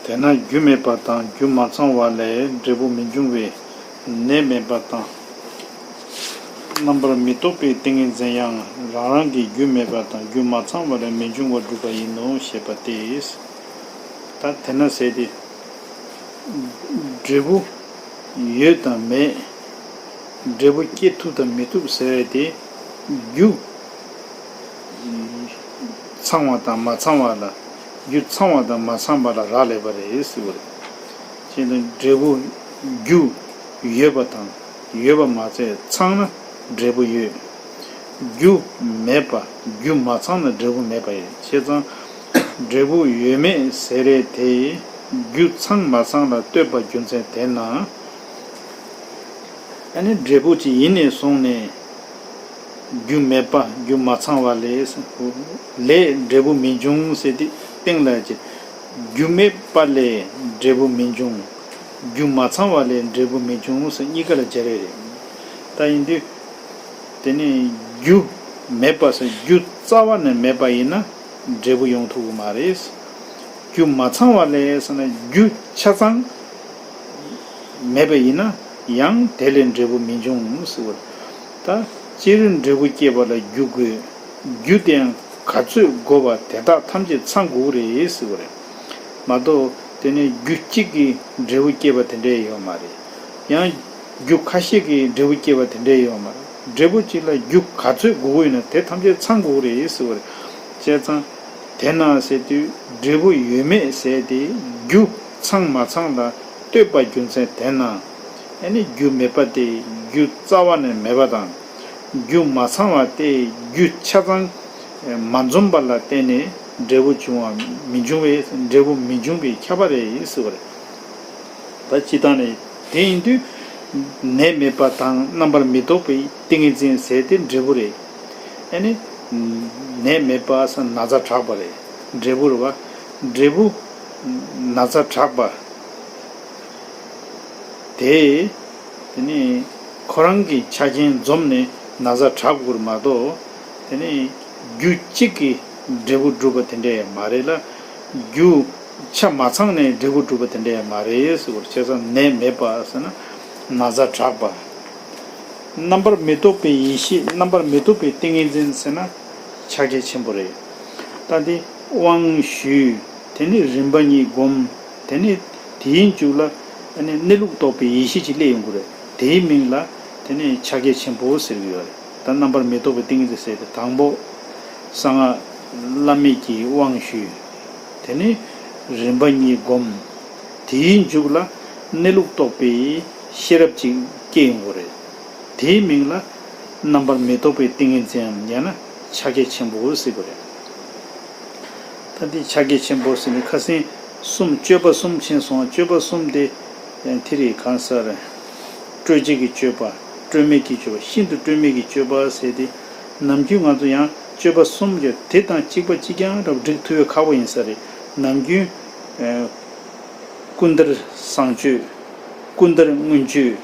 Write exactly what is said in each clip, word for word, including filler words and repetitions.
དེས་ན་རྒྱུ་མེད་པ་དང་རྒྱུ་མ་ཚང་བ་ལས་འབྲས་བུ་མི་འབྱུང་བས་ནད་མེད་པ་དང་། རྣམ་པར་མི་རྟོག་པའི་ཏིང་ངེ་འཛིན་ཡང་རང་རང་གི་རྒྱུ་མེད་པ་དང་རྒྱུ་མ་ཚང་བ་ལས་མི་འབྱུང་བར་སྒྲུབ་པ་ཡིན་ནོ་ཞེས་པ་སྟེ། ད་དེས་ན་ཟེར་ཏེ། འབྲས་བུ་ཡོད་དང་མེད། འབྲས་བུ་སྐྱེ་ཐུབ་དང་མི་ཐུབ་ཟེར་བ་དེ་རྒྱུ་ཚང་བ་དང་མ་ཚང་བ་ལ། རྒྱུ་ཚང་བ་དང་མ་ཚང་བ་ལ་རག་ལས་པ་རེད་ཟེར་བ་རེད། ཅེས་དང་འབྲས་བུ་རྒྱུ་ཡོད་པ་དང་ཡོད་པ་མ་ཚད་ཚང་ན་འབྲས་བུ་ཡོད། རྒྱུ་མེད་པ་རྒྱུ་མ་ཚང་ན་འབྲས་བུ་མེད་པ་ཡིན། བྱས་ཙང་འབྲས་བུ་ཡོད་མེད་ཟེར་རེད་དེ། རྒྱུ་ཚང་མ་ཚང་ལ་ལྟོས་པ་རྒྱུ་མཚན་དེ་ན། ཨ་ནི་འབྲས་བུ་ཅིག་ཡིན་ནས་བཟུང་ནས། རྒྱུ་མེད་པ་རྒྱུ་མ་ཚང་བ་ལས། ལས་འབྲས་བུ་མི་འབྱུང་ཟེར་ཏེ་སྟེང་ལ་ཅིག་རྒྱུ་མེད་པ་ལས་འབྲས་བུ་མི་འབྱུང་། རྒྱུ་མ་ཚང་བ་ལས་འབྲས་བུ་མི་འབྱུང་ཟེར་གཉིས་ཀ་ལ་སྦྱར་ཡོད་རེད། ད་ཡིན་དུས། དེ་ནས་རྒྱུ་མེད་པ་ཟེར་རྒྱུ་རྩ་བ་ནས་མེད་པ་ཡིན་ན་འབྲས་བུ་ཡོང་ཐུབ་ཀྱི་མ་རེད། རྒྱུ་མ་ཚང་བ་ལས་ཟེར་ན་རྒྱུ་ཆ་ཚང་མེད་པ་ཡིན་ན་ཡང་དེ་ལས་འབྲས་བུ་མི་འབྱུང་ཟེར་བ་རེད། ད་སྤྱིར་འབྲས་བུ་སྐྱེད་པ་ལ་རྒྱུ་དགོས། རྒྱུ་དེའང་ག་ཚོད་དགོས་པ་དེ་དག་ཐམས་ཅད་ཚང་དགོས་རེད་ཟེར་བ་རེད། མ་གཏོགས་དེ་ནས་རྒྱུ་གཅིག་གིས་འབྲས་བུ་སྐྱེད་པ་དེ་འདྲས་ཡོད་མ་རེད། ཡང་རྒྱུ་ཁ་ཤས་ཀྱིས་འབྲས་བུ་སྐྱེད་པ་དེ་འདྲས་ཡོད་མ་རེད། འབྲས་བུ་གཅིག་ལ་རྒྱུ་ག་ཚོད་དགོས་ཀྱི་ཡོད་ན་དེ་ཐམས་ཅད་ཚང་དགོས་རེད་ཟེར་བ་རེད། བྱས་ཙང་དེ་ན་ཟེར་དུས་འབྲས་བུ་ཡོད་མེད་ཟེར་ཏེ་རྒྱུ་ཚང་མ་ཚང་ལ་ལྟོས་པ་རྒྱུ་མཚན་དེ་ན། ཨ་ནི་རྒྱུ་མེད་པ་དེ་རྒྱུ་རྩ་བ་ནས་མེད་པ་དང་། རྒྱུ་མ་ཚང་བ་སྟེ་རྒྱུ་ཆ་ཚང་མ་འཛོམས་པ་ལ་བརྟེན་ནས་འབྲས་བུ་འབྱུང་བ་མི་འབྱུང་བས་འབྲས་བུ་མི་འབྱུང་བའི་ཁྱབ་པ་རེད་ཟེར་བ་རེད། ད་སྤྱིར་བཏང་ནས་དེ་ཡིན་དུས་ནད་མེད་པ་དང་རྣམ་པར་མི་རྟོག་པའི་ཏིང་ངེ་འཛིན་ཟེར་དེ་འབྲས་བུ་རེད། ཨ་ནི་ནད་མེད་པ་ཟེར་ན་ཚ་དྲག་པ་རེད། འབྲས་བུ་རེད་བ། འབྲས་བུ་ན་ཚ་དྲག་པ། དེ། དེ་ནི་ཁོ་རང་གི་ཆ་རྐྱེན་འཛོམས་ནས་ན་ཚ་དྲག་དགོས་མ་གཏོགས། དེ་ནི་རྒྱུ་གཅིག་གིས་འབྲས་བུ་སྒྲུབ་པ་དེ་འདྲ་ཡང་མ་རེད་ལ། རྒྱུ་ཆ་མ་ཚང་ནས་འབྲས་བུ་སྒྲུབ་པ་དེ་འདྲ་ཡང་མ་རེད་ཟེར་བར། བྱས་ཙང་ནད་མེད་པ་ཟེར་ན་ན་ཚ་དྲག་པ། རྣམ་པར་མི་རྟོག་པའི་ཡེ་ཤེས་རྣམ་པར་མི་རྟོག་པའི་ཏིང་ངེ་འཛིན་ཟེར་ན་ཕྱག་རྒྱ་ཆེན་པོ་རེད། ད་འདི་དབང་ཞུས། དེ་ནས་རིམ་པ་གཉིས་བསྒོམ། དེ་ནས་དེའི་མཇུག་ལ་ཨ་ནི་གནས་ལུགས་རྟོགས་པའི་ཡེ་ཤེས་ཅིག་སླེབས་ཡོང་གི་རེད། དེའི་མིང་ལ་དེ་ནས་ཕྱག་རྒྱ་ཆེན་པོ་ཟེར་གྱི་ཡོད་རེད། ད་རྣམ་པར་མི་རྟོག་པའི་ཏིང་ངེ་འཛིན་ཟེར་ཏེ་དང་པོ་གསང་སྔགས་བླ་མེད་ཀྱི་དབང་ཞུས། དེ་ནས་རིམ་པ་གཉིས་བསྒོམ། དེའི་མཇུག་ལ་གནས་ལུགས་རྟོགས་པའི་ཤེས་རབ་ཅིག་སྐྱེ་ཡོང་གི་རེད། དེའི་མིང་ལ་རྣམ་པར་མི་རྟོག་པའི་ཏིང་ངེ་འཛིན་ཡང་ན་ཕྱག་རྒྱ་ཆེན་པོ་ཟེར་གྱི་རེད། ད་འདི་ཕྱག་རྒྱ་ཆེན་པོ་ཟེར་ནས་ཁ་སང་གསུམ་སྤྱོད་པ་གསུམ་ཕྱིན་སོང་། སྤྱོད་པ་གསུམ་དེ་དེ་རེད། གང་ཟེར། སྤྲོས་བྲལ་གྱི་སྤྱོད་པ། སྤྲོས་མེད་ཀྱི་སྤྱོད་པ། ཤིན་ཏུ་སྤྲོས་མེད་ཀྱི་སྤྱོད་པ་ཟེར་ཏེ། ནམ་རྒྱུན་ང་ཚོ་ཡང་སྤྱོད་པ་གསུམ་གྱི་དེ་དང་གཅིག་པ་གཅིག་རྐྱང་རབ་སྒྲིག་ཐུབ་ཡ་ཁག་པོ་ཡིན་ས་རེད། ནམ་རྒྱུན་ཀུན་འདིར་བཟང་སྤྱོད། ཀུན་འདིར་མངོན་སྤྱོད།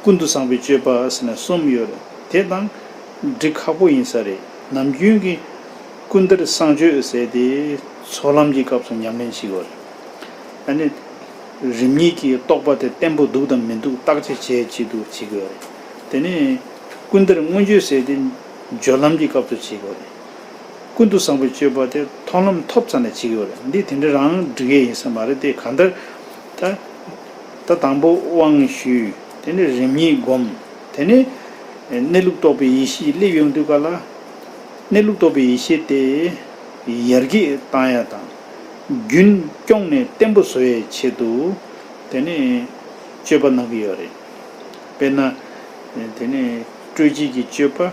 ཀུན་ཏུ་བཟང་པོའི་སྤྱོད་པ་ཟེར་ནས་གསུམ་ཡོད་རེད། དེ་དང་སྒྲིག་ཁག་པོ་ཡིན་ས་རེད། ནམ་རྒྱུན་གྱི་ཀུན་འདིར་བཟང་སྤྱོད་ཟེར་ཏེ་ཚོགས་ལམ་གྱི་སྐབས་སུ་ཉམས་ལེན་བྱེད་དགོས་རེད། ཨ་ནི། རིམ་གཉིས་ཀྱི་རྟོགས་པ་དེ་བརྟན་པོ་འདུག་དང་མི་འདུག་བརྟག་དཔྱད་བྱེད་ཆེད་དུ་བྱེད་ཀྱི་ཡོད་རེད། དེ་ནས་ཀུན་འདིར་མངོན་སྤྱོད་ཟེར་དེ་སྦྱོར་ལམ་གྱི་སྐབས་སུ་བྱེད་ཀྱི་ཡོད་རེད། ཀུན་ཏུ་བཟང་པོའི་སྤྱོད་པ་དེ་མཐོང་ལམ་ཐོབ་ཚར་ནས་བྱེད་ཀྱི་ཡོད་རེད། འདི་དེ་འདྲ་རང་སྒྲིག་ཡས་ཡིན་ས་མ་རེད་དེ། གང་ལྟར་ད་ད་དང་པོ་དབང་ཞུས། དེ་ནས་རིམ་གཉིས་བསྒོམ། དེ་ནས་གནས་ལུགས་རྟོགས་པའི་ཡེ་ཤེས་སླེབས་ཡོང་དུས་ག་ལ། གནས་ལུགས་རྟོགས་པའི་ཡེ་ཤེས་དེ་ཡར་རྒྱས་བཏང་ཡ་དང་། རྒྱུན་སྐྱོང་ནས་བརྟན་པོ་བཟོ་ཡའི་ཆེད་དུ་དེ་ནས་སྤྱོད་པ་གནང་གི་ཡོད་རེད། དཔེར་ན། དེ་ནས་སྤྲོས་བྲལ་གྱི་སྤྱོད་པ།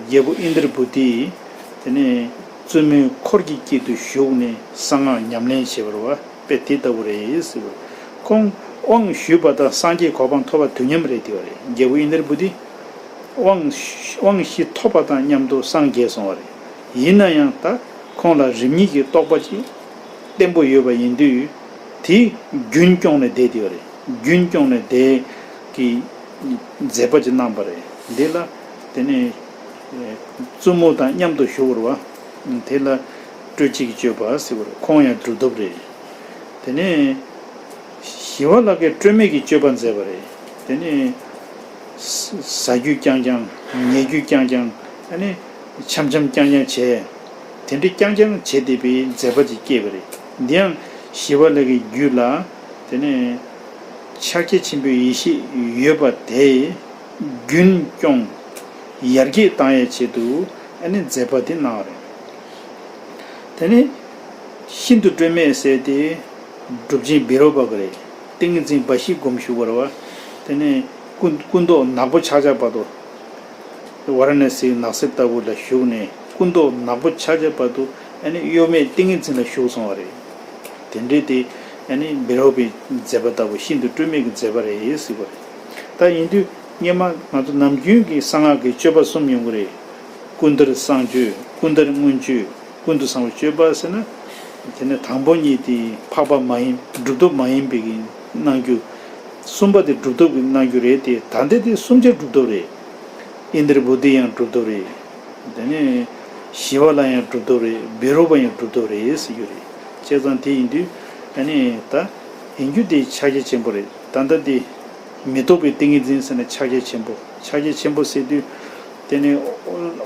རྒྱལ་པོ་ཨིནྡྲ་བྷུ་ཏི་དེ་ནས་བཙུན་མོའི་འཁོར་གྱི་དཀྱིལ་དུ་བཞུགས་ནས་གསང་སྔགས་ཉམས་ལེན་བྱེད་པར་བ། དཔེ་དེ་ལྟ་བུ་རེད་ཟེར་བ། ཁོང་དབང་ཞུས་པ་དང་སངས་རྒྱས་གོ་འཕང་ཐོབ་པ་དུས་མཉམ་རེད་དེ་བ་རེད། རྒྱལ་པོ་ཨིནྡྲ་བྷུ་ཏི་དབང་དབང་བཞི་ཐོབ་པ་དང་མཉམ་དུ་སངས་རྒྱས་སོང་བ་རེད། ཡིན་ན་ཡང་ད་ཁོང་ལ་རིམ་གཉིས་ཀྱི་རྟོགས་པ་ཅིག་བརྟན་པོ་ཡོད་པ་ཡིན་དུས། དེ་རྒྱུན་སྐྱོང་ནས་བསྡད་དེ་བ་རེད། རྒྱུན་སྐྱོང་ནས་བསྡད་ཀྱི་མཛད་པ་ཅིག་གནང་བ་རེད། འདི་ལ་དེ་ནས་བཙུན་མོ་དང་མཉམ་དུ་བཞུགས་པར་བ། དེ་ལ་སྤྲོས་བྲལ་གྱི་སྤྱོད་པ་ཟེར་བ་རེད། ཁོང་ཡང་གྲུབ་ཐོབ་རེད། དེ་ནས་ཞི་བ་ལྷ་གིས་སྤྲོས་མེད་ཀྱི་སྤྱོད་པ་མཛད་པ་རེད། དེ་ནས་ཟ་རྒྱུ་རྐྱང་རྐྱང་། ཉལ་རྒྱུ་རྐྱང་རྐྱང་། ཨ་ནི་འཆམ་འཆམ་རྐྱང་རྐྱང་བྱས། དེ་འདྲ་རྐྱང་རྐྱང་བྱས་བསྡད་པའི་མཛད་པ་ཅིག་སྐྱེས་པ་རེད། འདི་ཡང་ཞི་བ་ལྷ་གི་རྒྱུད་ལ། དེ་ནས་ཕྱག་རྒྱ་ཆེན་པོའི་ཡེ་ཤེས་ཡོད་པ་དེ་རྒྱུན་སྐྱོང་ཡར་རྒྱས་བཏང་ཡའི་ཆེད་དུ་ཨ་ནི་མཛད་པ་དེ་གནང་བ་རེད། དེ་ནས་ཤིན་ཏུ་སྤྲོས་མེད་ཟེར་ཏེ་གྲུབ་ཆེན་བཻ་རོ་པ་གི་རེད། ཏིང་ངེ་འཛིན་འབའ་ཞིག་སྒོམ་བཞུགས་པ་རེད་བ། དེ་ནས་སྐུ་སྐུ་མདོག་ནག་པོ་ཆགས་ཆགས་བར་དུ། ཝཱ་ར་ཎ་སིའི་ནགས་གསེབ་ལྟ་བུ་ལ་བཞུགས་ནས་སྐུ་མདོག་ནག་པོ་ཆགས་ཆགས་བར་དུ་ཨ་ནི་གཡོ་མེད་ཏིང་ངེ་འཛིན་ལ་བཞུགས་སོང་བ་རེད། དེ་འདྲའི་དེ་ཨ་ནི་བཻ་རོ་པའི་མཛད་པ་ལྟ་བུ་ཤིན་ཏུ་སྤྲོས་མེད་ཀྱི་མཛད་པ་རེད་ཟེར་བ་རེད། ད་ཡིན་དུས་སྔོན་མ་ང་ཚོ་ནམ་རྒྱུན་གྱི་གསང་སྔགས་ཀྱི་སྤྱོད་པ་གསུམ་ཡོང་གི་རེད། ཀུན་བཏུས་གསང་སྤྱོད། ཀུན་བཏུས་མངོན་སྤྱོད། ཀུན་ཏུ་བཟང་པོའི་སྤྱོད་པ་ཟེར་ན། དེ་ནས་དང་པོ་གཉིས་དེ་འཕགས་པ་མ་ཡིན་གྲུབ་ཐོབ་མ་ཡིན་པའི་གི་གནང་རྒྱུ། གསུམ་པ་དེ་གྲུབ་ཐོབ་ཀྱི་གནང་རྒྱུ་རེད་དེ། ད་ལྟ་དེ་གསུམ་ཆ་གྲུབ་ཐོབ་རེད། ཨིནྡྲ་བྷུ་ཏི་ཡང་གྲུབ་ཐོབ་རེད། དེ་ནས་ཞི་བ་ལྷ་ཡང་གྲུབ་ཐོབ་རེད། བཻ་རོ་པ་ཡང་གྲུབ་ཐོབ་རེད་ཟེར་རྒྱུ་རེད། བྱས་ཙང་དེ་ཡིན་དུས་ཨ་ནི་ད་ཡིན་རྒྱུ་དེ་ཕྱག་རྒྱ་ཆེན་པོ་རེད། ད་ལྟ་དེ་མི་རྟོག་པའི་ཏིང་ངེ་འཛིན་ཟེར་ན་ཕྱག་རྒྱ་ཆེན་པོ། ཕྱག་རྒྱ་ཆེན་པོ་ཟེར་དུས། དེ་ནས་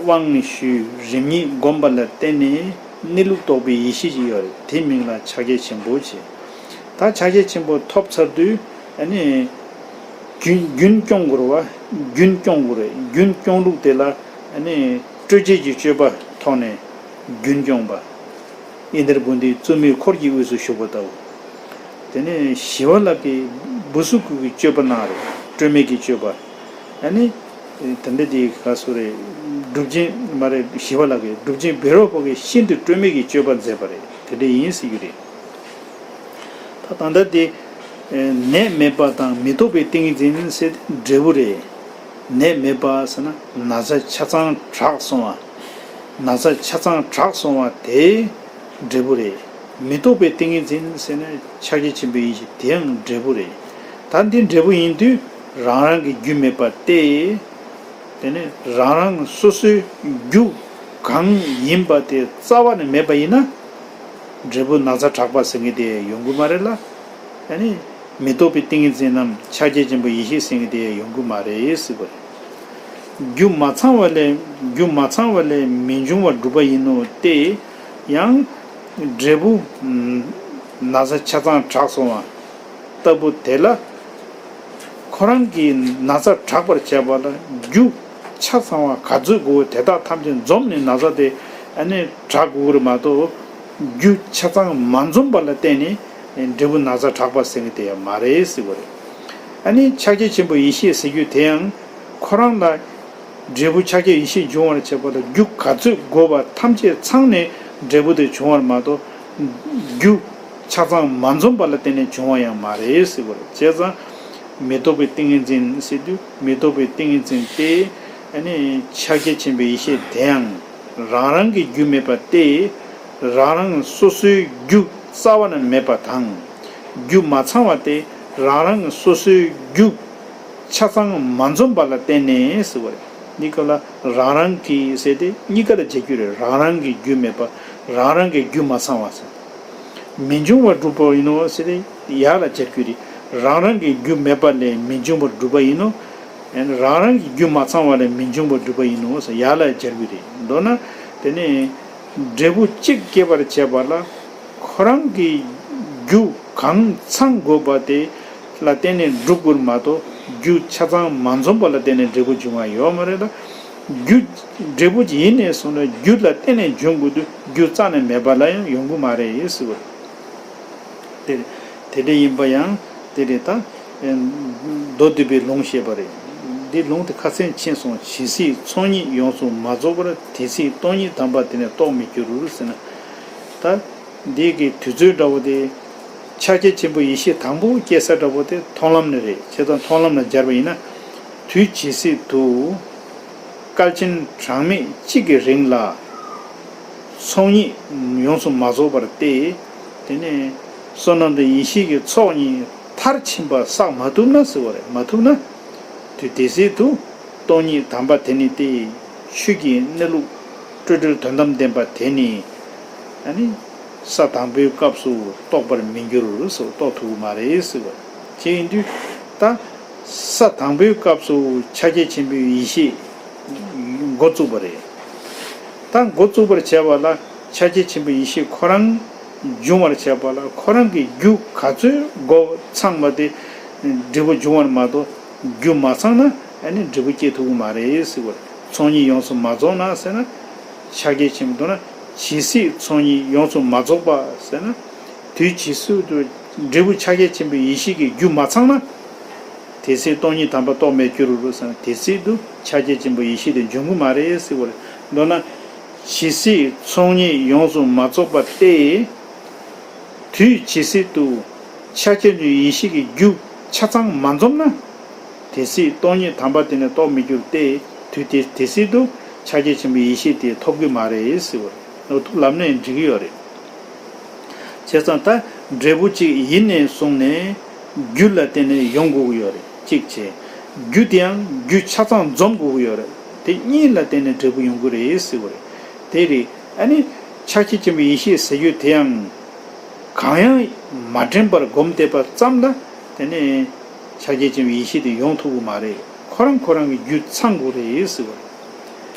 དབང་ཞུས་རིམ་གཉིས་བསྒོམས་པ་ལ་བརྟེན་ནས་གནས་ལུགས་རྟོགས་པའི་ཡེ་ཤེས་ཅིག་ཡོད་རེད། དེ་མིང་ལ་ཕྱག་རྒྱ་ཆེན་པོ་ཞེས། ད་ཕྱག་རྒྱ་ཆེན་པོ་ཐོབ་ཚར་དུས་ཨ་ནི་རྒྱུན་རྒྱུན་སྐྱོང་དགོས་རེད་བ། རྒྱུན་སྐྱོང་དགོས་རེད། རྒྱུན་སྐྱོང་ལུགས་དེ་ལ་ཨ་ནི་སྤྲོས་བཅས་ཀྱི་སྤྱོད་པ་ཐོག་ནས་རྒྱུན་སྐྱོང་བ། ཨིནྡྲ་བྷུ་ཏི་བཙུན་མོའི་འཁོར་གྱི་དབུས་སུ་བཞུགས་པ་ལྟ་བུ། དེ་ནས་ཞི་བ་ལྷ་གིས་བུ་སུ་ཀུ་གི་སྤྱོད་པ་གནང་རེད། སྤྲོས་མེད་ཀྱི་སྤྱོད་པ། ཨ་ནི། དེ་འདྲ་དེ་ག་སུ་རེད། གྲུབ་ཆེན་མ་རེད། ཞི་བ་ལྷ་གིས་གྲུབ་ཆེན་བཻ་རོ་པ་གིས་ཤིན་ཏུ་སྤྲོས་མེད་ཀྱི་སྤྱོད་པ་མཛད་པ་རེད། དེ་འདྲ་ཡིན་ཟེར་རྒྱུ་རེད། ད་ད་ལྟ་དེ། ནད་མེད་པ་དང་མི་རྟོག་པའི་ཏིང་ངེ་འཛིན་ཟེར་ཏེ་འབྲས་བུ་རེད། ནད་མེད་པ་ཟེར་ན་ན་ཚ་ཆ་ཚང་དྲག་སོང་བ། ན་ཚ་ཆ་ཚང་དྲག་སོང་བ་དེ་འབྲས་བུ་རེད། མི་རྟོག་པའི་ཏིང་ངེ་འཛིན་ཟེར་ན་ཕྱག་རྒྱ་ཆེན་པོའི་ཡེ་ཤེས་དེའང་འབྲས་བུ་རེད། ད་འདི་འབྲས་བུ་ཡིན་དུས་རང་རང་གི་རྒྱུ་མེད་པ་སྟེ། དེ་ནས་རང་རང་སོ་སོའི་རྒྱུ་གང་ཡིན་པ་དེ་རྩ་བ་ནས་མེད་པ་ཡིན་ན། འབྲས་བུ་ན་ཚ་དྲག་པ་ཟེར་མཁན་དེ་ཡོང་གི་མ་རེད་ལ། ཨ་ནི་མི་རྟོག་པའི་ཏིང་ངེ་འཛིན་ནམ་ཕྱག་རྒྱ་ཆེན་པོའི་ཡེ་ཤེས་ཟེར་མཁན་དེ་ཡོང་གི་མ་རེད་ཟེར་བ་རེད། རྒྱུ་མ་ཚང་བ་ལས་རྒྱུ་མ་ཚང་བ་ལས་མི་འབྱུང་བར་གྲུབ་པ་ཡིན་ནོ་སྟེ། ཡང་འབྲས་བུ་ན་ཚ་ཆ་ཚང་དྲག་སོང་བ་ལྟ་བུ་དེ་ལ། ཁོ་རང་གི་ན་ཚ་དྲག་པར་བྱས་པ་ལ་རྒྱུ་ཆ་ཚང་བ་ག་ཚོད་དགོས་དེ་དག་ཐམས་ཅད་འཛོམས་ནས་ན་ཚ་དེ་ཨ་ནི་དྲག་དགོས་རེད་མ་གཏོགས། རྒྱུ་ཆ་ཚང་མ་འཛོམས་པ་ལ་བརྟེན་ནས་འབྲས་བུ་ན་ཚ་དྲག་པ་ཟེར་གི་དེ་ཡང་མ་རེད་ཟེར་བ་རེད། ཨ་ནི་ཕྱག་རྒྱ་ཆེན་པོ་ཡེ་ཤེས་ཟེར་རྒྱུ་དེ་ཡང་ཁོ་རང་ལ་འབྲས་བུ་ཕྱག་རྒྱ་ཡེ་ཤེས་འབྱུང་བར་བྱེད་པ་ལ་རྒྱུ་ག་ཚོད་དགོས་པ་ཐམས་ཅད་ཚང་ནས་འབྲས་བུ་དེ་འབྱུང་བར་མ་གཏོགས། རྒྱུ་ཆ་ཚང་མ་འཛོམས་པ་ལ་བརྟེན་ནས་བྱུང་བ་ཡང་མ་རེད་ཟེར་བ་རེད། བྱས་ཙང་མི་རྟོག་པའི་ཏིང་ངེ་འཛིན་ཟེར་དུས་མི་རྟོག་པའི་ཏིང་ངེ་འཛིན་ཏེ། ཨ་ནི་ཕྱག་རྒྱ་ཆེན་པོའི་ཡེ་ཤེས་དེའང་རང་རང་གི་རྒྱུ་མེད་པ་སྟེ། རང་རང་སོ་སོའི་རྒྱུ་རྩ་བ་ནས་མེད་པ་དང་། རྒྱུ་མ་ཚང་བ་སྟེ་རང་རང་སོ་སོའི་རྒྱུ་ཆ་ཚང་མ་འཛོམས་པ་ལ་བརྟེན་ནས་ཟེར་བ་རེད། འདི་སྐབས་ལ་རང་རང་གི་ཟེར་ཏེ་གཉིས་ཀ་ལ་སྦྱར་རྒྱུ་རེད། རང་རང་གི་རྒྱུ་མེད་པ། རང་རང་གི་རྒྱུ་མ་ཚང་བ་ཟེར། མི་འབྱུང་བར་གྲུབ་པ་ཡིན་ནོ་ཟེར་ཏེ་ཡར་ལ་སྦྱར་རྒྱུ་རེད། རང་རང་གི་རྒྱུ་མེད་པ་ལས་མི་འབྱུང་བར་གྲུབ་པ་ཡིན་ནོ། རང་རང་གི་རྒྱུ་མ་ཚང་བ་ལས་མི་འབྱུང་བར་གྲུབ་པ་ཡིན་ནོ་ཟེར་ཡར་ལ་སྦྱར་རྒྱུ་རེད། མདོར་ན་དེ་ནི་འབྲས་བུ་གཅིག་སྐྱེད་པར་བྱེད་པ་ལ། ཁོ་རང་གི་རྒྱུ་གང་ཚང་དགོས་པ་དེ་ལ་བརྟེན་ནས་འགྲུབ་དགོས་མ་གཏོགས་རྒྱུ་ཆ་ཚང་མ་འཛོམས་པ་ལ་བརྟེན་ནས་འབྲས་བུ་འབྱུང་བ་ཡོད་མ་རེད་ལ། རྒྱུ་འབྲས་བུ་ཡིན་ནས་སོང་ན་རྒྱུ་ལ་བརྟེན་ནས་འབྱུང་དགོས་དུས་རྒྱུ་རྩ་ནས་མེད་པ་ལ་ཡང་ཡོང་གི་མ་རེད་ཟེར་བ་རེད། དེ་དེ་འདྲ་ཡིན་པ་ཡང་དེ་རེད་ད། མདོ་སྡུད་པའི་ལུང་བཤད་པ་རེད། འདི་ལུང་དེ་ཁ་ཚན་ཕྱིན་སོང་། ཇི་སྲིད་ཚོགས་གཉིས་ཡོངས་སུ་མ་རྫོགས་པར། དེ་སྲིད་སྟོང་ཉིད་དམ་པ་དེ་ནི་རྟོགས་མི་འགྱུར་ཟེར་ན། ད། འདི་གི་དུས་ཚོད་འདྲ་བོ་དེ། ཕྱག་རྒྱ་ཆེན་པོ་ཡེ་ཤེས་དང་པོ་སྐྱེ་ས་འདྲ་བོ་དེ་མཐོང་ལམ་ནས་རེད། བྱས་ཙང་མཐོང་ལམ་ལ་སྦྱར་བ་ཡིན་ན། དུས་ཇི་སྲིད་དུ། སྐལ་ཆེན་གྲངས་མེད་གཅིག་གི་རིང་ལ། ཚོགས་གཉིས་ཡོངས་སུ་མ་རྫོགས་པར་ཏེ། དེ་ནས་བསོད་ནམས་དང་ཡེ་ཤེས་ཀྱི་ཚོགས་གཉིས་མཐར་ཕྱིན་པ་བསགས་མ་ཐུབ་ན་ཟེར་བ་རེད། མ་ཐུབ་ན། དུས་དེ་སྲིད་དུ། སྟོང་ཉིད་དམ་པ་དེ་ནི་སྟེ། ཆོས་ཀྱི་གནས་ལུགས་སྤྲོས་བྲལ་དོན་དམ་བདེན་པ་དེ་ནི། ཨ་ནི། ས་དང་པོའི་སྐབས་སུ་རྟོགས་པར་མི་འགྱུར་ཟེར། རྟོགས་ཐུབ་ཀྱི་མ་རེད་ཟེར་བ། དེ་ཡིན་དུས་ད་ས་དང་པོའི་སྐབས་སུ་ཕྱག་རྒྱ་ཆེན་པོའི་ཡེ་ཤེས་འགོ་བཙུགས་པ་རེད། ད་འགོ་བཙུགས་པར་བྱས་པ་ལ་ཕྱག་རྒྱ་ཆེན་པོའི་ཡེ་ཤེས་ཁོ་རང་འབྱུང་བར་བྱས་པ་ལ་ཁོ་རང་གི་རྒྱུ་ག་ཚོད་འགོ་ཚང་བ་དེ་འབྲས་བུ་འབྱུང་བར་མ་གཏོགས་རྒྱུ་མ་ཚང་ན་ཨ་ནི་འབྲས་བུ་སྐྱེ་ཐུབ་ཀྱི་མ་རེད་ཟེར་བ་རེད། ཚོགས་གཉིས་ཡོངས་སུ་མ་རྫོགས་ན་ཟེར་ན། ཕྱག་རྒྱ་ཆེན་པོ་མདོར་ན་ཇི་སྲིད་ཚོགས་གཉིས་ཡོངས་སུ་མ་རྫོགས་པ་ཟེར་ན། དུས་ཇི་སྲིད་དུ་འབྲས་བུ་ཕྱག་རྒྱ་ཆེན་པོའི་ཡེ་ཤེས་ཀྱི་རྒྱུ་མ་ཚང་ན། དེ་སྲིད་སྟོང་ཉིད་དམ་པ་རྟོགས་མེད་འགྱུར་རོ་ཟེར་ན། དེ་སྲིད་དུ་ཕྱག་རྒྱ་ཆེན་པོའི་ཡེ་ཤེས་དེ་འབྱུང་གི་མ་རེད་ཟེར་བ་རེད། མདོར་ན་ཇི་སྲིད་ཚོགས་གཉིས་ཡོངས་སུ་མ་རྫོགས་པ་སྟེ། དུས་ཇི་སྲིད་དུ་ཕྱག་རྒྱ་ཆེན་པོའི་ཡེ་ཤེས་ཀྱི་རྒྱུ་ཆ་ཚང་མ་འཛོམས་ན། དེ་སྲིད་སྟོང་ཉིད་དམ་པ་དེ་ནི་རྟོགས་མི་འགྱུར་ཏེ། དུས་དེ་དེ་སྲིད་དུ་ཕྱག་རྒྱ་ཆེན་པོའི་ཡེ་ཤེས་དེ་ཐོབ་ཀྱི་མ་རེད་ཟེར་བ་རེད། འོ་ཐུགས་ལམ་ནས་འགྲིག་གི་ཡོད་རེད། བྱས་ཙང་ད་འབྲས་བུ་གཅིག་ཡིད་ནས་བཟུང་ནས་རྒྱུ་ལ་བརྟེན་ནས་ཡོང་དགོས་ཀྱི་ཡོད་རེད། གཅིག་བྱས། རྒྱུ་དེའང་རྒྱུ་ཆ་ཚང་འཛོམས་དགོས་ཀྱི་ཡོད་རེད། དེ་གཉིས་ལ་བརྟེན་ནས་འབྲས་བུ་ཡོང་གི་རེད་ཟེར་བ་རེད། དེ་རེད། ཨ་ནི་ཕྱག་རྒྱ་ཆེན་པོའི་ཡེ་ཤེས་ཟེར་རྒྱུ་དེའང་། གང་ཡང་མ་དྲན་པར་སྒོམ་བསྡད་པ་ཙམ་ལ་དེ་ནས་ཕྱག་རྒྱ་ཆེན་པོའི་ཡེ་ཤེས་དེ་ཡོང་ཐུབ་ཀྱི་མ་རེད། ཁོ་རང་ཁོ་རང་གི་རྒྱུ་ཚང་དགོས་རེད་ཟེར་བ་རེད།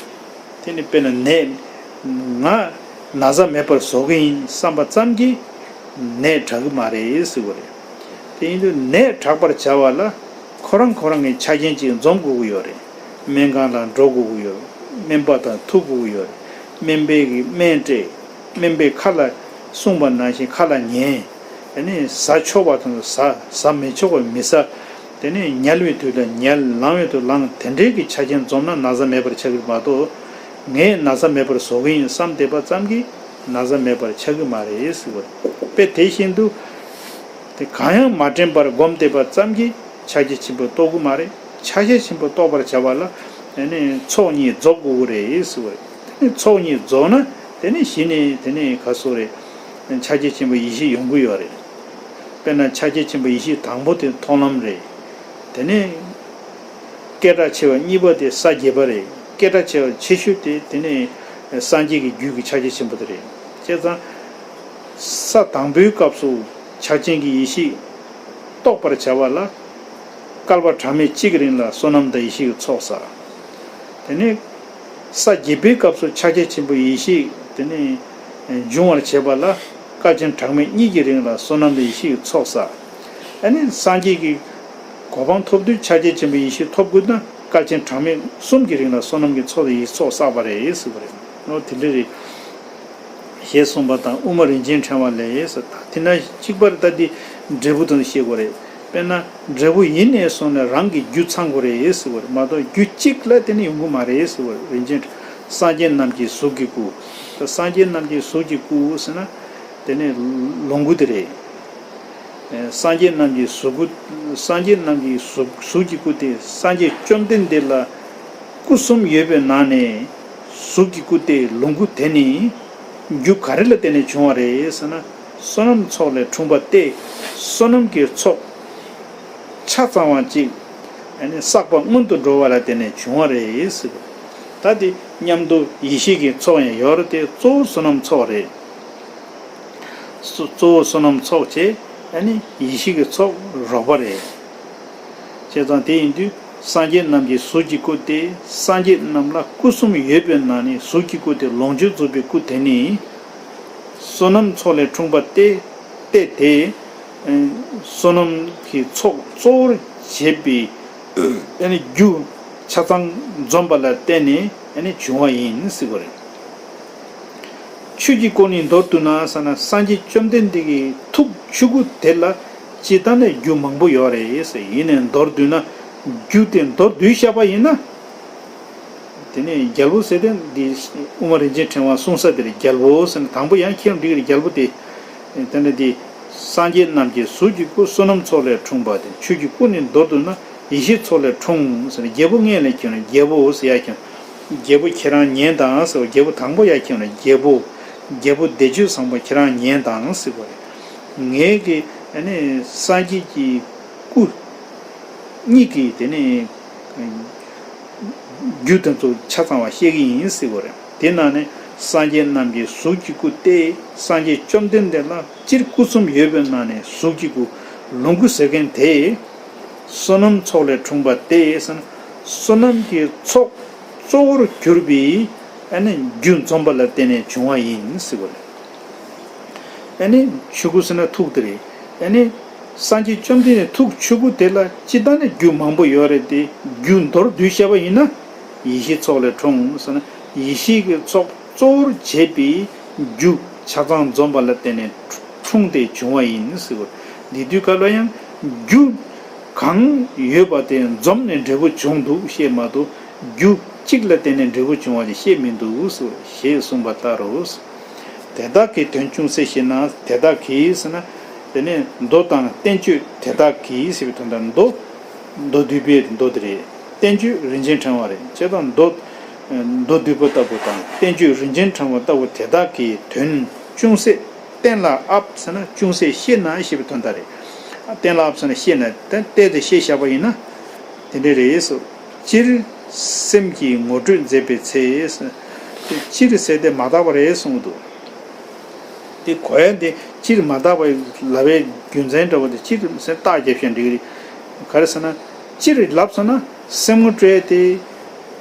དེ་ནི་དཔེར་ན་ནད། ང་ན་ཚ་མེད་པར་བཟོ་གི་ཡིན་བསམ་པ་ཙམ་གྱིས་ནད་དྲག་གི་མ་རེད་ཟེར་བ་རེད། དེ་ཡིན་དུས་ནད་དྲག་པར་བྱ་བ་ལ་ཁོ་རང་ཁོ་རང་གི་ཆ་རྐྱེན་ཅིག་འཛོམས་དགོས་ཀྱི་ཡོད་རེད། སྨན་ཁང་ལ་འགྲོ་དགོས་ཀྱི་ཡོད་རེད། སྨན་པ་དང་ཐུག་དགོས་ཀྱི་ཡོད་རེད། སྨན་པས་ཀྱི་སྨན་སྤྲད། སྨན་པས་ཁ་ལ་གསུངས་པ་ནང་བཞིན་ཁ་ལ་ཉན། ཨ་ནི་ཟ་ཆོག་པ་དང་ཟ། ཟ་མི་ཆོག་པ་མི་ཟ། དེ་ནས་ཉལ་བའི་དུས་ལ་ཉལ། ལངས་པའི་དུས་ལངས། དེ་འདྲའི་གི་ཆ་རྐྱེན་འཛོམས་ན་ན་ཚ་མེད་པར་ཆགས་ཀྱི་མ་གཏོགས། ངས་ན་ཚ་མེད་པར་བཟོ་གི་ཡིན་བསམ་བསྡད་པ་ཙམ་གྱིས་ན་ཚ་མེད་པར་ཆགས་ཀྱི་མ་རེད་ཟེར་བ་རེད། དཔེ་དེ་བཞིན་དུ། དེ་གང་ཡང་མ་དྲན་པར་སྒོམ་བསྡད་པ་ཙམ་གྱིས་ཕྱག་རྒྱ་ཆེན་པོ་རྟོགས་ཀྱི་མ་རེད། ཕྱག་རྒྱ་ཆེན་པོ་རྟོགས་པར་བྱ་བ་ལ་ཨ་ནི་ཚོགས་གཉིས་རྫོགས་དགོས་ཀྱི་རེད་ཟེར་བ་རེད། དེ་ནི་ཚོགས་གཉིས་རྫོགས་ན་དེ་ནི་གཞི་ནས་དེ་ནི་ག་སོ་རེད། ཕྱག་རྒྱ་ཆེན་པོ་ཡེ་ཤེས་ཡོང་གི་ཡོད་རེད། དཔེར་ན་ཕྱག་རྒྱ་ཆེན་པོ་ཡེ་ཤེས་དང་པོ་དེ་མཐོང་ལམ་རེད། དེ་ནས་སྐད་གྲགས་ཆེ་བ་གཉིས་པ་དེ་ས་བརྒྱད་པ་རེད། སྐད་གྲགས་ཆེ་བ་ཆེ་ཤོས་དེ་དེ་ནས་སངས་རྒྱས་ཀྱི་རྒྱུད་ཀྱི་ཕྱག་རྒྱ་ཆེན་པོ་དེ་རེད། བྱས་ཙང་ས་དང་པོའི་སྐབས་སུ་ཕྱག་ཆེན་གྱི་ཡེ་ཤེས་རྟོགས་པར་བྱ་བ་ལ། བསྐལ་པ་གྲངས་མེད་གཅིག་གི་རིང་ལ་བསོད་ནམས་དང་ཡེ་ཤེས་ཀྱི་ཚོགས་བསགས། དེ་ནས་ས་བརྒྱད་པའི་སྐབས་སུ་ཕྱག་རྒྱ་ཆེན་པོའི་ཡེ་ཤེས་དེ་ནས་འབྱུང་བར་བྱེད་པ་ལ་བསྐལ་ཆེན་གྲངས་མེད་གཉིས་ཀྱི་རིང་ལ་བསོད་ནམས་དང་ཡེ་ཤེས་ཀྱི་ཚོགས་བསགས། ཨ་ནི་སངས་རྒྱས་ཀྱི་གོ་འཕང་ཐོབ་དུས་ཕྱག་རྒྱ་ཆེན་པོའི་ཡེ་ཤེས་ཐོབ་དགོས་ན་བསྐལ་ཆེན་གྲངས་མེད་གསུམ་གྱི་རིང་ལ་བསོད་ནམས་ཀྱི་ཚོགས་དང་ཡེ་ཤེས་ཚོགས་བསགས་པ་རེད་ཟེར་བ་རེད། ཨོ་དེ་འདྲ་རེད། ཞེས་གསུངས་པ་དང་། དབུ་མ་རིན་ཆེན་ཕྲེང་བ་ལས་ཟེར། ད་དེ་ན་གཅིག་པར་ལྟ་སྟེ་འབྲས་བུ་དང་བཤད་དགོས་རེད། དཔེར་ན་འབྲས་བུ་ཡིན་ནས་སོང་ནས་རང་གི་རྒྱུ་ཚང་དགོས་རེད་ཟེར་བ་རེད་མ་གཏོགས་རྒྱུ་གཅིག་ལ་བརྟེན་ནས་ཡོང་གི་མ་རེད་ཟེར་བ་རེད། རིན་ཆེན་སངས་རྒྱས་རྣམས་ཀྱི་གཟུགས་ཀྱི་སྐུ། ད་སངས་རྒྱས་རྣམས་ཀྱི་གཟུགས་ཀྱི་སྐུ་ཟེར་ན་དེ་ནས་ལོངས་སྐུ་དེ་རེད། སངས་རྒྱས་རྣམས་ཀྱི་གཟུགས་སྐུ། སངས་རྒྱས་རྣམས་ཀྱི་གཟུགས་གཟུགས་ཀྱི་སྐུ་སྟེ་སངས་རྒྱས་བཅོམ་ལྡན་འདས་ལ་སྐུ་གསུམ་ཡོད་པའི་ནང་ནས་གཟུགས་ཀྱི་སྐུ་སྟེ་ལོངས་སྐུ་དེ་ནི་རྒྱུ་ག་རེ་ལ་བརྟེན་ནས་བྱུང་བ་རེད་ཟེར་ན། བསོད་ནམས་ཚོགས་ལས་འཁྲུངས་པ་སྟེ་བསོད་ནམས་ཀྱི་ཚོགས་ཆ་ཚང་བ་གཅིག་ཨ་ནི་བསགས་པ་སྔོན་དུ་འགྲོ་བ་ལ་བརྟེན་ནས་བྱུང་བ་རེད་ཟེར་བ། ད་དེ་མཉམ་དུ་ཡེ་ཤེས་ཀྱི་ཚོགས་ཡང་ཡོད་རེད་དེ་གཙོ་བོ་བསོད་ནམས་ཚོགས་རེད། གཙོ་བོ་བསོད་ནམས་ཚོགས་བཅས་ཨ་ནི་ཡེ་ཤེས་ཀྱི་ཚོགས་རོགས་པ་རེད། བྱས་ཙང་དེ་ཡིན་དུས་སངས་རྒྱས་རྣམས་ཀྱི་གཟུགས་ཀྱི་སྐུ་སྟེ་སངས་རྒྱས་རྣམས་ལ་སྐུ་གསུམ་ཡོད་པའི་ནང་ནས་གཟུགས་ཀྱི་སྐུ་སྟེ་ལོངས་སྤྱོད་རྫོགས་པའི་སྐུ་དེ་ནི། བསོད་ནམས་ཚོགས་ལས་འཁྲུངས་པ་སྟེ། སྟེ་དེ། བསོད་ནམས་ཀྱི་ཚོགས་གཙོ་བོར་བྱེད་པའི་ཨ་ནི་རྒྱུ་ཆ་ཚང་འཛོམས་པ་ལ་བརྟེན་ནས་ཨ་ནི་བྱུང་བ་ཡིན་ཟེར་བ་རེད། ཆོས་ཀྱི་སྐུ་ནི་མདོར་བསྡུ་ན་ཟེར་ན་སངས་རྒྱས་བཅོམ་ལྡན་འདས་ཀྱི་ཐུགས་ཆོས་སྐུ་དེ་ལ་སྤྱིར་བཏང་ནས་རྒྱུ་མང་པོ་ཡོད་རེད་ཟེར། ཡིན་ནའི་མདོར་བསྡུ་ན་རྒྱུ་དེ་མདོར་བསྡུས་བཞག་པ་ཡིན་ན། དེ་ནས་རྒྱལ་པོ་ཟེར་དེ་འདི་དབུ་མ་རིན་ཆེན་ཕྲེང་བ་གསུང་ས་དེར་རྒྱལ་པོ་ཟེར་ན་དང་པོ་ཡང་ཁྱེད་འགྲིག་རེད། རྒྱལ་པོ་དེ། དེ་འདྲ་དེ། སངས་རྒྱས་རྣམས་ཀྱི་གཟུགས་ཀྱི་སྐུ་བསོད་ནམས་ཚོགས་ལས་འཁྲུངས་པ་དེ། ཆོས་ཀྱི་སྐུ་ནི་མདོར་བསྡུ་ན་ཡེ་ཤེས་ཚོགས་ལས་འཁྲུངས་ཟེར་ན་རྒྱལ་པོ་སྔོན་ལ་ཁྱོད་རང་རྒྱལ་པོ་ཟེར་ཡ་ཁྱོད། རྒྱལ་པོ་ཁྱེད་རང་ཉན་དང་ཟེར་བ། རྒྱལ་པོ་དང་པོ་ཡ་ཁྱོད་རང་རྒྱལ་པོ། རྒྱལ་པོ་བདེ་སྤྱོད་བཟང་པོ་ཁྱེད་རང་ཉན་དང་ཟེར་བ་རེད། ངས་ཀྱི་ཨ་ནི་སངས་རྒྱས་ཀྱི་སྐུ། གཉིས་ཀྱི་དེ་ནི་རྒྱུ་དེ་ཚོ་ཆ་ཚང་བ་བཤད་ཀྱི་ཡིན་ཟེར་བ་རེད། དེ་ནང་ནས་ སངས་རྒྱས་རྣམས་ཀྱི་གཟུགས་ཀྱི་སྐུ་སྟེ། སངས་རྒྱས་བཅོམ་ལྡན་འདས་ལ་སྤྱིར་སྐུ་གསུམ་ཡོད་པའི་ནང་ནས་གཟུགས་ཀྱི་སྐུ་ལོངས་སྐུ་ཟེར་མཁན་དེ། བསོད་ནམས་ཚོགས་ལས་འཁྲུངས་པ་སྟེ་ཟེར་ན། བསོད་ནམས་ཀྱི་ཚོགས་གཙོ་བོར་གྱུར་པའི་ཨ་ནི་རྒྱུ་འཛོམས་པ་ལ་བརྟེན་ནས་བྱུང་བ་ཡིན་ཟེར་བ་རེད། ཨ་ནི་ཆོས་སྐུ་ཟེར་ན་ཐུགས་དེ་རེད། ཨ་ནི་སངས་རྒྱས་བཅོམ་ལྡན་འདས་ཐུགས་ཆོས་སྐུ་དེ་ལ་སྤྱིར་བཏང་ནས་རྒྱུ་མང་པོ་ཡོད་རེད་དེ། རྒྱུ་མདོར་བསྡུས་བཤད་པ་ཡིན་ན། ཡེ་ཤེས་ཚོགས་ལས་འཁྲུངས་ཟེར་ན། ཡེ་ཤེས་ཀྱི་ཚོགས་གཙོ་བོར་བྱས་པའི་རྒྱུ་ཆ་ཚང་འཛོམས་པ་ལ་བརྟེན་ནས་འཁྲུངས་ཏེ་བྱུང་བ་ཡིན་ཟེར་བ། འདི་དུས་སྐབས་ལ་ཡང་རྒྱུ་གང་ཡོད་པ་དེ་འཛོམས་ནས་འབྲས་བུ་བྱུང་འདུག་བཤད་མ་གཏོགས། རྒྱུ་གཅིག་ལ་བརྟེན་ནས་འབྲས་བུ་བྱུང་བ་ཞིག་བཤད་མི་འདུག་ཟེར་ཞེས་གསུངས་པ་ལྟར་རོ། དེ་དག་གི་དོན་ཅུང་ཟད་བཤད་ན། དེ་དག་གིས་ཟེར་ན། དེ་ནས་མདོ་དང་བསྟན་བཅོས་དེ་དག་གིས་ཟེར་བའི་དོན་དག་མདོ། མདོ་སྡུད་པའི་མདོ་དེ་རེད། བསྟན་བཅོས་རིན་ཆེན་ཕྲེང་བ་རེད། བྱས་ཙང་མདོ། མདོ་སྡུད་པ་ལྟ་བུ་དང་བསྟན་བཅོས་རིན་ཆེན་ཕྲེང་བ་ལྟ་བུ་དེ་དག་གི་དོན་ཅུང་ཟད་གཏན་ལ་དབབ་ཟེར་ན། ཅུང་ཟད་ཤེས་ན་ཞེས་པའི་དོན་དག་རེད། གཏན་ལ་དབབ་ཟེར་ན་ཤེས་ན། ད་གཏན་དུ་ཤེས་བཞག་པ་ཡིན་ན། དེ་འདྲ་རེད་ཟེར། སྤྱིར་སེམས་ཀྱིས་ངོ་སྤྲོད་མཛད་པའི་ཚེ། སྤྱིར་ཟེར་དེ་མ་དག་པ་རེད་གསུངས་འདུག་དེ་གོ་ཡ་དེ་སྤྱིར་མ་དག་པ་ལབ་པའི་རྒྱུ་མཚན་འདྲ་བོ་དེ། སྤྱིར་ཟེར་རྟགས་རྒྱབ་བཞག་འགྲིག་གི་རེད། ག་རེ་ཟེར་ན། སྤྱིར་ལབ་ཟེར་ན་སེམས་ངོ་སྤྲོད་དེ་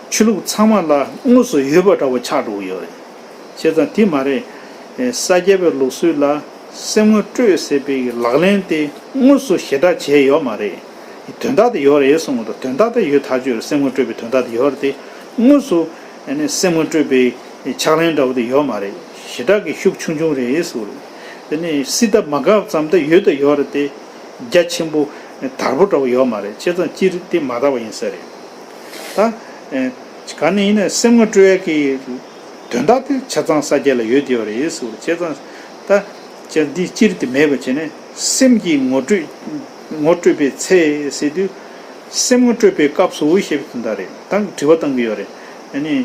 ཆོས་ལུགས་ཚང་མ་ལ་དངོས་སུ་ཡོད་པ་འདྲ་བོ་ཆགས་འགྲོ་གི་ཡོད་རེད། བྱས་ཙང་དེ་མ་རེད། ས་སྐྱ་པའི་ལུགས་སྲོལ་ལ་སེམས་ངོ་སྤྲོད་ཟེར་བའི་ལག་ལེན་དེ་དངོས་སུ་ཞེ་དྲག་བྱས་ཡོད་མ་རེད། དོན་དག་དེ་ཡོད་རེད་གསུངས་འདུག་དོན་དག་དེ་ཡོད་ཐག་ཆོད་རེད། སེམས་ངོ་སྤྲོད་པའི་དོན་དག་དེ་ཡོད་རེད་དེ། དངོས་སུ་ཨ་ནི་སེམས་ངོ་སྤྲོད་པའི་ཕྱག་ལེན་འདྲ་བོ་དེ་ཡོད་མ་རེད། ཞེ་དྲག་གི་ཤུགས་ཆུང་ཆུང་རེད་ཟེར་བ་རེད། དེ་ནས་སྲིད་མཐའ་མ་འགག་ཙམ་དུ་ཡོད་དང་ཡོད་རེད་དེ། རྒྱ་ཆེན་པོ་དར་པོ་འདྲ་བོ་ཡོད་མ་རེད། བྱས་ཙང་སྤྱིར་དེ་མ་དག་པ་ཡིན་ས་རེད། ད་ག་ནས་ཡིན་ན་སེམས་ངོ་སྤྲོད་ཡས་ཀྱི་དོན་དག་དེ་ཆ་ཚང་ས་སྐྱ་ལ་ཡོད་དེ་ཡོད་རེད་ཟེར་བ་རེད། བྱས་ཙང་ད་ཅི་འདི་སྤྱིར་དེ་མེད་པ་བྱས་ནས། སེམས་ཀྱིས་ངོ་སྤྲོད། ངོ་སྤྲོད་པའི་ཚེ་ཟེར་དུས། སེམས་ངོ་སྤྲོད་པའི་སྐབས་སུ་ཞེས་པའི་དོན་དག་རེད། ད་དྲི་བ་བཏང་གི་ཡོད་རེད། ཨ་ནི།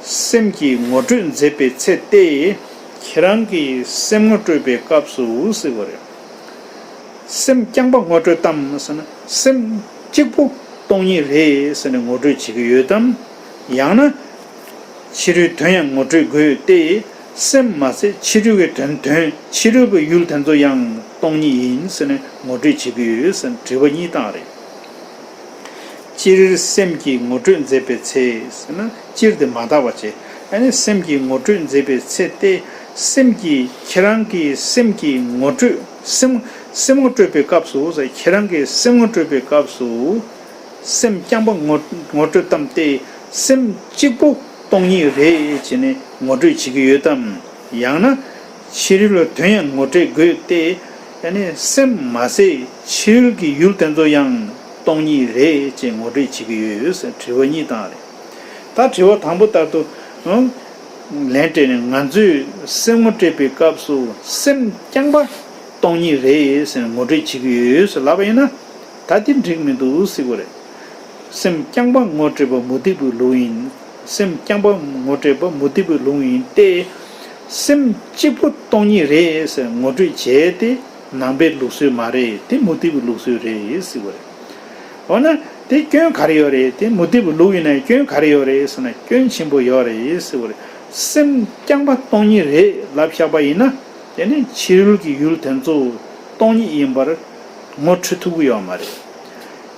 སེམས་ཀྱིས་ངོ་སྤྲོད་མཛད་པའི་ཚེ་སྟེ། ཁྱེད་རང་གིས་སེམས་ངོ་སྤྲོད་པའི་སྐབས་སུ་ཟེར་བ་རེད། སེམས་རྐྱང་པ་ངོ་སྤྲོད་དམ་ཟེར་ན། སེམས་གཅིག་པུ་སྟོང་ཉིད་རེད་ཟེར་ནས་ངོ་སྤྲོད་བྱེད་ཀྱི་ཡོད་དམ། ཡང་ན། ཕྱི་རོལ་དོན་ཡང་ངོ་སྤྲོད་དགོས་ཏེ། སེམས་མ་ཟད་ཕྱི་རོལ་གྱི་དོན། དོན་ཕྱི་རོལ་གྱི་ཡུལ་དེ་ཚོ་ཡང་སྟོང་ཉིད་ཡིན་ཟེར་ནས་ངོ་སྤྲོད་བྱེད་ཀྱི་ཡོད་ཟེར་ནས་དྲི་བ་གཉིས་བཏང་རེད། སྤྱིར་སེམས་ཀྱིས་ངོ་སྤྲོད་མཛད་པའི་ཚེ་ཟེར་ན། སྤྱིར་དེ་མ་དག་པ་བྱས། ཨ་ནི་སེམས་ཀྱིས་ངོ་སྤྲོད་མཛད་པའི་ཚེ་སྟེ། སེམས་ཀྱིས། ཁྱེད་རང་གིས་སེམས་ཀྱིས་ངོ་སྤྲོད། སེམས། སེམས་ངོ་སྤྲོད་པའི་སྐབས་སུ་ཟེར། ཁྱེད་རང་གིས་སེམས་ངོ་སྤྲོད་པའི་སྐབས་སུ། སེམས་རྐྱང་པ་ངོ་ངོ་སྤྲོད་དམ་སྟེ། སེམས་གཅིག་པུ་སྟོང་ཉིད་རེད་ཅེས་ནས་ངོ་སྤྲོད་བྱེད་ཀྱི་ཡོད་དམ། ཡང་ན་ཕྱི་རོལ་དོན་ཡང་ངོ་སྤྲོད་དགོས་ཏེ། ཡང་ན་སེམས་མ་ཟད་ཕྱི་རོལ་གྱི་ཡུལ་དེ་ཚོ་ཡང་སྟོང་ཉིད་རེད་ཅེས་ངོ་སྤྲོད་བྱེད་ཀྱི་ཡོད་ཟེར་དྲི་བ་གཉིས་བཏང་རེད། ད་དྲི་བ་དང་པོ་ལྟར་དུ། ལན་སྤྲད་ནས། ང་ཚོས་སེམས་ངོ་སྤྲད་པའི་སྐབས་སུ་སེམས་རྐྱང་པ་སྟོང་ཉིད་རེད་ཟེར་ངོ་སྤྲོད་བྱེད་ཀྱི་ཡོད་ཟེར་ལབ་པ་ཡིན་ན། ད་དེ་འགྲིག་མི་འདུག་ཟེར་གྱི་རེད། སེམས་རྐྱང་པ་ངོ་སྤྲད་པ་མུ་སྟེགས་པའི་ལུགས་ཡིན། སེམས་རྐྱང་པ་ངོ་སྤྲད་པ་མུ་སྟེགས་པའི་ལུགས་ཡིན་ཏེ། སེམས་གཅིག་པུ་སྟོང་ཉིད་རེད་ཟེར་ངོ་སྤྲོད་བྱས་ཏེ། ནང་པའི་ལུགས་སྲོལ་མ་རེད། དེ་མུ་སྟེགས་པའི་ལུགས་སྲོལ་རེད་ཟེར་གྱི་རེད། འོ་ན་དེ་སྐྱོན་ག་རེ་ཡོད་རེད། དེ་མུ་སྟེགས་པའི་ལུགས་ཡིན་ན་སྐྱོན་ག་རེ་ཡོད་རེད་ཟེར་ན། སྐྱོན་ཆེན་པོ་ཡོད་རེད་ཟེར་གྱི་རེད། སེམས་རྐྱང་པ་སྟོང་ཉིད་རེད་ལབ་བཞག་པ་ཡིན་ན། དེ་ནི་ཕྱི་རོལ་གྱི་ཡུལ་དེ་ཚོ་སྟོང་ཉིད་ཡིན་པར་ངོ་འཕྲོད་ཐུབ་ཀྱི་ཡོད་མ་རེད།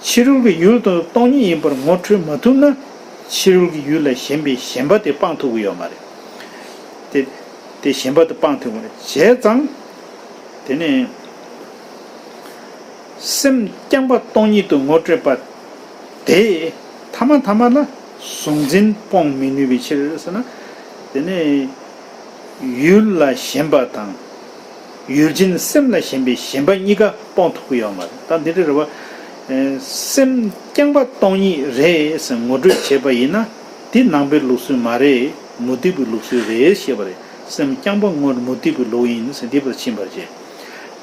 ཕྱི་རོལ་གྱི་ཡུལ་དེ་ཚོ་སྟོང་ཉིད་ཡིན་པར་ངོ་འཕྲོད་མ་ཐུབ་ན། ཕྱི་རོལ་གྱི་ཡུལ་ལ་ཞེན་པའི་ཞེན་པ་དེ་སྤང་ཐུབ་ཀྱི་ཡོད་མ་རེད། དེ་དེ་ཞེན་པ་དེ་སྤང་ཐུབ་ཀྱི་མ་རེད། བྱས་ཙང་དེ་ནི། སེམས་རྐྱང་པ་སྟོང་ཉིད་དུ་ངོ་སྤྲད་པ་དེས་ཐ་མ་ཐ་མ་ལ་གཟུང་འཛིན་སྤོང་མི་ནུས་པའི་ཕྱིར་ཟེར་ན། དེ་ནི་ཡུལ་ལ་ཞེན་པ་དང་། ཡུལ་ཅན་སེམས་ལ་ཞེན་པའི་ཞེན་པ་གཉིས་ཀ་སྤོང་ཐུབ་ཀྱི་ཡོད་མ་རེད། ད་འདི་འདྲ་རེད་བ། སེམས་རྐྱང་པ་སྟོང་ཉིད་རེད་ཟེར་ངོ་སྤྲོད་བྱས་པ་ཡིན་ན། འདི་ནང་པའི་ལུགས་སྲོལ་མ་རེད། མུ་སྟེགས་པའི་ལུགས་སྲོལ་རེད་ཞེས་པ་རེད། སེམས་རྐྱང་པ་ངོ་མུ་སྟེགས་པའི་ལུགས་ཡིན་ཟེར་འདི་བར་ཕྱིན་པར་བྱེད།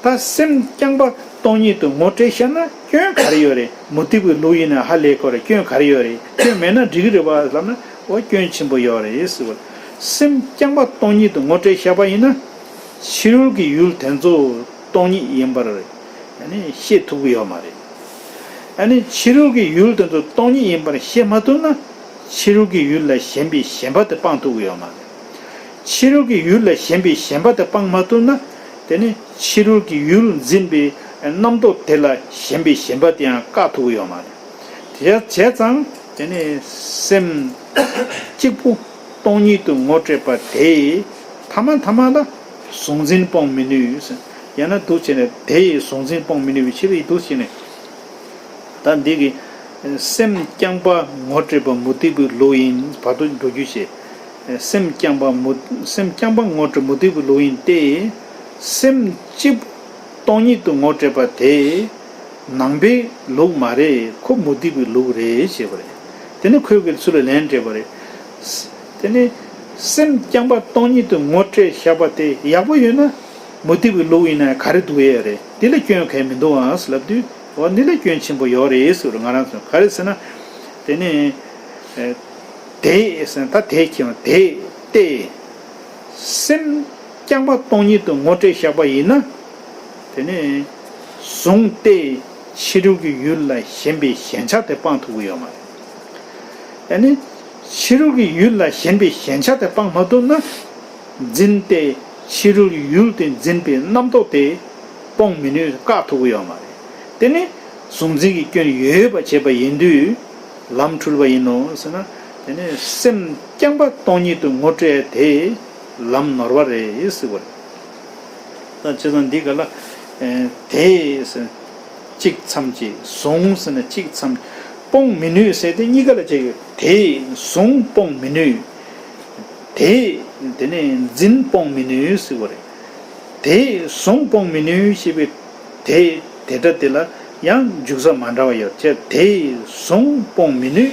ད་སེམས་རྐྱང་པ་སྟོང་ཉིད་དུ་ངོ་སྤྲད་བཞག་ན་སྐྱོན་ག་རེ་ཡོད་རེད། མུ་སྟེགས་པའི་ལུགས་ཡིན་ན་ཧ་ལས་ཀྱི་ཡོད་རེད། སྐྱོན་ག་རེ་ཡོད་རེད། སྐྱོན་མེད་ན་འགྲིག་གི་རེད་བ་ལབ་ན། འོ་སྐྱོན་ཆེན་པོ་ཡོད་རེད་ཟེར་བ། སེམས་རྐྱང་པ་སྟོང་ཉིད་དུ་ངོ་སྤྲད་བཞག་པ་ཡིན་ན། ཕྱི་རོལ་གྱི་ཡུལ་དེ་ཚོ་སྟོང་ཉིད་ཡིན་པར་ཤེས་ཐུབ་ཀྱི་ཡོད་མ་རེད། ཨ་ནི་ཕྱི་རོལ་གྱི་ཡུལ་དེ་ཚོ་སྟོང་ཉིད་ཡིན་པར་ཤེས་མ་ཐུབ་ན། ཕྱི་རོལ་གྱི་ཡུལ་ལ་ཞེན་པའི་ཞེན་པ་དེ་སྤང་ཐུབ་ཀྱི་ཡོད་མ་རེད། ཕྱི་རོལ་གྱི་ཡུལ་ལ་ཞེན་པའི་ཞེན་པ་དེ་སྤང་མ་ཐུབ་ན། དེ་ནི་ཕྱི་རོལ་གྱི་ཡུལ་འཛིན་པའི་རྣམ་རྟོག་དེ་ལ་ཞེན་པའི་ཞེན་པ་དེ་ཡང་བཀག་ཐུབ་ཀྱི་ཡོད་མ་རེད། དེ་བྱས་ཙང་དེ་ནི་སེམས་གཅིག་པུ་སྟོང་ཉིད་དུ་ངོ་སྤྲད་པ་དེས་ཐ་མ་ཐ་མ་ལ་གཟུང་འཛིན་སྤོང་མི་ནུས། ཡང་ན་འདུག་བྱས་ནས་དེས་གཟུང་འཛིན་སྤོང་མི་ནུས་པའི་ཕྱིར་ཡིན་འདུག་བྱས་ནས། ད་འདི་གི་སེམས་རྐྱང་པ་ངོ་སྤྲད་པ་མུ་སྟེགས་པའི་ལུགས་ཡིན། བར་དུ་འགྲོ་རྒྱུ་བྱེད། སེམས་རྐྱང་པ་མུ་སེམས་རྐྱང་པ་ངོ་སྤྲད་མུ་སྟེགས་པའི་ལུགས་ཡིན་ཏེ། སེམས་གཅིག་པུ་སྟོང་ཉིད་དུ་ངོ་སྤྲད་པ་དེ་ནང་པའི་ལུགས་མ་རེད། ཁོ་མུ་སྟེགས་པའི་ལུགས་རེད་ཞེས་པ་རེད། དེ་ནི་ཁོས་གི་ཚུལ་ལ་ལན་སྤྲད་པ་རེད། དེ་ནི་སེམས་རྐྱང་པ་སྟོང་ཉིད་དུ་ངོ་སྤྲད་བཞག་པ་དེ་ཡག་པོ་ཡོད་ན། མུ་སྟེགས་པའི་ལུགས་ཡིན་ན་ག་རེ་འདུག་ཡས་རེད། འདི་ལ་སྐྱོན་གང་ཡང་མི་འདུག་ཨང་ལབ་དུས། འོ་འདི་ལ་སྐྱོན་ཆེན་པོ་ཡོད་རེད་ཟེར་བ་ང་རང་ཚོ་ག་རེ་ཟེར་ན། དེ་ནི་ཨེ་དེས་ཟེར་ན་ད་དེས་ཁྱེར་བ་དེས་ཏེ། སེམས་རྐྱང་པ་སྟོང་ཉིད་དུ་ངོ་སྤྲད་བཞག་པ་ཡིན་ན། དེ་ནི་གཟུང་སྟེ་ཕྱི་རོལ་གྱི་ཡུལ་ལ་ཞེན་པའི་ཞེན་ཆགས་དེ་སྤང་ཐུབ་ཀྱི་ཡོད་མ་རེད། ཨ་ནི་ཕྱི་རོལ་གྱི་ཡུལ་ལ་ཞེན་པའི་ཞེན་ཆགས་དེ་སྤང་མ་ཐུབ་ན། འཛིན་ཏེ་ཕྱི་རོལ་ཡུལ་དེ་འཛིན་པའི་རྣམ་རྟོག་དེ་སྤོང་མི་ནུས། བཀག་ཐུབ་ཀྱི་ཡོད་མ་རེད། དེ་ནི་གཟུང་འཛིན་གྱི་སྐྱོན་ཡོད་པ་བྱས་པ་ཡིན་དུས་ལམ་འཁྲུལ་པ་ཡིན་ནོ་ཟེར་ན། དེ་ནི་སེམས་རྐྱང་པ་སྟོང་ཉིད་དུ་ངོ་སྤྲད་དེ་ལམ་ནོར་བ་རེད་ཟེར་བ་རེད། ད་བྱས་ཙང་འདི་ག་ལ་ཨེ་དེས་ཟེར་གཅིག་མཚམས་ཀྱི། གཟུང་ཟེར་ན་གཅིག་མཚམས། སྤོང་མི་ནུས་ཟེར་དེ་གཉིས་ཀ་ལ་བྱེད་ཀྱི། དེས་གཟུང་སྤོང་མི་ནུས། དེས་དེ་ནས་འཛིན་སྤོང་མི་ནུས་ཟེར་བ་རེད། དེས་གཟུང་སྤོང་མི་ནུས་ཞེས་པའི་དེ་དེ་སྒྲ་དེ་ལ་ཡང་འཇུག་ས་མ་འདྲ་བ་ཡོད་ཅེས། དེས་གཟུང་སྤོང་མི་ནུས།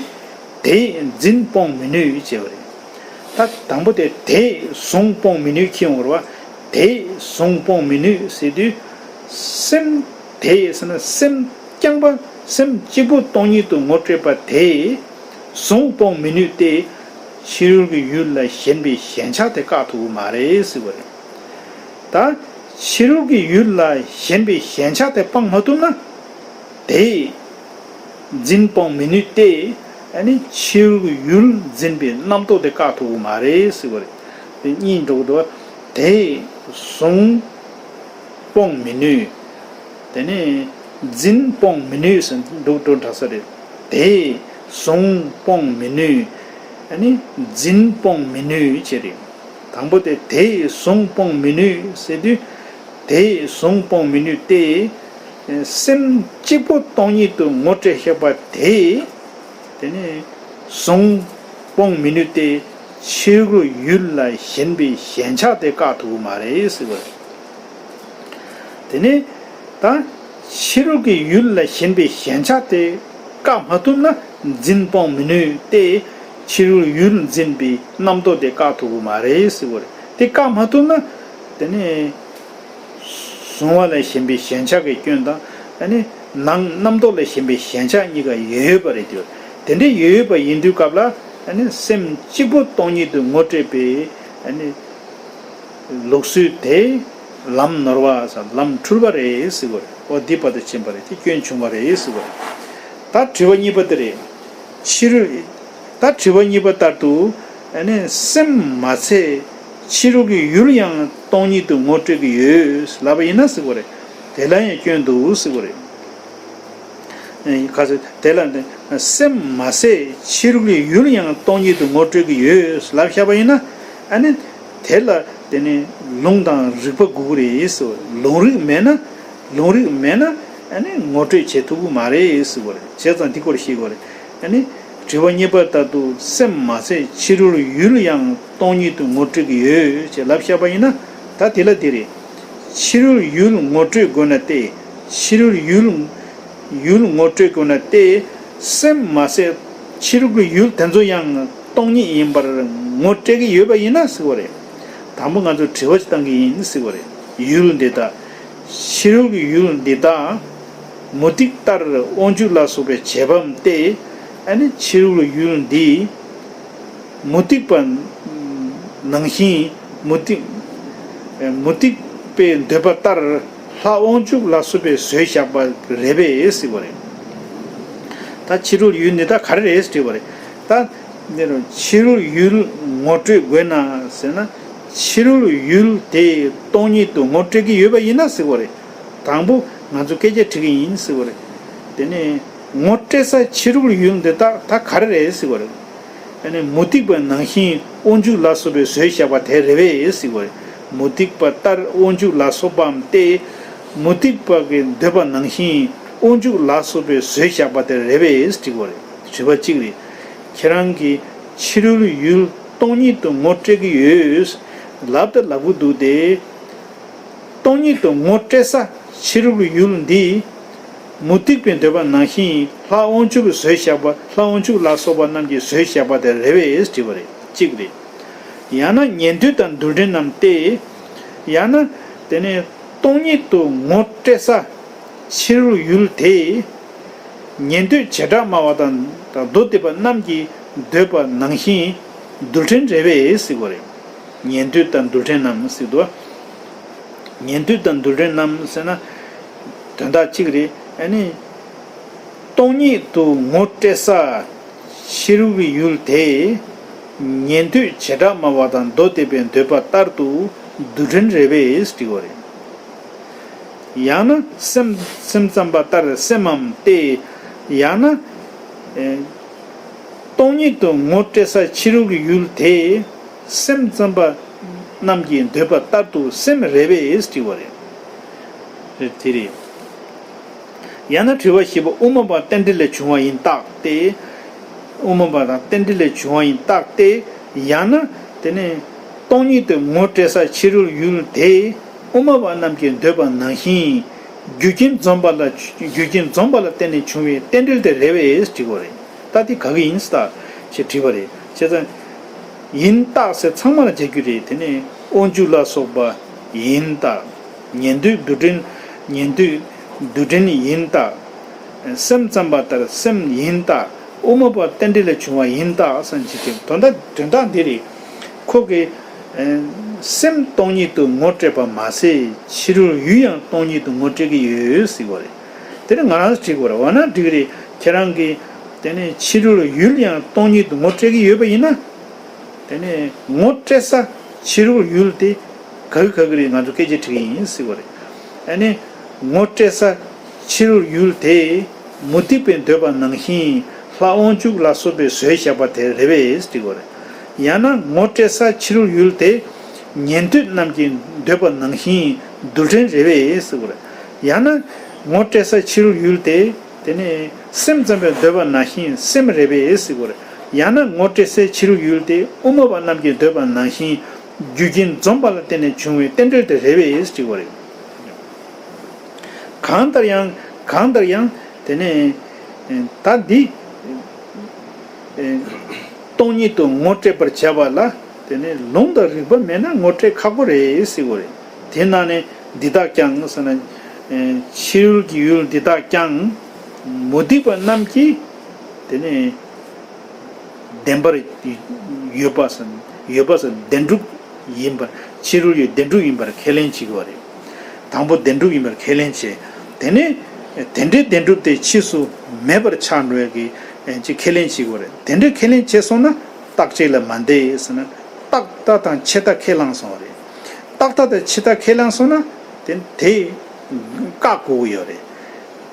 དེས་འཛིན་སྤོང་མི་ནུས་ཅེས་པ་རེད། ད་དང་པོ་དེ་དེས་གཟུང་སྤོང་མི་ནུས་ཁྱེར་ཡོང་བ་རེད་བ། དེས་གཟུང་སྤོང་མི་ནུས་ཟེར་དུས། སེམས་དེས་ཟེར་ན་སེམས་རྐྱང་པ་སེམས་གཅིག་པུ་སྟོང་ཉིད་དུ་ངོ་སྤྲད་པ་དེས་གཟུང་སྤོང་མི་ནུས་ཏེ། ཕྱི་རོལ་གྱི་ཡུལ་ལ་ཞེན་པའི་ཞེན་ཆགས་དེ་བཀག་ཐུབ་ཀྱི་མ་རེད་ཟེར་བ་རེད། ད་ཕྱི་རོལ་གྱི་ཡུལ་ལ་ཞེན་པའི་ཞེན་ཆགས་དེ་སྤང་མ་ཐུབ་ན། དེས་འཛིན་སྤོང་མི་ནུས་ཏེ། ཨ་ནི་ཕྱི་རོལ་གྱི་ཡུལ་འཛིན་པའི་རྣམ་རྟོག་དེ་བཀག་ཐུབ་ཀྱི་མ་རེད་ཟེར་བ་རེད། དེ་གཉིས་འགྲོ་གི་འདུག་དེས་གཟུང་སྤོང་མི་ནུས། དེ་ནས་འཛིན་སྤོང་མི་ནུས་ཟེར་འདུག་འགྲོ་འདྲ་ས་རེད། དེས་གཟུང་སྤོང་མི་ནུས། ཨ་ནི་འཛིན་སྤོང་མི་ནུས་ཅེས་རེད། དང་པོ་དེ་དེས་གཟུང་སྤོང་མི་ནུས་ཟེར་དུས། དེས་གཟུང་སྤོང་མི་ནུས་ཏེ། སེམས་གཅིག་པུ་སྟོང་ཉིད་དུ་ངོ་སྤྲད་བཞག་པ་དེས། དེ་ནས་གཟུང་སྤོང་མི་ནུས་ཏེ། ཕྱི་རོལ་ཡུལ་ལ་ཞེན་པའི་ཞེན་ཆགས་དེ་བཀག་ཐུབ་ཀྱི་མ་རེད་ཟེར་བ་རེད། དེ་ནས་ད་ཕྱི་རོལ་གྱི་ཡུལ་ལ་ཞེན་པའི་ཞེན་ཆགས་དེ་བཀག་མ་ཐུབ་ན། འཛིན་སྤོང་མི་ནུས་ཏེ། ཕྱི་རོལ་ཡུལ་འཛིན་པའི་རྣམ་རྟོག་དེ་བཀག་ཐུབ་ཀྱི་མ་རེད་ཟེར་བ་རེད། དེ་བཀག་མ་ཐུབ་ན། དེ་ནས་གཟུང་བ་ལ་ཞེན་པའི་ཞེན་ཆགས་ཀྱི་སྐྱོན་དང་། ཨ་ནི་ནང་རྣམ་རྟོག་ལ་ཞེན་པའི་ཞེན་ཆགས་གཉིས་ཀ་ཡོད་པ་རེད་དེ། དེ་འདྲ་ཡོད་པ་ཡིན་དུས་སྐབས་ལ། ཨ་ནི་སེམས་གཅིག་པུ་སྟོང་ཉིད་དུ་ངོ་སྤྲད་པའི། ཨ་ནི་ལུགས་སྲོལ་དེ་ལམ་ནོར་བ་ཟེར་ལམ་འཁྲུལ་པ་རེད་ཟེར་བ་རེད། འོ་འདི་བར་དུ་ཕྱིན་པ་རེད། དེ་སྐྱོན་བྱུང་བ་རེད་ཟེར་བ་རེད། ད་དྲི་བ་གཉིས་པ་དེ་རེད། ཕྱི་རོལ། ད་དྲི་བ་གཉིས་པ་ལྟར་དུ། ཨ་ནི་སེམས་མ་ཚད་ཕྱི་རོལ་གྱི་ཡུལ་ཡང་སྟོང་ཉིད་དུ་ངོ་སྤྲད་ཀྱི་ཡོད་ལབ་པ་ཡིན་ན་ཟེར་བ་རེད། དེ་ལ་ཡང་སྐྱོན་འདུག་ཟེར་བ་རེད། ཨེ་ག་ཚོད་དེ་ལ་ནི་སེམས་མ་ཟད་ཕྱི་རོལ་གྱི་ཡུལ་ཡང་སྟོང་ཉིད་དུ་ངོ་སྤྲོད་ཀྱི་ཡོད་ལབ་བཞག་པ་ཡིན་ན། ཨ་ནི་དེ་ལ་དེ་ནི་ལུང་དང་རིགས་པ་དགོས་ཀྱི་རེད་ཟེར་བ་རེད། ལུང་རིགས་མེད་ན་ལུང་རིགས་མེད་ན་ཨ་ནི་ངོ་སྤྲོད་བྱེད་ཐུབ་ཀྱི་མ་རེད་ཟེར་བ་རེད། བྱས་ཙང་འདི་སྐོར་ཤེས་དགོས་རེད། ཨ་ནི་དྲི་བ་གཉིས་པ་ལྟར་དུ་སེམས་མ་ཟད་ཕྱི་རོལ་ཡུལ་ཡང་སྟོང་ཉིད་དུ་ངོ་སྤྲོད་ཀྱི་ཡོད་ཅེས་ལབ་བཞག་པ་ཡིན་ན། ད་དེ་ལ་འདི་རེད། ཕྱི་རོལ་ཡུལ་ངོ་སྤྲོད་དགོས་ན་སྟེ། ཕྱི་རོལ་ཡུལ་ཡུལ་ངོ་སྤྲོད་དགོས་ན་སྟེ། སེམས་མ་ཟད་ཕྱི་རོལ་གྱི་ཡུལ་དེ་ཚོ་ཡང་སྟོང་ཉིད་ཡིན་པར་ངོ་སྤྲད་ཀྱི་ཡོད་པ་ཡིན་ན་ཟེར་བ་རེད། དང་པོ་ང་ཚོས་དྲི་བ་ཞིག་བཏང་གི་ཡིན་ཟེར་བ་རེད། ཡུལ་འདི་དག་ཕྱི་རོལ་གྱི་ཡུལ་འདི་དག་མུ་སྟེགས་ལྟར་དབང་ཕྱུག་ལ་སོགས་པའི་བྱེད་པའམ་སྟེ། ཨ་ནི་ཕྱི་རོལ་གྱི་ཡུལ་འདི་མུ་སྟེགས་པ་ནང་བཞིན་མུ་སྟེགས་མུ་སྟེགས་པའི་འདོད་པ་ལྟར་ལྷ་དབང་ཕྱུག་ལ་སོགས་པས་བཟོས་བཞག་པ་རེད་པས་ཟེར་བ་རེད། ད་ཕྱི་རོལ་ཡུལ་འདི་དག་ག་རེ་རེད་ཟེར་དྲིས་པ་རེད། ད་འདི་རུ་ཕྱི་རོལ་ཡུལ་ངོ་སྤྲོད་དགོས་ན་ཟེར་ན། ཕྱི་རོལ་ཡུལ་དེ་སྟོང་ཉིད་དུ་ངོ་སྤྲད་ཀྱི་ཡོད་པ་ཡིན་ན་ཟེར་བ་རེད། དང་པོ་ང་ཚོ་སྐད་ཆ་དྲི་གི་ཡིན་ཟེར་བ་རེད། དེ་ནས་ངོ་སྤྲད་ས་ཕྱི་རོལ་ཡུལ་འདི་དག་ད་ག་རེ་རེད་ཟེར་བ་རེད། དེ་ནས་མུ་སྟེགས་པ་ནང་བཞིན་དབང་ཕྱུག་ལ་སོགས་པས་བཟོས་བཞག་པ་དེ་རེད་པས་ཟེར་བ་རེད། མུ་སྟེགས་པ་ལྟར་དབང་ཕྱུག་ལ་སོགས་པའམ་སྟེ། མུ་སྟེགས་པ་གིས་འདོད་པ་ནང་བཞིན་དབང་ཕྱུག་ལ་སོགས་པས་བཟོས་བཞག་པ་དེ་རེད་པས་དྲི་བ་རེད། དྲི་བ་གཅིག་རེད། ཁྱེད་རང་གིས་ཕྱི་རོལ་ཡུལ་སྟོང་ཉིད་དུ་ངོ་སྤྲད་ཀྱི་ཡོད། ལབ་དང་ལབ་གི་འདུག་སྟེ། སྟོང་ཉིད་དུ་ངོ་སྤྲད་ས་ཕྱི་རོལ་གྱི་ཡུལ་འདི། མུ་སྟེགས་པའི་འདོད་པ་ནང་བཞིན་ལྷ་དབང་ཕྱུག་གིས་བཟོས་བཞག་པ། ལྷ་དབང་ཕྱུག་ལ་སོགས་པ་རྣམས་ཀྱིས་བཟོས་བཞག་པ་དེ་རེད་པས་དྲི་བ་རེད། གཅིག་རེད། ཡང་ན་ཉན་ཐོས་དང་རྡུལ་ཕྲན་རྣམས་ཏེ། ཡང་ན་དེ་ནས་སྟོང་ཉིད་དུ་ངོ་སྤྲད་ས་ཕྱི་རོལ་ཡུལ་དེ། ཉན་ཐོས་བྱེ་བྲག་སྨྲ་བ་དང་མདོ་སྡེ་པ་རྣམས་ཀྱིས་འདོད་པ་ནང་བཞིན་རྡུལ་ཕྲན་རེད་པས་ཟེར་གྱི་ཡོད་རེད། ཉན་ཐོས་དང་རྡུལ་ཕྲན་རྣམས་ཟེར་དུས། ཉན་ཐོས་དང་རྡུལ་ཕྲན་རྣམས་ཟེར་ན། དོན་དག་གཅིག་རེད། ཨ་ནི། སྟོང་ཉིད་དུ་ངོ་སྤྲད་ས། ཕྱི་རོལ་གྱི་ཡུལ་དེ། ཉན་ཐོས་བྱེ་བྲག་སྨྲ་བ་དང་མདོ་སྡེ་པའི་འདོད་པ་ལྟར་དུ་རྡུལ་ཕྲན་རེད་པས་དྲི་བ་རེད། ཡང་ན་སེམས་སེམས་ཙམ་པ་ལྟར་སེམས་མམ་སྟེ། ཡང་ན། ཨེ། སྟོང་ཉིད་དུ་ངོ་སྤྲད་ས་ཕྱི་རོལ་གྱི་ཡུལ་དེ། སེམས་ཙམ་པ་རྣམས་ཀྱི་འདོད་པ་ལྟར་དུ་སེམས་རེད་པས་དྲི་བ་རེད། དེ་རེད། ཡང་ན་དྲི་བ་བཞི་པ་དབུ་མ་པ་རྟེན་འབྲེལ་ལས་བྱུང་བ་ཡིན་རྟགས་ཏེ། དབུ་མ་པ་དང་རྟེན་འབྲེལ་ལས་བྱུང་བ་ཡིན་རྟགས་ཏེ། ཡང་ན་དེ་ནི་སྟོང་ཉིད་དུ་ངོ་སྤྲད་ས་ཕྱི་རོལ་ཡུལ་དེ་དབུ་མ་པ་རྣམས་ཀྱིས་འདོད་པ་ནང་བཞིན་རྒྱུ་རྐྱེན་འཛོམས་པ་ལ་རྒྱུ་རྐྱེན་འཛོམས་པ་ལ་བརྟེན་ནས་བྱུང་བའི་རྟེན་འབྲེལ་དེ་རེད་པས་དྲི་དགོས་རེད། ད་དེ་ག་གི་ཡིན་ཟེར་ཞེས་དྲིས་པ་རེད། བྱས་ཙང་། ཡིན་རྟགས་ཟེར་ཚང་མ་ལ་བྱ་རྒྱུ་རེད། དེ་ནས་དབང་ཕྱུག་ལ་སོགས་པ་ཡིན་རྟགས། ཉན་ཐོས་རྡུལ་ཕྲན། ཉན་ཐོས་རྡུལ་ཕྲན་ཡིན་རྟགས། སེམས་ཙམ་པ་ལྟར་སེམས་ཡིན་རྟགས། དབུ་མ་པ་རྟེན་འབྲེལ་ལས་བྱུང་བ་ཡིན་རྟགས་ཟེར་གྱི་དེ་དོན་དག་དོན་དག་འདི་རེད། ཁོ་གིས་སེམས་སྟོང་ཉིད་དུ་ངོ་སྤྲད་པ་མ་ཟད་ཕྱི་རོལ་ཡུལ་ཡང་སྟོང་ཉིད་དུ་ངོ་སྤྲད་ཀྱི་ཡོད་ཟེར་བ་རེད། དེ་ནི་ང་རང་དྲིས་དགོས་རེད། འོ་ན་འགྲིག་རེད། ཁྱེད་རང་གིས་དེ་ནི་ཕྱི་རོལ་ཡུལ་ཡང་སྟོང་ཉིད་དུ་ངོ་སྤྲད་ཀྱི་ཡོད་པ་ཡིན་ན། དེ་ནས་ངོ་སྤྲད་ས་ཕྱི་རོལ་ཡུལ་དེ་ག་གི་ག་གི་རེད། ང་ཚོ་སྐད་ཆ་དྲི་གི་ཡིན་ཟེར་བ་རེད། ཨ་ནི་ངོ་སྤྲད་ས་ཕྱི་རོལ་ཡུལ་དེ་མུ་སྟེགས་པའི་འདོད་པ་ནང་བཞིན་ལྷ་དབང་ཕྱུག་ལ་སོགས་པས་བཟོས་བཞག་པ་དེ་རེད་པས་དྲི་དགོས་རེད། ཡང་ན་ངོ་སྤྲད་ས་ཕྱི་རོལ་ཡུལ་དེ་ཉན་ཐོས་རྣམས་ཀྱི་འདོད་པ་ནང་བཞིན་རྡུལ་ཕྲན་རེད་པས་ཟེར་དགོས་རེད། ཡང་ན་ངོ་སྤྲད་ས་ཕྱི་རོལ་ཡུལ་དེ། དེ་ནས་སེམས་ཙམ་པའི་འདོད་པ་ནང་བཞིན་སེམས་རེད་པས་ཟེར་དགོས་རེད། ཡང་ན་ངོ་སྤྲད་སའི་ཕྱི་རོལ་ཡུལ་དེ་དབུ་མ་པ་རྣམས་ཀྱི་འདོད་པ་ནང་བཞིན་རྒྱུ་རྐྱེན་འཛོམས་པ་ལ་བརྟེན་ནས་བྱུང་བའི་རྟེན་འབྲེལ་དེ་རེད་པས་དྲི་དགོས་རེད། གང་ལྟར་ཡང་གང་ལྟར་ཡང་དེ་ནས་ད་འདི་སྟོང་ཉིད་དུ་ངོ་སྤྲད་པར་བྱ་བ་ལ། དེ་ནས་ལུང་དང་རིགས་པ་མེད་ན་ངོ་སྤྲད་ཁག་པོ་རེད་ཟེར་གྱི་ཡོད་རེད། དེ་ནང་ནས་འདི་དག་ཀྱང་ཟེར་ན། ཕྱི་རོལ་གྱི་ཡུལ་འདི་དག་ཀྱང་མུ་སྟེགས་པ་རྣམས་ཀྱིས་དེ་ནས་བདེན་པར་ཡོད་པ་ཟེར་ཡོད་པ་ཟེར་བདེན་གྲུབ་ཡིན་པར། ཕྱི་རོལ་ཡུལ་བདེན་གྲུབ་ཡིན་པར་ཁས་ལེན་བྱེད་ཀྱི་ཡོད་རེད། དང་པོ་བདེན་གྲུབ་ཡིན་པར་ཁས་ལེན་བྱེད། དེ་ནས་དེ་འདྲའི་བདེན་གྲུབ་དེ་ཕྱིས་སུ་མེད་པར་ཆགས་འགྲོ་ཡ་གི་ཅིག་ཁས་ལེན་བྱེད་ཀྱི་ཡོད་རེད། དེ་འདྲའི་ཁས་ལེན་བྱས་སོང་ན་རྟག་ཆད་ལ་མ་འདས་ཟེར་ན། རྟག་མཐའ་དང་ཆད་མཐའ་ཁས་བླངས་སོང་བ་རེད། རྟག་མཐའ་དང་ཆད་མཐའ་ཁས་བླངས་སོང་ན་དེ་དེ་བཀག་དགོས་ཀྱི་ཡོད་རེད།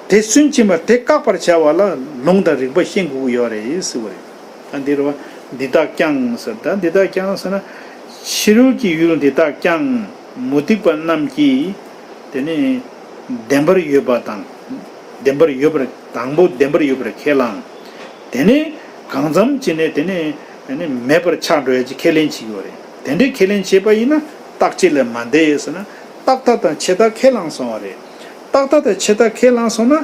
དེ་སུན་འབྱིན་པ་དེ་བཀག་པར་བྱ་བ་ལ་ལུང་དང་རིགས་པ་ཤེས་དགོས་ཀྱི་ཡོད་རེད་ཟེར་བ་རེད། ད་འདི་རུ་བ་འདི་དག་ཀྱང་ཟེར། ད་འདི་དག་ཀྱང་ཟེར་ན། ཕྱི་རོལ་གྱི་ཡུལ་འདི་དག་ཀྱང་མུ་སྟེགས་པ་རྣམས་ཀྱིས་དེ་ནི་བདེན་པར་ཡོད་པ་དང་། བདེན་པར་ཡོད་པར་དང་པོ་བདེན་པར་ཡོད་པར་ཁས་བླངས། དེ་ནས་གང་འཚམ་བྱས་ནས་དེ་ནས་དེ་ནས་མེད་པར་ཆགས་འགྲོ་ཡ་ཅིག་ཁས་ལེན་བྱེད་ཀྱི་ཡོད་རེད། དེ་འདྲའི་ཁས་ལེན་བྱས་པ་ཡིན་ན་རྟག་ཆད་ལ་མ་འདས་ཟེར་ན། རྟག་མཐའ་དང་ཆད་མཐའ་ཁས་བླངས་སོང་བ་རེད། རྟག་མཐའ་དང་ཆད་མཐའ་ཁས་བླངས་སོང་ན་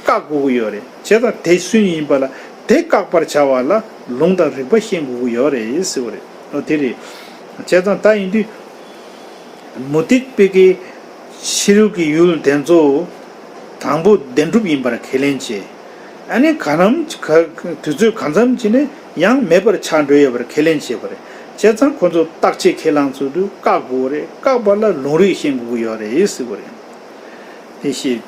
བཀག་དགོས་ཀྱི་ཡོད་རེད། བྱས་ཙང་དེ་སུན་ཡིན་པ་ལ་དེ་བཀག་པར་བྱ་བ་ལ་ལུང་དང་རིགས་པ་ཤེས་དགོས་ཀྱི་ཡོད་རེད་ཟེར་བ་རེད། ཨོ་དེ་རེད། བྱས་ཙང་ད་ཡིན་དུས། མུ་སྟེགས་པའི་གི་ཕྱི་རོལ་གྱི་ཡུལ་དེ་ཚོ་དང་པོ་བདེན་གྲུབ་ཡིན་པར་ཁས་ལེན་བྱེད། ཨ་ནི་ག་རམ་ག་དུས་ཚོད་གང་འཚམ་ཅིག་ནས་ཡང་མེད་པར་ཆགས་འགྲོ་ཡོད་པར་ཁས་ལེན་བྱེད་པ་རེད། བྱས་ཙང་ཁོ་ཚོ་རྟག་ཆད་ཁས་བླངས་ཚུལ་དུ་བཀག་དགོས་རེད། བཀག་པ་ལ་ལུང་རིགས་ཤེས་དགོས་ཀྱི་ཡོད་རེད་ཟེར་བ་རེད། དེ་ཤེས།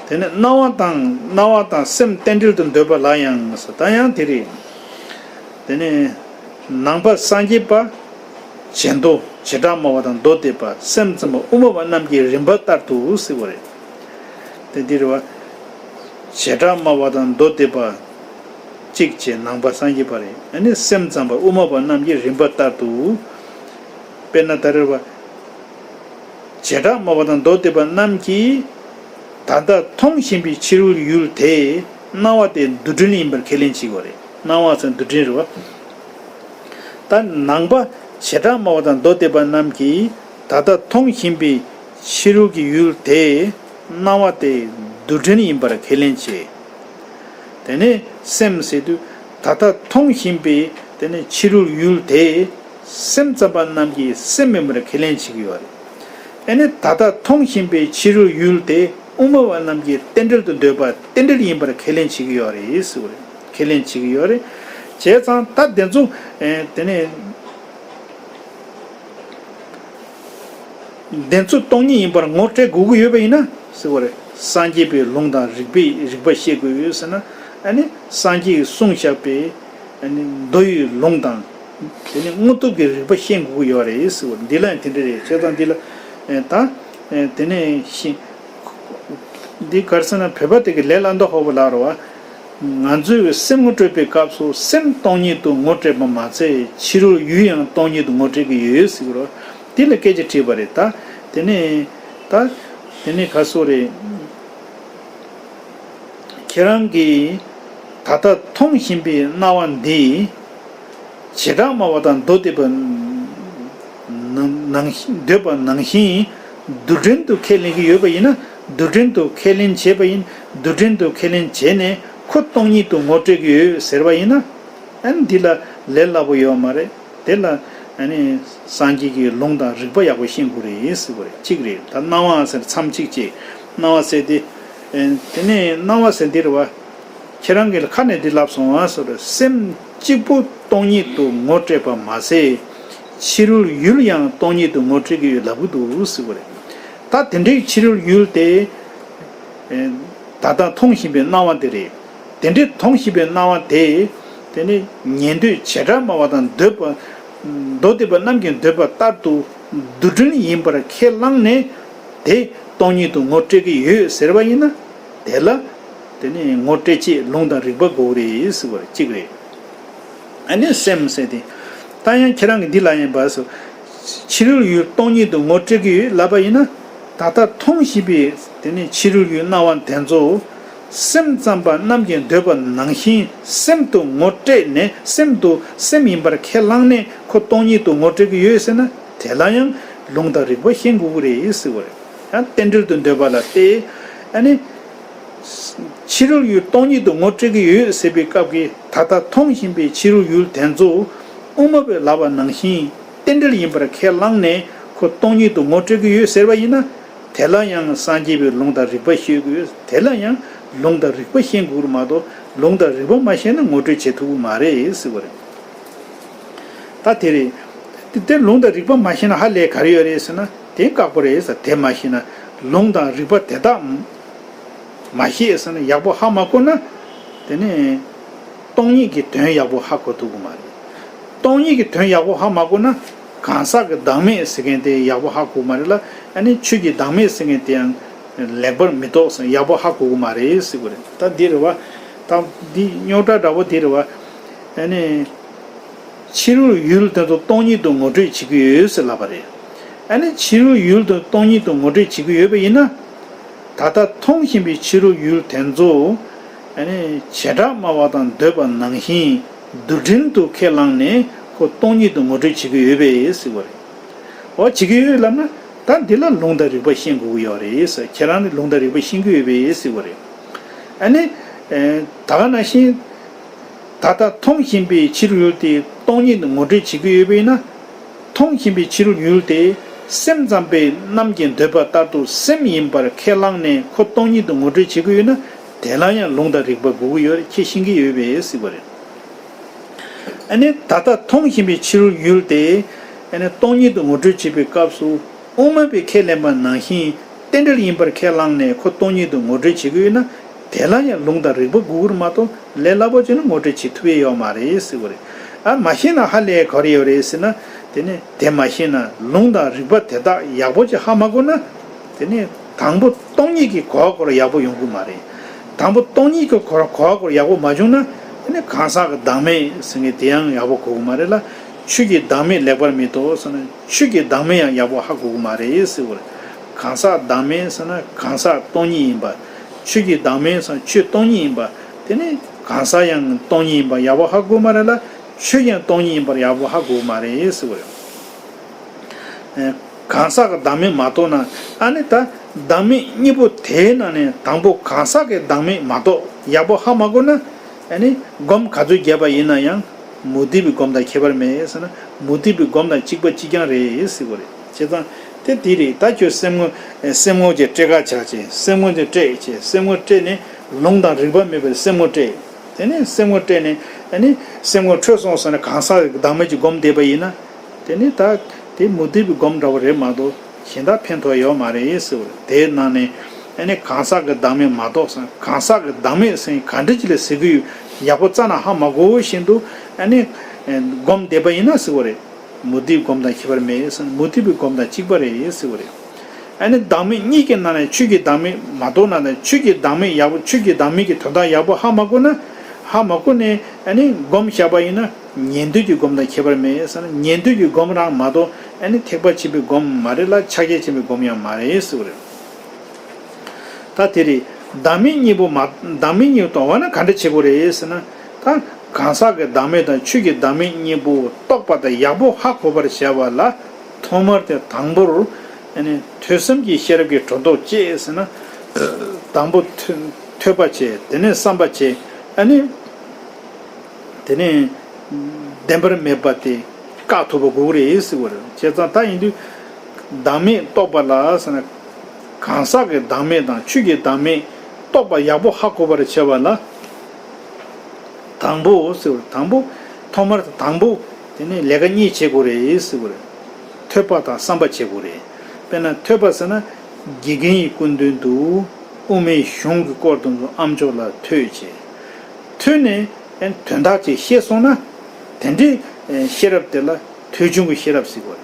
ད་ དེ་ནས་སྣང་བ་དང་སྣང་བ་དང་སེམས་རྟེན་འབྲེལ་དུ་འདོད་པ་ལ་ཡང་ཟེར། ད་ཡང་དེ་རེད། དེ་ནས་ནང་པ་སངས་རྒྱས་པ་བྱེ་མདོ་བྱེ་བྲག་སྨྲ་བ་དང་མདོ་སྡེ་པ་སེམས་ཙམ་པ་དབུ་མ་པ་རྣམས་ཀྱི་རིམ་པ་ལྟར་དུ་ཟེར་བ་རེད། དེ་འདི་རེད་བ། བྱེ་བྲག་སྨྲ་བ་དང་མདོ་སྡེ་པ་གཅིག་བྱས། ནང་པ་སངས་རྒྱས་པ་རེད། ཨ་ནི་སེམས་ཙམ་པ་དབུ་མ་པ་རྣམས་ཀྱི་རིམ་པ་ལྟར་དུ། དཔེར་ན་ད་རེད་བ། བྱེ་བྲག་སྨྲ་བ་དང་མདོ་སྡེ་པ་རྣམས་ཀྱིས་ད་ལྟ་མཐོང་བཞིན་པའི་ཕྱི་རོལ་ཡུལ་དེ་སྣང་བ་དེ་རྡུལ་ཕྲན་ཡིན་པར་ཁས་ལེན་བྱེད་དགོས་རེད། སྣང་བ་ཟེར་རྡུལ་ཕྲན་རེད་བ། ད་ནང་པ་བྱེ་བྲག་སྨྲ་བ་དང་མདོ་སྡེ་པ་རྣམས་ཀྱིས་ད་ལྟ་མཐོང་བཞིན་པའི་ཕྱི་རོལ་གྱི་ཡུལ་དེ་སྣང་བ་དེ་རྡུལ་ཕྲན་ཡིན་པར་ཁས་ལེན་བྱེད། དེ་ནས་སེམས་ཟེར་དུས་ད་ལྟ་མཐོང་བཞིན་པའི་དེ་ནས་ཕྱི་རོལ་ཡུལ་དེ་སེམས་ཙམ་པ་རྣམས་ཀྱིས་སེམས་མིན་པར་ཁས་ལེན་བྱེད་ཀྱི་ཡོད་རེད། ཨ་ནི་ད་ལྟ་མཐོང་བཞིན་པའི་ཕྱི་རོལ་ཡུལ་དེ་དབུ་མ་པ་རྣམས་ཀྱིས་རྟེན་འབྲེལ་དུ་འདོད་པ་རྟེན་འབྲེལ་ཡིན་པར་ཁས་ལེན་བྱེད་ཀྱི་ཡོད་རེད་ཟེར་བ་རེད། ཁས་ལེན་བྱེད་ཀྱི་ཡོད་རེད། བྱས་ཙང་ད་དེ་ཚོ་ཨེ་དེ་ནས། དེ་ཚོ་སྟོང་ཉིད་ཡིན་པར་ངོ་སྤྲད་དགོས་ཀྱི་ཡོད་པ་ཡིན་ན་ཟེར་བ་རེད། སངས་རྒྱས་པའི་ལུང་དང་རིགས་པས་རིགས་པ་བཤད་དགོས་ཡོད་ཟེར་ན། ཨ་ནི་སངས་རྒྱས་ཀྱིས་གསུངས་བཞག་པའི་ཨ་ནི་མདོ་ཡི་ལུང་དང་། དེ་ནི་དངོས་སྟོབས་ཀྱི་རིགས་པ་ཤེས་དགོས་ཀྱི་ཡོད་རེད་ཟེར་བ། འདི་ལ་ཡང་དེ་འདྲ་རེད། བྱས་ཙང་འདི་ལ་ཨེ་ད་ཨེ་དེ་ནས་ཤེས། འདི་ག་རེ་ཟེར་ན་བོད་པ་དེ་གི་ལས་སླ་མདོག་ཁ་པོ་ལབ་རེད་བ། ང་ཚོས་སེམས་ངོ་སྤྲོད་པའི་སྐབས་སུ་སེམས་སྟོང་ཉིད་དུ་ངོ་སྤྲད་པ་མ་ཚད་ཕྱི་རོལ་ཡུལ་ཡང་སྟོང་ཉིད་དུ་ངོ་སྤྲད་ཀྱི་ཡོད་ཟེར་གི་རེད། འདི་ལ་སྐད་ཆ་དྲིས་པ་རེད། ད་དེ་ནས་ད་དེ་ནས་ག་རེ་ཟེར་རེད། ཁྱེད་རང་གིས་ད་ལྟ་མཐོང་བཞིན་པའི་སྣང་བ་འདི། བྱེ་བྲག་སྨྲ་བ་དང་མདོ་སྡེ་པ་ནང་ནང་འདོད་པ་ནང་བཞིན་རྡུལ་ཕྲན་དུ་ཁས་ལེན་གྱི་ཡོད་པ་ཡིན་ན། རྡུལ་ཕྲན་དུ་ཁས་ལེན་བྱས་པ་ཡིན། རྡུལ་ཕྲན་དུ་ཁས་ལེན་བྱས་ནས་ཁོ་སྟོང་ཉིད་དུ་ངོ་སྤྲད་ཀྱི་ཡོད་ཟེར་བ་ཡིན་ན། ཨ་ནི་འདི་ལ་ལས་སླ་པོ་ཡོད་མ་རེད། དེ་ལ་ཨ་ནི་སངས་རྒྱས་ཀྱི་ལུང་དང་རིགས་པ་ཡག་པོ་ཤེས་དགོས་རེད་ཟེར་བ་རེད། གཅིག་རེད། ད་སྣང་བ་ཟེར་མཚམས་གཅིག་བྱས། སྣང་བ་ཟེར་དེ། ཨེ་དེ་ནས་སྣང་བ་ཟེར་འདི་རེད་བ། ཁྱེད་རང་གིས་ཁ་ནས་འདི་ལབ་སོང་བ་ཟེར་རེད། སེམས་གཅིག་པུ་སྟོང་ཉིད་དུ་ངོ་སྤྲད་པ་མ་ཟད། ཕྱི་རོལ་ཡུལ་ཡང་སྟོང་ཉིད་དུ་ངོ་སྤྲད་ཀྱི་ཡོད་ལབ་ཀྱི་འདུག་ཟེར་བ་རེད། ད་དེ་འདྲའི་ཕྱི་རོལ་ཡུལ་དེ། ཨེ་ད་ལྟ་མཐོང་བཞིན་པའི་སྣང་བ་དེ་རེད། དེ་འདྲའི་མཐོང་བཞིན་པའི་སྣང་བ་དེ། དེ་ནི་ཉན་ཐོས་བྱེ་བྲག་སྨྲ་བ་དང་འདོད་པ། མདོ་སྡེ་པ་རྣམས་ཀྱི་འདོད་པ་ལྟར་དུ་རྡུལ་ཕྲན་ཡིན་པར་ཁས་བླངས་ནས། དེ་སྟོང་ཉིད་དུ་ངོ་སྤྲད་ཀྱི་ཡོད་ཟེར་བ་ཡིན་ན། དེ་ལ་དེ་ནི་ངོ་སྤྲད་ཆེད་ལུང་དང་རིགས་པ་དགོས་རེད་ཟེར་བ་གཅིག་རེད། ཨ་ནི་སེམས་ཟེར་ཏེ། ད་ཡང་ཁྱེད་རང་གིས་འདི་ལ་ཡིན་པ་སོ། ཕྱི་རོལ་ཡུལ་སྟོང་ཉིད་དུ་ངོ་སྤྲད་ཀྱི་ཡོད་ལབ་པ་ཡིན་ན། ད་ལྟ་མཐོང་བཞིན་པའི་དེ་ནི་ཕྱི་རོལ་ཡུལ་སྣང་བ་དེ་ཚོ། སེམས་ཙམ་པ་རྣམས་ཀྱི་འདོད་པ་ནང་བཞིན་སེམས་དུ་ངོ་སྤྲད་ནས། སེམས་དུ་སེམས་ཡིན་པར་ཁས་བླངས་ནས་ཁོ་སྟོང་ཉིད་དུ་ངོ་སྤྲད་ཀྱི་ཡོད་ཟེར་ན། དེ་ལ་ཡང་ལུང་དང་རིགས་པ་ཤེས་དགོས་ཀྱི་རེད་ཟེར་བ་རེད། ཡང་རྟེན་འབྲེལ་དུ་འདོད་པ་ལ་བལྟས། ཨ་ནི། ཕྱི་རོལ་ཡུལ་སྟོང་ཉིད་དུ་ངོ་སྤྲད་ཀྱི་ཡོད་ཟེར་བའི་སྐབས་ཀྱི་ད་ལྟ་མཐོང་བཞིན་པའི་ཕྱི་རོལ་ཡུལ་དེ་ཚོ་དབུ་མ་པས་ལབ་པ་ནང་བཞིན་རྟེན་འབྲེལ་ཡིན་པར་ཁས་བླངས་ནས་ཁོ་སྟོང་ཉིད་དུ་ངོ་སྤྲད་ཀྱི་ཡོད་ཟེར་བ་ཡིན་ན། དེ་ལ་ཡང་སངས་རྒྱས་པའི་ལུང་དང་རིགས་པ་ཤེས་དགོས། དེ་ལ་ཡང་ལུང་དང་རིགས་པ་ཤེས་དགོས་རེད་མ་གཏོགས། ལུང་དང་རིགས་པ་མ་ཤེས་ན་ངོ་སྤྲོད་བྱེད་ཐུབ་ཀྱི་མ་རེད་ཟེར་བ་རེད། ད་དེ་རེད། དེ་དེ་ལུང་དང་རིགས་པ་མ་ཤེས་ན་ཧ་ལས་ག་རེ་ཡོད་རེད་ཟེར་ན། དེ་དཀགས་པོ་རེད་ཟེར། དེ་མ་ཤེས་ན། ལུང་དང་རིགས་པ་དེ་དག་མ་ཤེས་ཟེར་ན། ཡག་པོ་ཧ་མ་གོ་ན། དེ་ནས་སྟོང་ཉིད་ཀྱི་དོན་ཡག་པོ་ཧ་གོ་ཐུབ་ཀྱི་མ་རེད། སྟོང་ཉིད་ཀྱི་དོན་ཡག་པོ་ཧ་མ་གོ་ན། གང་ཟག་གི་བདག་མེད་ཟེར་མཁན་དེ་ཡག་པོ་ཧ་གོ་གི་མ་རེད་ལ། ཨ་ནི་ཆོས་ཀྱི་བདག་མེད་ཟེར་མཁན་དེ་ཡང་ལེགས་པར་མི་རྟོགས་ཟེར། ཡག་པོ་ཧ་གོ་གི་མ་རེད་ཟེར་གི་རེད། ད་འདི་རེད་བ། ད་འདི་རྙོག་དྲ་འདྲ་པོ་འདི་རེད་བ། ཨ་ནི། ཕྱི་རོལ་ཡུལ་དེ་ཚོ་སྟོང་ཉིད་དུ་ངོ་སྤྲོད་བྱེད་ཀྱི་ཡོད་ཟེར་ལབ་པ་རེད། ཨ་ནི་ཕྱི་རོལ་ཡུལ་དེ་སྟོང་ཉིད་དུ་ངོ་སྤྲོད་བྱེད་ཀྱི་ཡོད་པ་ཡིན་ན། ད་ལྟ་མཐོང་བཞིན་པའི་ཕྱི་རོལ་ཡུལ་དེ་ཚོ། ཨ་ནི་བྱེ་བྲག་སྨྲ་བ་དང་འདོད་པ་ནང་བཞིན་རྡུལ་ཕྲན་དུ་ཁས་བླངས་ནས་ཁོ་སྟོང་ཉིད་དུ་ངོ་སྤྲོད་བྱེད་ཀྱི་ཡོད་པས་ཟེར་བ་རེད། འོ་བྱེད་ཀྱི་ཡོད་ལབ་ན། ད་འདི་ལ་ལུང་དང་རིགས་པ་ཤེས་དགོས་ཀྱི་ཡོད་རེད་ཟེར། ཁྱེད་རང་ནི་ལུང་དང་རིགས་པ་ཤེས་ཀྱི་ཡོད་པས་ཟེར་བ་རེད། ཨ་ནི། ཨེ། ད་ག་ནང་བཞིན། ད་ལྟ་མཐོང་བཞིན་པའི་ཕྱི་རོལ་ཡུལ་དེ་སྟོང་ཉིད་དུ་ངོ་སྤྲོད་བྱེད་ཀྱི་ཡོད་པས་ན། མཐོང་བཞིན་པའི་ཕྱི་རོལ་ཡུལ་དེ་སེམས་ཙམ་པའི་རྣམས་ཀྱི་འདོད་པ་ལྟར་དུ་སེམས་ཡིན་པར་ཁས་བླངས་ནས་ཁོ་སྟོང་ཉིད་དུ་ངོ་སྤྲོད་བྱེད་ཀྱི་ཡོད་ན། དེ་ལ་ཡང་ལུང་དང་རིགས་པ་དགོས་ཀྱི་ཡོད་རེད། ཁྱེད་ཤེས་ཀྱི་ཡོད་པས་ཟེར་བ་རེད། ཨ་ནི་ད་ལྟ་མཐོང་བཞིན་པའི་ཕྱི་རོལ་ཡུལ་དེ། ཨ་ནི་སྟོང་ཉིད་དུ་ངོ་སྤྲོད་བྱེད་པའི་སྐབས་སུ། དབུ་མ་པས་ཁས་ལེན་པ་ནང་བཞིན་ རྟེན་འབྲེལ་ཡིན་པར་ཁས་བླངས་ནས་ཁོ་སྟོང་ཉིད་དུ་ངོ་སྤྲོད་བྱེད་ཀྱི་ཡོད་ན། དེ་ལ་ཡང་ལུང་དང་རིགས་པ་དགོས་ཀྱི་རེད་མ་གཏོགས་ལས་སླ་པོ་བྱས་ན་ངོ་སྤྲོད་བྱེད་ཐུབ་ཡས་ཡོད་མ་རེད་ཟེར་བ་རེད། ཨ་མ་ཤེས་ན་ཧ་ལས་ག་རེ་ཡོད་རེད་ཟེར་ན། དེ་ནི་དེ་མ་ཤེས་ན་ལུང་དང་རིགས་པ་དེ་དག་ཡག་པོ་ཅིག་ཧ་མ་གོ་ན། དེ་ནི་དང་པོ་སྟོང་ཉིད་ཀྱི་གོ་བ་སྐོར་ཡག་པོ་ཡོང་གི་མ་རེད། དང་པོ་སྟོང་ཉིད་ཀྱི་གོ་གོ་བ་སྐོར་ཡག་པོ་མ་བྱུང་ན། དེ་ནི་གང་ཟག་གི་བདག་མེད་ཟེར་མཁན་དེ་ཡང་ཡག་པོ་གོ་གི་མ་རེད་ལ། ཆོས་ཀྱི་བདག་མེད་ལེགས་པར་མི་རྟོགས་ཟེར་ན་ཆོས་ཀྱི་བདག་མེད་ཡང་ཡག་པོ་ཧ་གོ་གི་མ་རེད་ཟེར་བ་རེད། གང་ཟག་བདག་མེད་ཟེར་ན་གང་ཟག་སྟོང་ཉིད་ཡིན་པ། ཆོས་ཀྱི་བདག་མེད་ཟེར་ན་ཆོས་སྟོང་ཉིད་ཡིན་པ། དེ་ནི་གང་ཟག་ཡང་སྟོང་ཉིད་ཡིན་པ་ཡག་པོ་ཧ་གོ་མ་རེད་ལ། ཆོས་ཀྱང་སྟོང་ཉིད་ཡིན་པར་ཡག་པོ་ཧ་གོ་མ་རེད་ཟེར་བ་རེད། ཨེ། གང་ཟག་གི་བདག་མེད་མ་རྟོགས་ན། ཨ་ནི་ད་བདག་མེད་གཉིས་པོ་དེའི་ནང་ནས་དང་པོ་གང་ཟག་གི་བདག་མེད་མ་རྟོགས་ཡག་པོ་ཧ་མ་གོ་ན། ཨ་ནི་སྒོམ་ག་ཚོད་བརྒྱབ་པ་ཡིན་ན་ཡང་མུ་སྟེགས་པའི་སྒོམ་དང་ཁྱད་པར་མེད་ཟེར་ན། མུ་སྟེགས་པའི་སྒོམ་དང་གཅིག་པ་གཅིག་རྐྱང་རེད་ཟེར་བ་རེད། བྱས་ཙང་དེ་དེ་རེད། ད་ཁྱོད་སེམས་ངོ་སེམས་ངོ་གྱི་སྤྲད་ཁ་བྱ་བྱས། སེམས་ངོ་གྱི་སྤྲད་བྱས། སེམས་ངོ་སྤྲད་ནས་ལུང་དང་རིགས་པ་མེད་པའི་སེམས་ངོ་སྤྲད། དེ་ནས་སེམས་ངོ་སྤྲད་ནས། ཨ་ནི་སེམས་ངོ་འཕྲོད་སོང་ཟེར་ན་གང་ཟག་གི་བདག་མེད་ཀྱི་སྒོམ་བསྡད་པ་ཡིན་ན། དེ་ནི་ད་དེ་མུ་སྟེགས་པའི་སྒོམ་འདྲ་བོ་རེད་མ་གཏོགས་གཞན་དག་ཕན་ཐོགས་ཡོད་མ་རེད་ཟེར་བ་རེད། དེའི་ནང་ནས་ཨ་ནི་གང་ཟག་གི་བདག་མེད་མ་རྟོགས་ཟེར། གང་ཟག་གི་བདག་མེད་ཟེར་ག་འདྲ་ཅིག་ལ་ཟེར་གི་ཡོད། ཡག་པོ་རྩ་ནས་ཧ་མ་གོ་བཞིན་དུ་ཨ་ནི་སྒོམ་བསྡད་པ་ཡིན་ན་ཟེར་བ་རེད། མུ་སྟེགས་སྒོམ་དང་ཁྱད་པར་མེད་ཟེར། མུ་སྟེགས་པའི་སྒོམ་དང་གཅིག་པ་རེད་ཟེར་བ་རེད། ཨ་ནི་བདག་མེད་གཉིས་ཀྱི་ནང་ནས་ཆོས་ཀྱི་བདག་མེད་མ་རྟོགས་ན་དང་། ཆོས་ཀྱི་བདག་མེད་ཡག་པོ། ཆོས་ཀྱི་བདག་མེད་ཀྱི་དོན་དག་ཡག་པོ་ཧ་མ་གོ་ན། ཧ་མ་གོ་ནས་ཨ་ནི་སྒོམ་བཞག་པ་ཡིན་ན། ཉན་ཐོས་ཀྱི་སྒོམ་དང་ཁྱད་པར་མེད་ཟེར་ན། ཉན་ཐོས་ཀྱི་སྒོམ་རང་མ་གཏོགས་ཨ་ནི་ཐེག་པ་ཆེན་པོའི་སྒོམ་མ་རེད་ལ། ཕྱག་རྒྱ་ཆེན་པོའི་སྒོམ་ཡང་མ་རེད་ཟེར་བ་རེད། ད་དེ་རེད། བདག་མེད་གཉིས་པོ་མ། བདག་མེད་གཉིས་པོ་རྟོགས་པ་ན་ག་འདྲ་བྱེད་དགོས་རེད་ཟེར་ན། ད་གང་ཟག་གི་བདག་མེད་དང་ཆོས་ཀྱི་བདག་མེད་གཉིས་པོ་རྟོགས་པ་དང་ཡག་པོ་ཧ་གོ་བར་བྱ་བ་ལ། ཐོག་མར་དེ་དང་པོར་ཨ་ནི་ཐོས་བསམ་གྱི་ཤེས་རབ་ཀྱིས་སྒྲོ་འདོགས་བཅད་ཟེར་ན། དང་པོ་ཐོས་ཐོས་པ་བྱས། དེ་ནས་བསམ་པ་བྱས། ཨ་ནི་དེ་ནས་བདེན་པར་མེད་པ་དེ་བཀག་ཐུབ་པ་དགོས་ཀྱི་རེད་ཟེར་བ་རེད། བྱས་ཙང་ད་ཡིན་དུས་བདག་མེད་རྟོགས་པ་ལ་ཟེར་ན། གང་ཟག་གི་བདག་མེད་དང་ཆོས་ཀྱི་བདག་མེད་རྟོགས་པ་ཡག་པོ་ཧ་གོ་བར་བྱ་བ་ལ། དང་པོ་ཟེར་བ་རེད། དང་པོ། ཐོག་མར་དང་པོ་དེ་ནས་ལས་ཀ་གཉིས་བྱེད་དགོས་རེད་ཟེར་བ་རེད། ཐོས་པ་དང་བསམ་པ་བྱེད་དགོས་རེད། དཔེར་ན་ཐོས་པ་ཟེར་ན། དགེ་རྒན་གྱི་སྐུ་མདུན་དུ་དབུ་མའི་གཞུང་གི་སྐོར་དུ་ཨ་མཆོག་ལ་ཐོས་བྱས། ཐོས་ནས་ཨ་ནི་དོན་དག་ཅིག་ཤེས་སོང་ན། དེ་འདྲའི་ཤེས་རབ་དེ་ལ་ཐོས་བྱུང་གི་ཤེས་རབ་ཟེར་དགོས་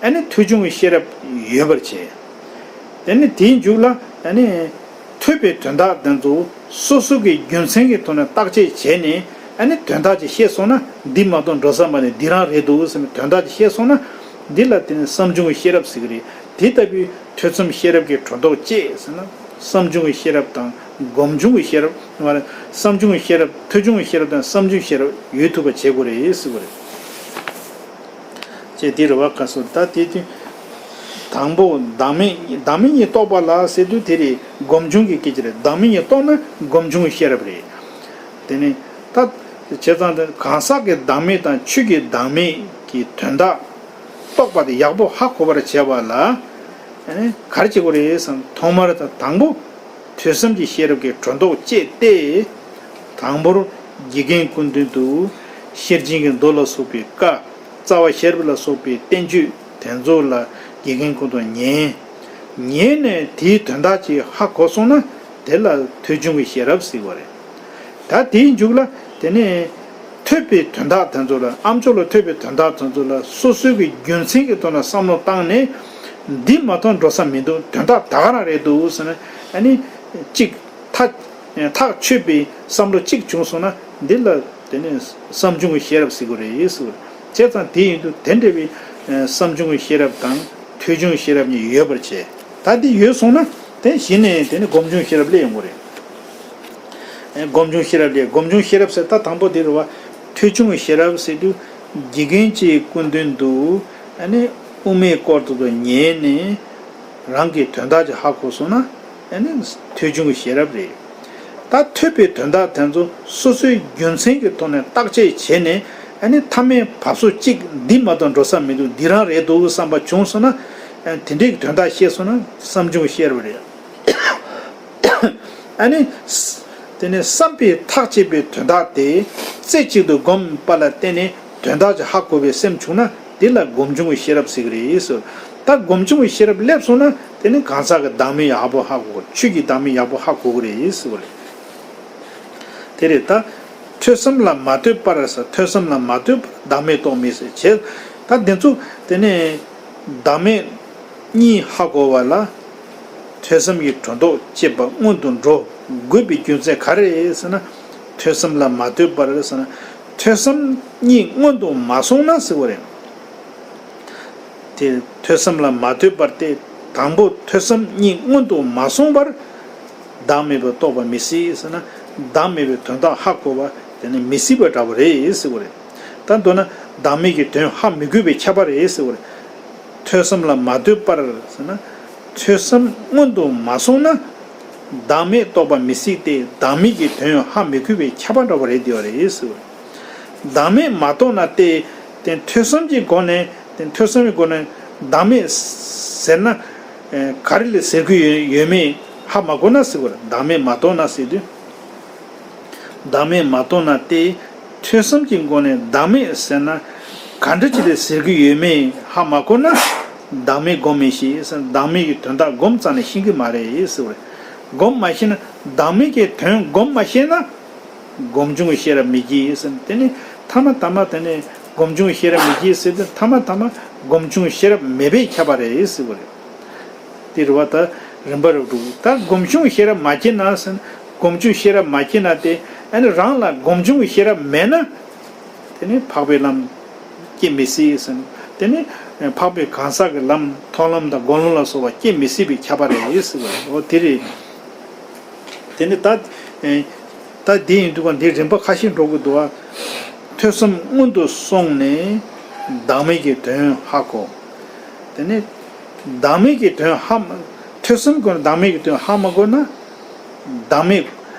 རེད། ཨ་ནི་ཐོས་བྱུང་གི་ཤེས་རབ་ཡོད་པར་བྱས། དེ་ནི་དེའི་མཇུག་ལ་ཨ་ནི་ཐོས་པའི་དོན་དག་དེ་ཚོ་སོ་སོ་གི་རྒྱུ་མཚན་གྱི་ཐོག་ནས་བརྟག་དཔྱད་བྱས་ནས། ཨ་ནི་དོན་དག་ཅིག་ཤེས་སོང་ན། འདི་མ་གཏོགས་འགྲོ་ས་མ་རེད། འདི་རང་རེད་འདུག་ཟེར་ནས་དོན་དག་ཅིག་ཤེས་སོང་ན། འདི་ལ་དེ་ནི་བསམ་བྱུང་གི་ཤེས་རབ་ཟེར་གི་རེད། དེ་ལྟ་བུའི་ཐོས་བསམ་ཤེས་རབ་ཀྱིས་སྒྲོ་འདོགས་བཅད་ཟེར་ན། བསམ་བྱུང་གི་ཤེས་རབ་དང་སྒོམ་བྱུང་གི་ཤེས་རབ། མ་རེད། བསམ་བྱུང་གི་ཤེས་རབ། ཐོས་བྱུང་གི་ཤེས་རབ་དང་བསམ་བྱུང་གི་ཤེས་རབ་ཡོད་ཐུབ་པ་བྱེད་དགོས་རེད་ཟེར་བ་རེད། ཅེས་འདི་རེད་བ། ག་སོ། ད་དེ་དུས་དང་པོ་བདག་མེད། བདག་མེད་གཉིས་རྟོགས་པ་ལ་ཟེར་དུས་དེ་རེད། སྒོམ་བྱུང་གི་སྐད་ཆ་རེད། བདག་མེད་གཉིས་རྟོགས་ན་སྒོམ་བྱུང་གི་ཤེས་རབ་རེད། དེ་ནི་ད་བྱས་ཙང་དེ་གང་ཟག་གི་བདག་མེད་དང་ཆོས་ཀྱི་བདག་མེད་ཀྱི་དོན་དག་རྟོགས་པ་དེ་ཡག་པོ་ཧ་གོ་བར་བྱ་བ་ལ། ཨ་ནི་ག་རེ་བྱེད་དགོས་རེད་ཟེར་ན། ཐོག་མར་ད་དང་པོ་ཐོས་བསམ་གྱི་ཤེས་རབ་ཀྱིས་སྒྲོ་འདོགས་བཅད་དེ། དང་པོར་དགེ་རྒན་སྐུ་མདུན་དུ་ཤེར་ཕྱིན་གྱི་མདོ་ལ་སོགས་པའི་བཀའ། རྩ་བ་ཤེས་རབ་ལ་སོགས་པའི་བསྟན་བཅོས་དེ་ཚོ་ལ་དགེ་རྒན་སྐུ་མདུན་ཉན། ཉན་ནས་དེའི་དོན་དག་ཅིག་ཧ་གོ་སོང་ན། དེ་ལ་ཐོས་བྱུང་གི་ཤེས་རབ་ཟེར་བ་རེད། ད་དེའི་མཇུག་ལ་དེ་ནས་ཐོས་པའི་དོན་དག་དེ་ཚོ་ལ། ཨ་མཆོག་ལ་ཐོས་པའི་དོན་དག་དེ་ཚོ་ལ་སོ་སོའི་གི་རྒྱུ་མཚན་གྱི་ཐོག་ནས་བསམ་བློ་བཏང་ནས། འདི་མ་གཏོགས་འགྲོ་ས་མི་འདུག་དོན་དག་ད་ག་རང་རེད་འདུག་ཟེར་ན། ཨ་ནི་གཅིག་ཐག་ཐག་ཆོད་པའི་བསམ་བློ་གཅིག་བྱུང་སོང་ན། འདི་ལ་དེ་ནས་བསམ་བྱུང་གི་ཤེས་རབ་ཟེར་དགོས་རེད་ཟེར། བྱས་ཙང་དེ་ཡིན་དུས་དེ་འདྲ་བའི་བསམ་བྱུང་གི་ཤེས་རབ་དང་ཐོས་བྱུང་གི་ཤེས་རབ་གཉིས་ཡོད་པར་བྱས། ད་འདི་ཡོད་སོང་ན། དེ་གཞི་ནས་དེ་ནི་སྒོམ་བྱུང་ཤེས་རབ་སླེབས་ཡོང་གི་རེད། སྒོམ་བྱུང་ཤེས་རབ་ལས། སྒོམ་བྱུང་ཤེས་རབ་ཟེར། ད་དང་པོ་དེ་རེད་བ། ཐོས་བྱུང་གི་ཤེས་རབ་ཟེར་དུས་དགེ་རྒན་གྱི་སྐུ་མདུན་དུ་ཨ་ནི་དབུ་མའི་སྐོར་དེ་ཚོ་ཉན་ནས་རང་གི་དོན་དག་ཅིག་ཧ་གོ་སོང་ན། ཨ་ནི་ཐོས་བྱུང་གི་ཤེས་རབ་རེད། ད་ཐོས་པའི་དོན་དག་དེ་ཚོ་སོ་སོའི་རྒྱུ་མཚན་གྱི་ཐོག་ནས་བརྟག་དཔྱད་བྱས་ནས། ཨ་ནི་མཐའ་མའི་བབས་སོ་གཅིག་འདི་མ་གཏོགས་འགྲོ་ས་མི་འདུག་འདི་རང་རེད་འདུག་བསམ་པ་བྱུང་སོང་ན། ཨ་དེ་འདྲའི་དོན་དག་ཤེས་སོང་ན་བསམ་བྱུང་གི་ཤེས་རབ་རེད། ཨ་ནི། དེ་ནས་བསམ་པས་ཐག་བཅད་པའི་དོན་དག་དེ་རྩེ་གཅིག་ཏུ་བསྒོམས་པ་ལ་བརྟེན་ནས་དོན་དག་ཅིག་ཧ་གོ་བའི་སེམས་བྱུང་ན། དེ་ལ་སྒོམ་བྱུང་གི་ཤེས་རབ་ཟེར་གྱི་རེད་ཟེར། ད་སྒོམ་བྱུང་གི་ཤེས་རབ་སླེབས་སོང་ན། དེ་ནི་གང་ཟག་གི་བདག་མེད་ཡག་པོ་ཧ་གོ་དགོས། ཆོས་ཀྱི་བདག་མེད་ཡག་པོ་ཧ་གོ་དགོས་རེད་ཟེར་བ་རེད། དེ་རེད་ད། ཐོས་བསམ་ལ་མ་ལྟོས་པར་ཟེར། ཐོས་བསམ་ལ་མ་ལྟོས་པར་བདག་མེད་རྟོགས་མི་སྲིད་བྱས། ད་འདི་ཚོ་དེ་ནི་བདག་མེད་གཉིས་ཧ་གོ་བ་ལ་ཐོས་བསམ་གྱི་གྲོས་ཐོག་ཅེས་པ་སྔོན་དུ་འགྲོ་དགོས་པའི་རྒྱུ་མཚན་ག་རེ་རེད་ཟེར་ན། ཐོས་བསམ་ལ་མ་ལྟོས་པར་ཟེར་ན། ཐོས་བསམ་གཉིས་སྔོན་དུ་མ་སོང་ན་ཟེར་བ་རེད། དེ་ཐོས་བསམ་ལ་མ་ལྟོས་པར་ཏེ། དང་པོ་ཐོས་བསམ་གཉིས་སྔོན་དུ་མ་སོང་བར་བདག་མེད་པར་རྟོགས་པ་མི་སྲིད་ཟེར་ན། བདག་མེད་པའི་དོན་དག་ཧ་གོ་བ་དེ་ནི་མི་སྲིད་པ་འདྲ་བོ་རེད་ཟེར་བ་རེད། ད་མདོར་ན་བདག་མེད་ཀྱི་དོན་ཧ་མི་གོ་བའི་ཁྱབ་པ་རེད་ཟེར་བ་རེད། ཐོས་བསམ་ལ་མ་ལྟོས་པར་ཟེར་ན། ཐོས་བསམ་སྔོན་དུ་མ་སོང་ན། བདག་མེད་རྟོགས་པ་མི་སྲིད་དེ། བདག་མེད་ཀྱི་དོན་ཧ་མི་གོ་བའི་ཁྱབ་པ་འདྲ་བོ་རེད་དེ་བ་རེད་ཟེར་བ་རེད། བདག་མེད་མ་རྟོགས་ན་སྟེ། དེ་ཐོས་བསམ་གྱི་སྒོ་ནས། དེ་ཐོས་བསམ་གྱི་སྒོ་ནས་བདག་མེད་ཟེར་ན། ཨེ། ག་རེ་ལ་ཟེར་གྱི་ཡོད་ཡོད་མེད་ཧ་མ་གོ་ན་ཟེར་བ་རེད། བདག་མེད་མ་རྟོགས་ན་ཟེར་དུས། བདག་མེད་མ་རྟོགས་ན་སྟེ། ཐོས་བསམ་གྱི་སྒོ་ནས་བདག་མེད་ཟེར་ན། ག་འདྲ་ཅིག་ལ་ཟེར་གྱི་ཡོད་མེད་ཧ་མ་གོ་ན། བདག་མེད་སྒོམ་མི་ཤེས་ཟེར། བདག་མེད་ཀྱི་དོན་དག་སྒོམ་རྩ་ནས་ཤེས་ཀྱི་མ་རེད་ཟེར་བ་རེད། སྒོམ་མ་ཤེས་ན། བདག་མེད་ཀྱི་དོན་སྒོམ་མ་ཤེས་ན། སྒོམ་བྱུང་ཤེས་རབ་མི་སྐྱེ་ཟེར། དེ་ནི་ཐ་མ་ཐ་མ་དེ་ནི་སྒོམ་བྱུང་ཤེས་རབ་མི་སྐྱེ་ཟེར་དུས། ཐ་མ་ཐ་མ་སྒོམ་བྱུང་ཤེས་རབ་མེད་པའི་ཁྱབ་པ་རེད་ཟེར་བ་རེད། དེ་རེད་བ། ད་རིམ་པ་རབ་དྲུག་ད་སྒོམ་བྱུང་ཤེས་རབ་མ་སྐྱེས་ན་ཟེར། སྒོམ་བྱུང་ཤེས་རབ་མ་སྐྱེས་ན་སྟེ། ཨ་ནི་རང་ལ་སྒོམ་བྱུང་ཤེས་རབ་མེད་ན། དེ་ནི་འཕགས་པའི་ལམ་སྐྱེ་མི་སྲིད་ཟེར། དེ་ནི་འཕགས་པའི་གང་ཟག་གི་ལམ། མཐོང་ལམ་དང་སྒོམ་ལམ་ལ་སོགས་པ་སྐྱེ་མི་སྲིད་པའི་ཁྱབ་པ་རེད་ཟེར་བ་རེད། འོ་དེ་རེད། དེ་ནི་ད། ད་འདི་ཡིན་དུས་ག་འདི་རིམ་པ་ཁ་ཤས་འགྲོ་དགོས་འདུག་བ། ཐོས་བསམ་སྔོན་དུ་སོང་ནས་བདག་མེད་ཀྱི་དོན་ཧ་གོ། དེ་ནས་བདག་མེད་ཀྱི་དོན་ཧ་མ། ཐོས་བསམ་སྒོ་ནས་བདག་མེད་ཀྱི་དོན་ཧ་མ་གོ་ན། བདག་མེད་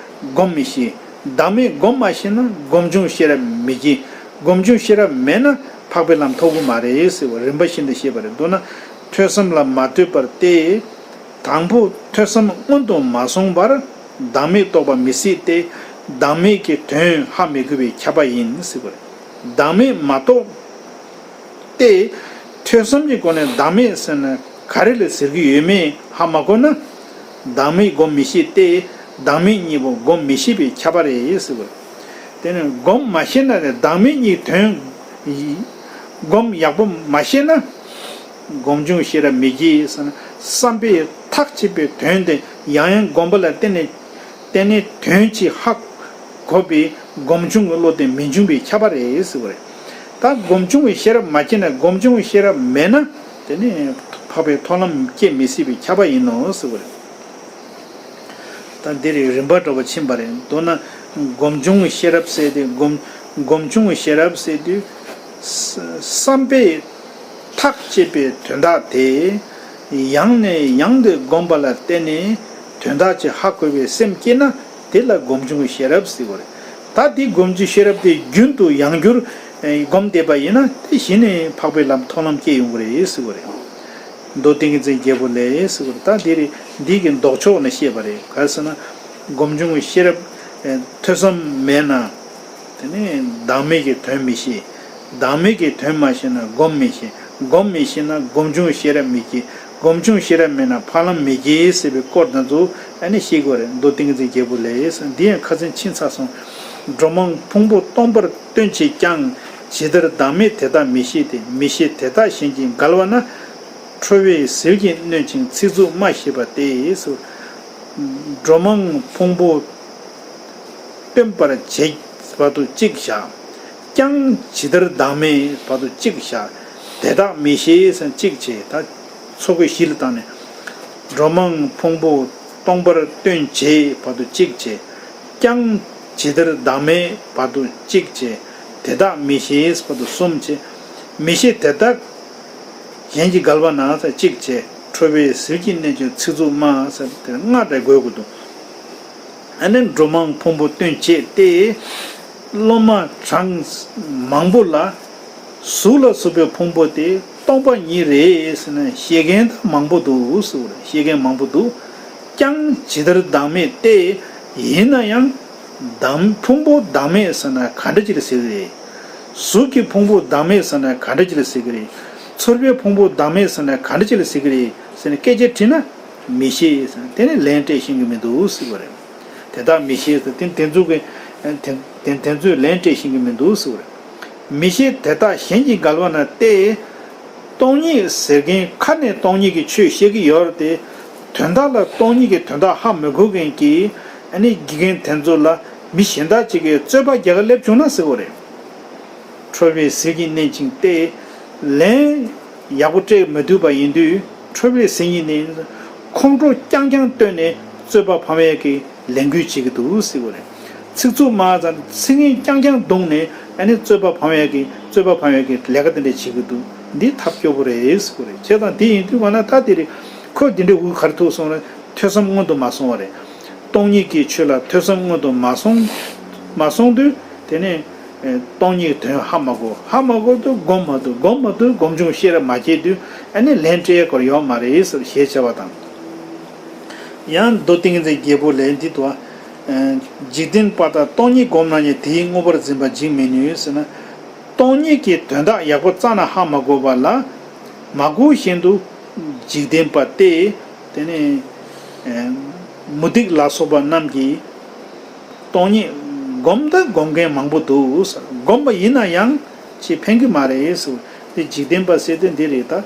སྒོམ་མི་ཤེས། བདག་མེད་སྒོམ་མ་ཤེས་ན་སྒོམ་བྱུང་ཤེས་རབ་མི་སྐྱེ། སྒོམ་བྱུང་ཤེས་རབ་མེད་ན་འཕགས་པའི་ལམ་ཐོབ་ཀྱི་མ་རེད་ཟེར་བ་རིམ་པ་བཞིན་དུ་བཤད་པ་རེད། མདོར་ན་ཐོས་བསམ་ལ་མ་ལྟོས་པར་ཏེ། དང་པོ་ཐོས་བསམ་སྔོན་དུ་མ་སོང་བར་བདག་མེད་རྟོགས་པ་མི་སྲིད་དེ། བདག་མེད་ཀྱི་དོན་ཧ་མི་གོ་བའི་ཁྱབ་པ་ཡིན་ཟེར་བ་རེད། བདག་མེད་མ་རྟོགས་ཏེ། ཐོས་བསམ་གྱི་སྒོ་ནས་བདག་མེད་ཟེར་ན་ག་རེ་ལ་ཟེར་གྱི་ཡོད་མེད་ཧ་མ་གོ་ན། བདག་མེད་སྒོམ་མི་ཤེས་ཏེ། བདག་མེད་གཉིས་པོ་སྒོམ་མི་ཤེས་པའི་ཁྱབ་པ་རེད་ཟེར་བ་རེད། དེ་ནི་སྒོམ་མ་ཤེས་ན་ནི་བདག་མེད་གཉིས་དོན་སྒོམ་ཡག་པོ་མ་ཤེས་ན། སྒོམ་བྱུང་ཤེས་རབ་མི་སྐྱེ་ཟེར་ན། བསམ་པས་ཐག་བཅད་པའི་དོན་དེ་ཡང་ཡང་བསྒོམ་པ་ལ་བརྟེན་ནས། བརྟེན་ནས་དོན་གཅིག་ཧ་གོ་བའི་སྒོམ་བྱུང་གི་བློ་དེ་མི་འབྱུང་བའི་ཁྱབ་པ་རེད་ཟེར་བ་རེད། ད་སྒོམ་བྱུང་བའི་ཤེས་རབ་མ་སྐྱེས་ན། སྒོམ་བྱུང་བའི་ཤེས་རབ་མེད་ན། དེ་ནི་འཕགས་པའི་མཐོང་ལམ་སྐྱེ་མི་སྲིད་པའི་ཁྱབ་པ་ཡིན་ནོ་ཟེར་བ་རེད། ད་འདིར་རིམ་པ་འདྲ་བོ་ཕྱིན་པ་རེད། མདོར་ན་སྒོམ་བྱུང་ཤེས་རབ་ཟེར་དུས། སྒོམ་སྒོམ་བྱུང་ཤེས་རབ་ཟེར་དུས། བསམ་པས་ཐག་བཅད་པའི་དོན་དག་དེ་ཡང་ནས་ཡང་དུ་བསྒོམ་པ་ལ་བརྟེན་ནས་དོན་དག་ཅིག་ཧ་གོ་བའི་སེམས་སྐྱེས་ན། དེ་ལ་སྒོམ་བྱུང་ཤེས་རབ་ཟེར་བ་རེད། ད་དེ་སྒོམ་བྱུང་ཤེས་རབ་དེ་རྒྱུན་དུ་ཡང་བསྐྱར་སྒོམ་བསྡད་པ་ཡིན་ན། དེ་གཞི་ནས་འཕགས་པའི་ལམ་མཐོང་ལམ་སྐྱེ་ཡོང་གི་རེད་ཟེར་བ་རེད། མདོ་ཏིང་ངེ་འཛིན་རྒྱལ་པོ་ལས་ཟེར་བ་རེད། ད་འདི་རེད། འདི་གི་ལྡོག་ཕྱོགས་ནས་བཤད་པ་རེད། ག་རེ་ཟེར་ན། སྒོམ་བྱུང་ཤེས་རབ་ཐོས་བསམ་མེད་ན། དེ་ནས་བདག་མེད་ཀྱི་དོན་མི་ཤེས། བདག་མེད་ཀྱི་དོན་མ་ཤེས་ན་སྒོམ་མི་ཤེས། སྒོམ་མི་ཤེས་ན་སྒོམ་བྱུང་ཤེས་རབ་མི་སྐྱེ། སྒོམ་བྱུང་ཤེས་རབ་མེད་ན་འཕགས་ལམ་མི་སྐྱེ་ཟེར་བའི་སྐོར་དེ་ཚོ་ཨ་ནི་ཤེས་དགོས་རེད། མདོ་ཏིང་ངེ་འཛིན་རྒྱལ་པོ་ལས། འདི་ཡང་ཁ་སང་ཕྱིན་ཚར་སོང་། འགྲོ་མང་ཕུང་པོ་སྟོང་པར་སྟོན་བྱེད་ཀྱང་། ཇི་ལྟར་བདག་མེད་དེ་དག་མི་ཤེས་ཏེ། མི་ཤེས་དེ་དག་གཞན་གྱིས་འགལ་བ་ན། ཁྲོ་བོའི་ཟིལ་གྱིས་གནོན་ཅིང་ཚིག་རྩུབ་སྨྲ་ཞེས་པ་སྟེ། འགྲོ་མང་ཕུང་པོ་སྟོན་པར་བྱེད་བར་དུ་གཅིག་བྱ། ཀྱང་ཇི་ལྟར་བདག་མེད་བར་དུ་གཅིག་བྱ། དེ་དག་མི་ཤེས་ཟེར་གཅིག་བྱས། ད་ཚོགས་ཀྱི་གཞི་ལ་བཏང་ནས། འགྲོ་མང་ཕུང་པོ་སྟོང་པར་སྟོན་བྱེད་བར་དུ་གཅིག་བྱས། ཀྱང་ཇི་ལྟར་བདག་མེད་བར་དུ་གཅིག་བྱས། དེ་དག་མི་ཤེས་བར་དུ་གསུམ་བྱས། མི་ཤེས་དེ་དག་གཞན་གྱིས་འགལ་བ་ན་ཟེར་གཅིག་བྱས། ཁྲོ་བོའི་ཟིལ་གྱིས་གནོན་ཅིང་ཚིག་རྩུབ་སྨྲ་ཟེར་དེ་ལྔ་རེ་དགོས་དགོས་འདུག་ཨ་ནི་འགྲོ་མང་ཕུང་པོ་སྟོན་བྱེད་དེ། སློབ་མ་གྲངས་མང་པོ་ལ། གཟུགས་ལ་སོགས་པའི་ཕུང་པོ་དེ་སྟོང་པ་ཉིད་རེད་ཟེར་ན་བཤད་མཁན་ད་མང་པོ་འདུག་ཟེར་བ་རེད། བཤད་མཁན་མང་པོ་འདུག་ཀྱང་ཇི་ལྟར་བདག་མེད་དེ། ཡིན་ན་ཡང་བདག་ཕུང་པོ་བདག་མེད་ཟེར་ན་ག་འདྲ་ཅིག་ལ་ཟེར་གི་རེད། གཟུགས་ཀྱི་ཕུང་པོ་བདག་མེད་ཟེར་ན་ག་འདྲ་ཅིག་ལ་ཟེར་གི་རེད། ཚོར་བའི་ཕུང་པོ་བདག་མེད་ཟེར་ན་ག་འདྲ་ཅིག་ལ་ཟེར་གི་རེད་ཟེར་ནས་སྐད་ཆ་དྲིས་ན། མི་ཤེས་ཟེར། དེ་ནི་ལན་སྤྲད་ཤེས་ཀྱི་མི་འདུག་ཟེར་བ་རེད། དེ་དག་མི་ཤེས་ཟེར། དེ་དེ་ཚོ་གི་དེ་དེ་དེ་ཚོས་ལན་སྤྲད་ཤེས་ཀྱི་མི་འདུག་ཟེར་བ་རེད། མི་ཤེས་དེ་དག་གཞན་གྱི་འགལ་བ་ན་སྟེ། སྟོང་ཉིད་ཟེར་མཁན་ཁ་ནས་སྟོང་ཉིད་ཀྱི་ཆོས་བཤད་ཀྱི་ཡོད་རེད་དེ། དོན་དག་ལ་སྟོང་ཉིད་ཀྱི་དོན་དག་ཧ་མི་གོ་མཁན་གྱི་ཨ་ནི་དགེ་རྒན་དེ་ཚོ་ལ་མི་གཞན་དག་ཅིག་གིས་རྩོད་པ་རྒྱག་ག་སླེབས་བྱུང་ན་ཟེར་བ་རེད། ཁྲོ་བའི་ཟིལ་གྱིས་མནན་ཅིང་གཏད། ལན་ཡག་པོ་སྤྲད་མི་ཐུབ་པ་ཡིན་དུས་ཁྲོ་བའི་ཟིལ་གྱིས་མནན། ཁོང་ཁྲོ་རྐྱང་རྐྱང་བཏོན་ནས་རྩོད་པ་ཕམ་ཡས་ཀྱི་ལས་འགུལ་བྱེད་ཀྱི་འདུག་ཟེར་བ་རེད། ཚིག་རྩུབ་མ་ཙམ་ཚིག་ངན་རྐྱང་རྐྱང་བརྡུངས་ནས་ཨ་ནི་རྩོད་པ་ཕམ་ཡས་ཀྱི་རྩོད་པ་ཕམ་ཡས་ཀྱི་ལས་ཀ་དེ་འདྲ་བྱེད་ཀྱི་འདུག་འདི་ཐབས་སྐྱོ་པོ་རེད་ཟེར་བ་རེད། བྱས་ཙང་དེ་ཡིན་དུས་ང་ལ་ད་དེ་རེད། ཁོས་དེ་འདྲའི་འུ་གར་ཐུག་སོང་རེད། ཐོས་བསམ་སྔོན་དུ་མ་སོང་བ་རེད། སྟོང་ཉིད་ཀྱི་ཆོས་ལ་ཐོས་བསམ་སྔོན་དུ་མ་སོང་། མ་སོང་དུས་དེ་ནས་ཨེ་སྟོང་ཉིད་དོན་ཧ་མ་གོ། ཧ་མ་གོ་དུས་སྒོམ་མ་ཐུབ། སྒོམ་མ་ཐུབ་སྒོམ་བྱུང་ཤེས་རབ་མ་སྐྱེས་དུས་ཨ་ནི་ལན་སྤྲད་སྐོར་ཡོད་མ་རེད་ཟེར་ཞེས་བྱ་བ་དང་། ཡང་མདོ་ཏིང་འཛིན་རྒྱལ་པོ་ལས་འདི་དུ་བ། ཨེ་འཇིག་རྟེན་པ་དག་སྟོང་ཉིད་བསྒོམས་ན་ཡང་དེའི་དངོས་པོར་འཛིན་པ་འཇིག་མི་ནུས་ཟེར་ན། སྟོང་ཉིད་ཀྱི་དོན་དག་ཡག་པོ་རྩ་ནས་ཧ་མ་གོ་བ་ལ། མ་གོ་བཞིན་དུ་འཇིག་རྟེན་པ་སྟེ། དེ་ནས་ཨེ་མུ་སྟེགས་ལ་སོགས་པ་རྣམས་ཀྱིས་སྟོང་ཉིད་སྒོམ་དང་སྒོམ་མཁན་མང་པོ་འདུག་ཟེར། སྒོམ་པ་ཡིན་ན་ཡང་ཅིག་ཕན་གྱི་མ་རེད་ཟེར། དེ་འཇིག་རྟེན་པ་ཟེར་དེ་འདི་རེད་ད།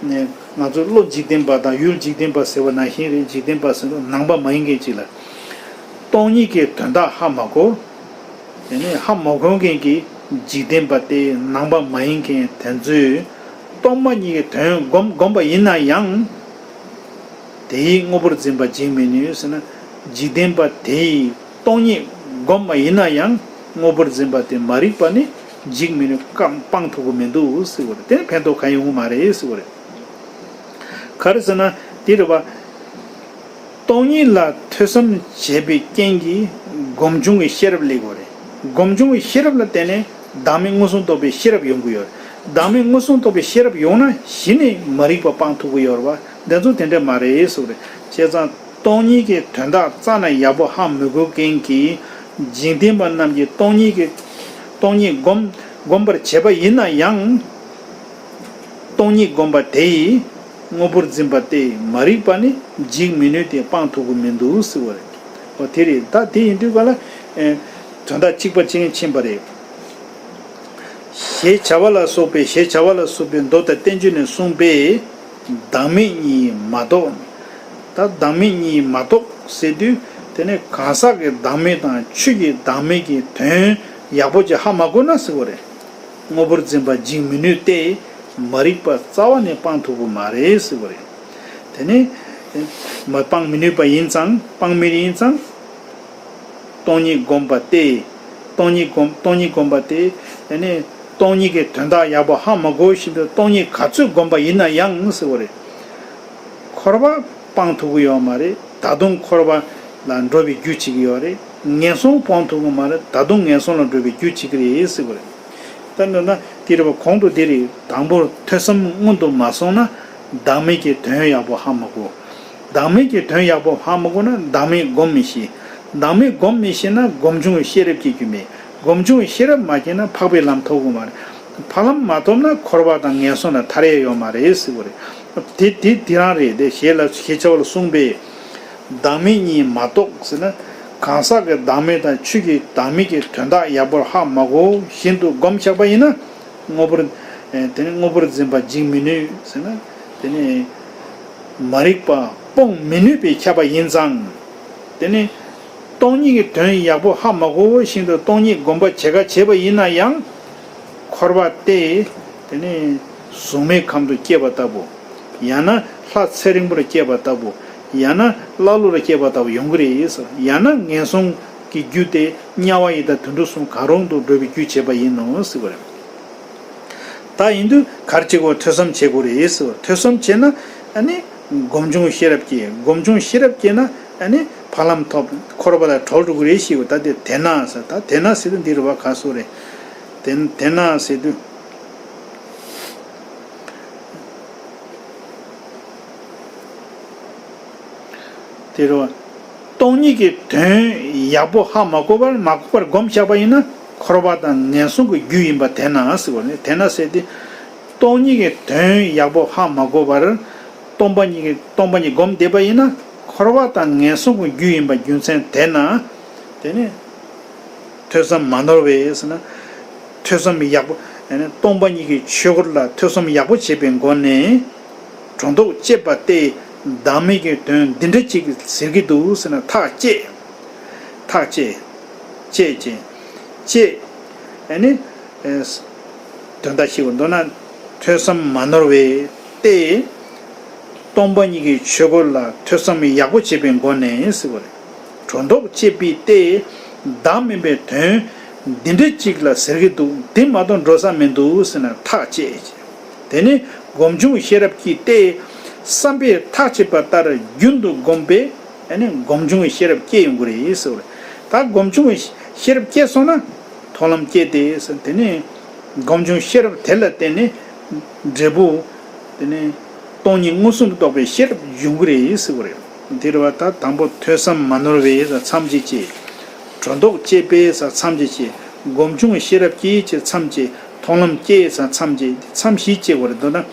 ནས་ང་ཚོ་བློ་འཇིག་རྟེན་པ་དང་ཡུལ་འཇིག་རྟེན་པ་ཟེར་བ་ནང་བཞིན་རེད། འཇིག་རྟེན་པ་ཟེར་ན་ནང་པ་མ་ཡིན་མཁན་ཅིག་ལ། སྟོང་ཉིད་ཀྱི་དོན་དག་ཧ་མ་གོ། དེ་ནས་ཧ་མ་གོ་མཁན་གྱི་འཇིག་རྟེན་པ་སྟེ་ནང་པ་མ་ཡིན་མཁན་དེ་ཚོས་སྟོང་པ་ཉིད་ཀྱི་དོན་སྒོམ་སྒོམ་པ་ཡིན་ན་ཡང་། དེའི་དངོས་པོར་འཛིན་པ་འཇིག་མི་ནུས་ཟེར་ན། འཇིག་རྟེན་པ་དེ་ཡིས་སྟོང་ཉིད་སྒོམ་པ་ཡིན་ན་ཡང་དངོས་པོར་འཛིན་པ་དེ་མ་རིག་པ་ནི་འཇིག་མི་ནུས། སྤང་སྤང་ཐུབ་ཀྱི་མི་འདུག་ཟེར་བ་རེད། དེ་ནི་ཕན་ཐོགས་གང་ཡོང་གི་མ་རེད་ཟེར་བ་རེད། ག་རེ་ཟེར་ན་འདི་རེད་པ། སྟོང་ཉིད་ལ་ཐོས་བསམ་བྱས་པའི་རྐྱེན་གྱིས་སྒོམ་བྱུང་གི་ཤེས་རབ་སླེབས་དགོས་རེད། སྒོམ་བྱུང་གི་ཤེས་རབ་ལ་བརྟེན་ནས་བདག་མེད་མངོན་སུམ་རྟོགས་པའི་ཤེས་རབ་ཡོང་གི་ཡོད་རེད། བདག་མེད་མངོན་སུམ་རྟོགས་པའི་ཤེས་རབ་ཡོང་ན་གཞི་ནས་མ་རིག་པ་སྤང་ཐུབ་ཀྱི་ཡོད་རེད་པ། འདི་ཚོ་དེ་འདྲ་མ་རེད་ཟེར་བ་རེད། བྱས་ཙང་སྟོང་ཉིད་ཀྱི་དོན་དག་རྩ་ནས་ཡག་པོ་ཧ་མི་གོ་མཁན་གྱིས་འཇིག་རྟེན་པ་རྣམས་ཀྱིས་སྟོང་ཉིད་ཀྱི་སྟོང་ཉིད་སྒོམ་སྒོམ་པར་བྱེད་པ་ཡིན་ན་ཡང་། སྟོང་ཉིད་སྒོམ་པ་དེ་ཡིས་དངོས་པོར་འཛིན་པ་སྟེ་མ་རིག་པ་ནི་འཇིག་མི་ནུས་ཏེ་སྤང་ཐུབ་ཀྱི་མི་འདུག་ཟེར་བ་རེད། འོ་དེ་རེད། ད་དེ་ཡིན་དུས་ག་ལ་ཨེ་དོན་དག་གཅིག་པ་གཅིག་རྐྱང་ཕྱིན་པ་རེད། ཞེས་བྱ་བ་ལ་སོགས་པའི་ཞེས་བྱ་བ་ལ་སོགས་པའི་མདོ་དང་བསྟན་བཅོས་ནས་གསུངས་པའི་བདག་མེད་གཉིས་མ་རྟོགས། ད་བདག་མེད་གཉིས་མ་རྟོགས་ཟེར་དུས་དེ་ནི་གང་ཟག་གི་བདག་མེད་དང་ཆོས་ཀྱི་བདག་མེད་ཀྱི་དོན་ཡག་པོ་ཅིག་ཧ་མ་གོ་ན་ཟེར་བ་རེད། དངོས་པོར་འཛིན་པ་འཇིག་མི་ནུས་ཏེ། མ་རིག་པ་རྩ་བ་ནས་སྤང་ཐུབ་ཀྱི་མ་རེད་ཟེར་བ་རེད། དེ་ནས་མ་སྤང་མི་ནུས་པ་ཡིན་ཙང་སྤང་མི་ནུས་ཡིན་ཙང་། སྟོང་ཉིད་སྒོམ་པ་སྟེ། སྟོང་ཉིད་སྒོམ་སྟོང་ཉིད་སྒོམ་པ་སྟེ། དེ་ནས་སྟོང་ཉིད་ཀྱི་དོན་དག་ཡག་པོ་ཧ་མ་གོ་བཞིན་དུ་སྟོང་ཉིད་ག་ཚོད་སྒོམ་པ་ཡིན་ན་ཡང་ཟེར་བ་རེད། འཁོར་བ་སྤང་ཐུབ་ཀྱི་ཡོད་མ་རེད། ད་དུང་འཁོར་བ་ལ་འགྲོ་བའི་རྒྱུ་བྱེད་ཀྱི་ཡོད་རེད། ངན་སོང་སྤོང་ཐུབ་ཀྱི་མ་རེད། ད་དུང་ངན་སོང་ལ་འགྲོ་བའི་རྒྱུ་བྱེད་ཀྱི་རེད་ཟེར་བ་རེད། ད་འདོད་ན་དེ་རེད་པ། གོང་དུ་འདི་རེད། དང་པོར་ཐོས་བསམ་སྔོན་དུ་མ་སོང་ན་བདག་མེད་ཀྱི་དོན་ཡག་པོ་ཧ་མ་གོ། བདག་མེད་ཀྱི་དོན་ཡག་པོ་ཧ་མ་གོ་ན་བདག་མེད་སྒོམ་མི་ཤེས། བདག་མེད་སྒོམ་མི་ཤེས་ན་སྒོམ་བྱུང་གི་ཤེས་རབ་སྐྱེ་རྒྱུ་མེད། སྒོམ་བྱུང་གི་ཤེས་རབ་མ་སྐྱེས་ན་འཕགས་པའི་ལམ་ཐོབ་ཀྱི་མ་རེད། འཕགས་ལམ་མ་ཐོབ་ན་འཁོར་བ་དང་ངན་སོང་ལ་ཐར་ཡས་ཡོད་མ་རེད་ཟེར་བ་རེད། དེ་དེ་དེ་རང་རེད་དེ། ཞེས་ལ་ཞེས་བྱ་བ་ལ་གསུངས་པས། བདག་མེད་གཉིས་མ་རྟོགས་ཟེར་ན། གང་ཟག་གི་བདག་མེད་དང་ཆོས་ཀྱི་བདག་མེད་ཀྱི་དོན་དག་ཡག་པོར་ཧ་མ་གོ་བཞིན་དུ་སྒོམ་བཞག་པ་ཡིན་ན། དངོས་པོར་ཨེ་དེ་ནི་དངོས་པོར་འཛིན་པ་འཇིག་མི་ནུས་ཟེར་ན། དེ་ནི་མ་རིག་པ་སྤོང་མི་ནུས་པས་ཁྱབ་པ་ཡིན་ཙང་། དེ་ནི་སྟོང་ཉིད་ཀྱི་དོན་ཡག་པོ་ཧ་མ་གོ་བཞིན་དུ་སྟོང་ཉིད་སྒོམ་པ་བྱེད་ཀ་བྱེད་པ་ཡིན་ན་ཡང་། འཁོར་བ་སྟེ། དེ་ནི་གཟུགས་མེད་ཁམས་སུ་སྐྱེས་པ་ལྟ་བུ། ཡང་ན་ལྷ་ཚེ་རིང་པོར་སྐྱེས་པ་ལྟ་བུ། ཡང་ན་ཀླ་ཀློ་ལ་སྐྱེས་པ་ལྟ་བུ་ཡོང་གི་རེད་ཟེར། ཡང་ན་ངན་སོང་གི་རྒྱུ་དེ་དམྱལ་བ་ཡི་དྭགས་དུད་འགྲོ་གསུམ་གང་རུང་དུ་འགྲོ་བའི་རྒྱུ་བྱེད་པ་ཡིན་ནོ་ཟེར་བ་རེད། ད་ཡིན་དུས་ག་རེ་བྱེད་དགོས། ཐོས་བསམ་བྱེད་དགོས་རེད་ཟེར་བ། ཐོས་བསམ་བྱས་ན་ཨ་ནི་སྒོམ་བྱུང་ཤེས་རབ་སྐྱེ། སྒོམ་བྱུང་ཤེས་རབ་སྐྱེས་ན་ཨ་ནི་འཕགས་ལམ་ཐོབ། འཁོར་བ་ལས་གྲོལ་འགྲོ་གི་རེད་ཞེས་པ། ད་དེ་དེ་ན་ཟེར། ད་དེ་ན་ཟེར་དུས་འདི་རུ་བ་ག་སོ་རེད། དེ་དེ་ན་ཟེར་དུས། དེ་རུ་སྟོང་ཉིད་ཀྱི་དོན་ཡག་པོ་ཧ་མ་གོ་བར་མ་གོ་བར་སྒོམ་བཞག་པ་ཡིན་ན་འཁོར་བ་དང་ངན་སོང་གི་རྒྱུ་ཡིན་པ་དེ་ན་ཟེར་བ་ནི། དེ་ན་ཟེར་ཏེ་སྟོང་ཉིད་ཀྱི་དོན་ཡག་པོ་ཧ་མ་གོ་བར་ སྟོང་པ་ཉིད་ཀྱི་སྟོང་པ་ཉིད་སྒོམ་བསྡད་པ་ཡིན་ན། འཁོར་བ་དང་ངན་སོང་གི་རྒྱུ་ཡིན་པ་རྒྱུ་མཚན་དེས་ན། དེ་ནི་ཐོས་བསམ་མ་ནོར་བས་ཟེར་ན། ཐོས་བསམ་ཡག་པོ། ཡང་ན་སྟོང་པ་ཉིད་ཀྱི་ཆོས་འཁོར་ལ་ཐོས་བསམ་ཡག་པོ་བྱས་པའི་སྒོ་ནས། སྒྲོ་འདོགས་བཅད་པ་སྟེ། བདག་མེད་ཀྱི་དོན་འདི་འདྲ་ཅིག་ཟེར་གྱི་འདུག་ཟེར་ན་ཐག་བཅད། ཐག་བཅད། བཅད་བཅད། བཅད། ཨ་ནི། ཨེ། དོན་དག་ཞིག་མདོར་ན། ཐོས་བསམ་མ་ནོར་བས་ཏེ། སྟོང་པ་ཉིད་ཀྱི་ཆོས་འཁོར་ལ་ཐོས་བསམ་ཡག་པོ་བྱེད་པའི་སྒོ་ནས་ཟེར་བ་རེད། སྒྲོ་འདོགས་བཅད་པའི་ཏེ། བདག་མེད་པའི་དོན་འདི་འདྲ་ཅིག་ལ་ཟེར་གྱི་འདུག་དེ་མ་གཏོགས་འགྲོ་ས་མི་འདུག་ཟེར་ན་ཐག་བཅད། དེ་ནི་སྒོམ་བྱུང་ཤེས་རབ་ཀྱིས་ཏེ། བསམ་པས་ཐག་བཅད་པ་ལྟར་རྒྱུན་དུ་བསྒོམས་པས། ཨ་ནི་སྒོམ་བྱུང་བའི་ཤེས་རབ་སྐྱེ་ཡོང་གི་རེད་ཟེར་བ་རེད། ད་སྒོམ་བྱུང་བའི་ཤེས་རབ་སྐྱེས་སོང་ན། མཐོང་ལམ་སྐྱེས་ཏེ་ཟེར། དེ་ནས་སྒོམ་བྱུང་ཤེས་རབ་དེ་ལ་བརྟེན་ནས་འབྲས་བུ། དེ་ནས་སྟོང་ཉིད་མངོན་སུམ་དུ་རྟོགས་པའི་ཤེས་རབ་འབྱུང་གི་རེད་ཟེར་བ་རེད། དེ་རེད་བ། ད་དང་པོ་ཐོས་བསམ་མ་ནོར་བས་ཟེར་མཚམས་གཅིག་བཅད། སྒྲོ་འདོགས་བཅད་པས་ཟེར་མཚམས་གཅིག་བཅད། སྒོམ་བྱུང་བའི་ཤེས་རབ་ཀྱིས་ཟེར་མཚམས་བཅད། མཐོང་ལམ་སྐྱེས་ཟེར་མཚམས་བཅད། མཚམས་བཞི་བཅད་དགོས་རེད་འདུག་ན།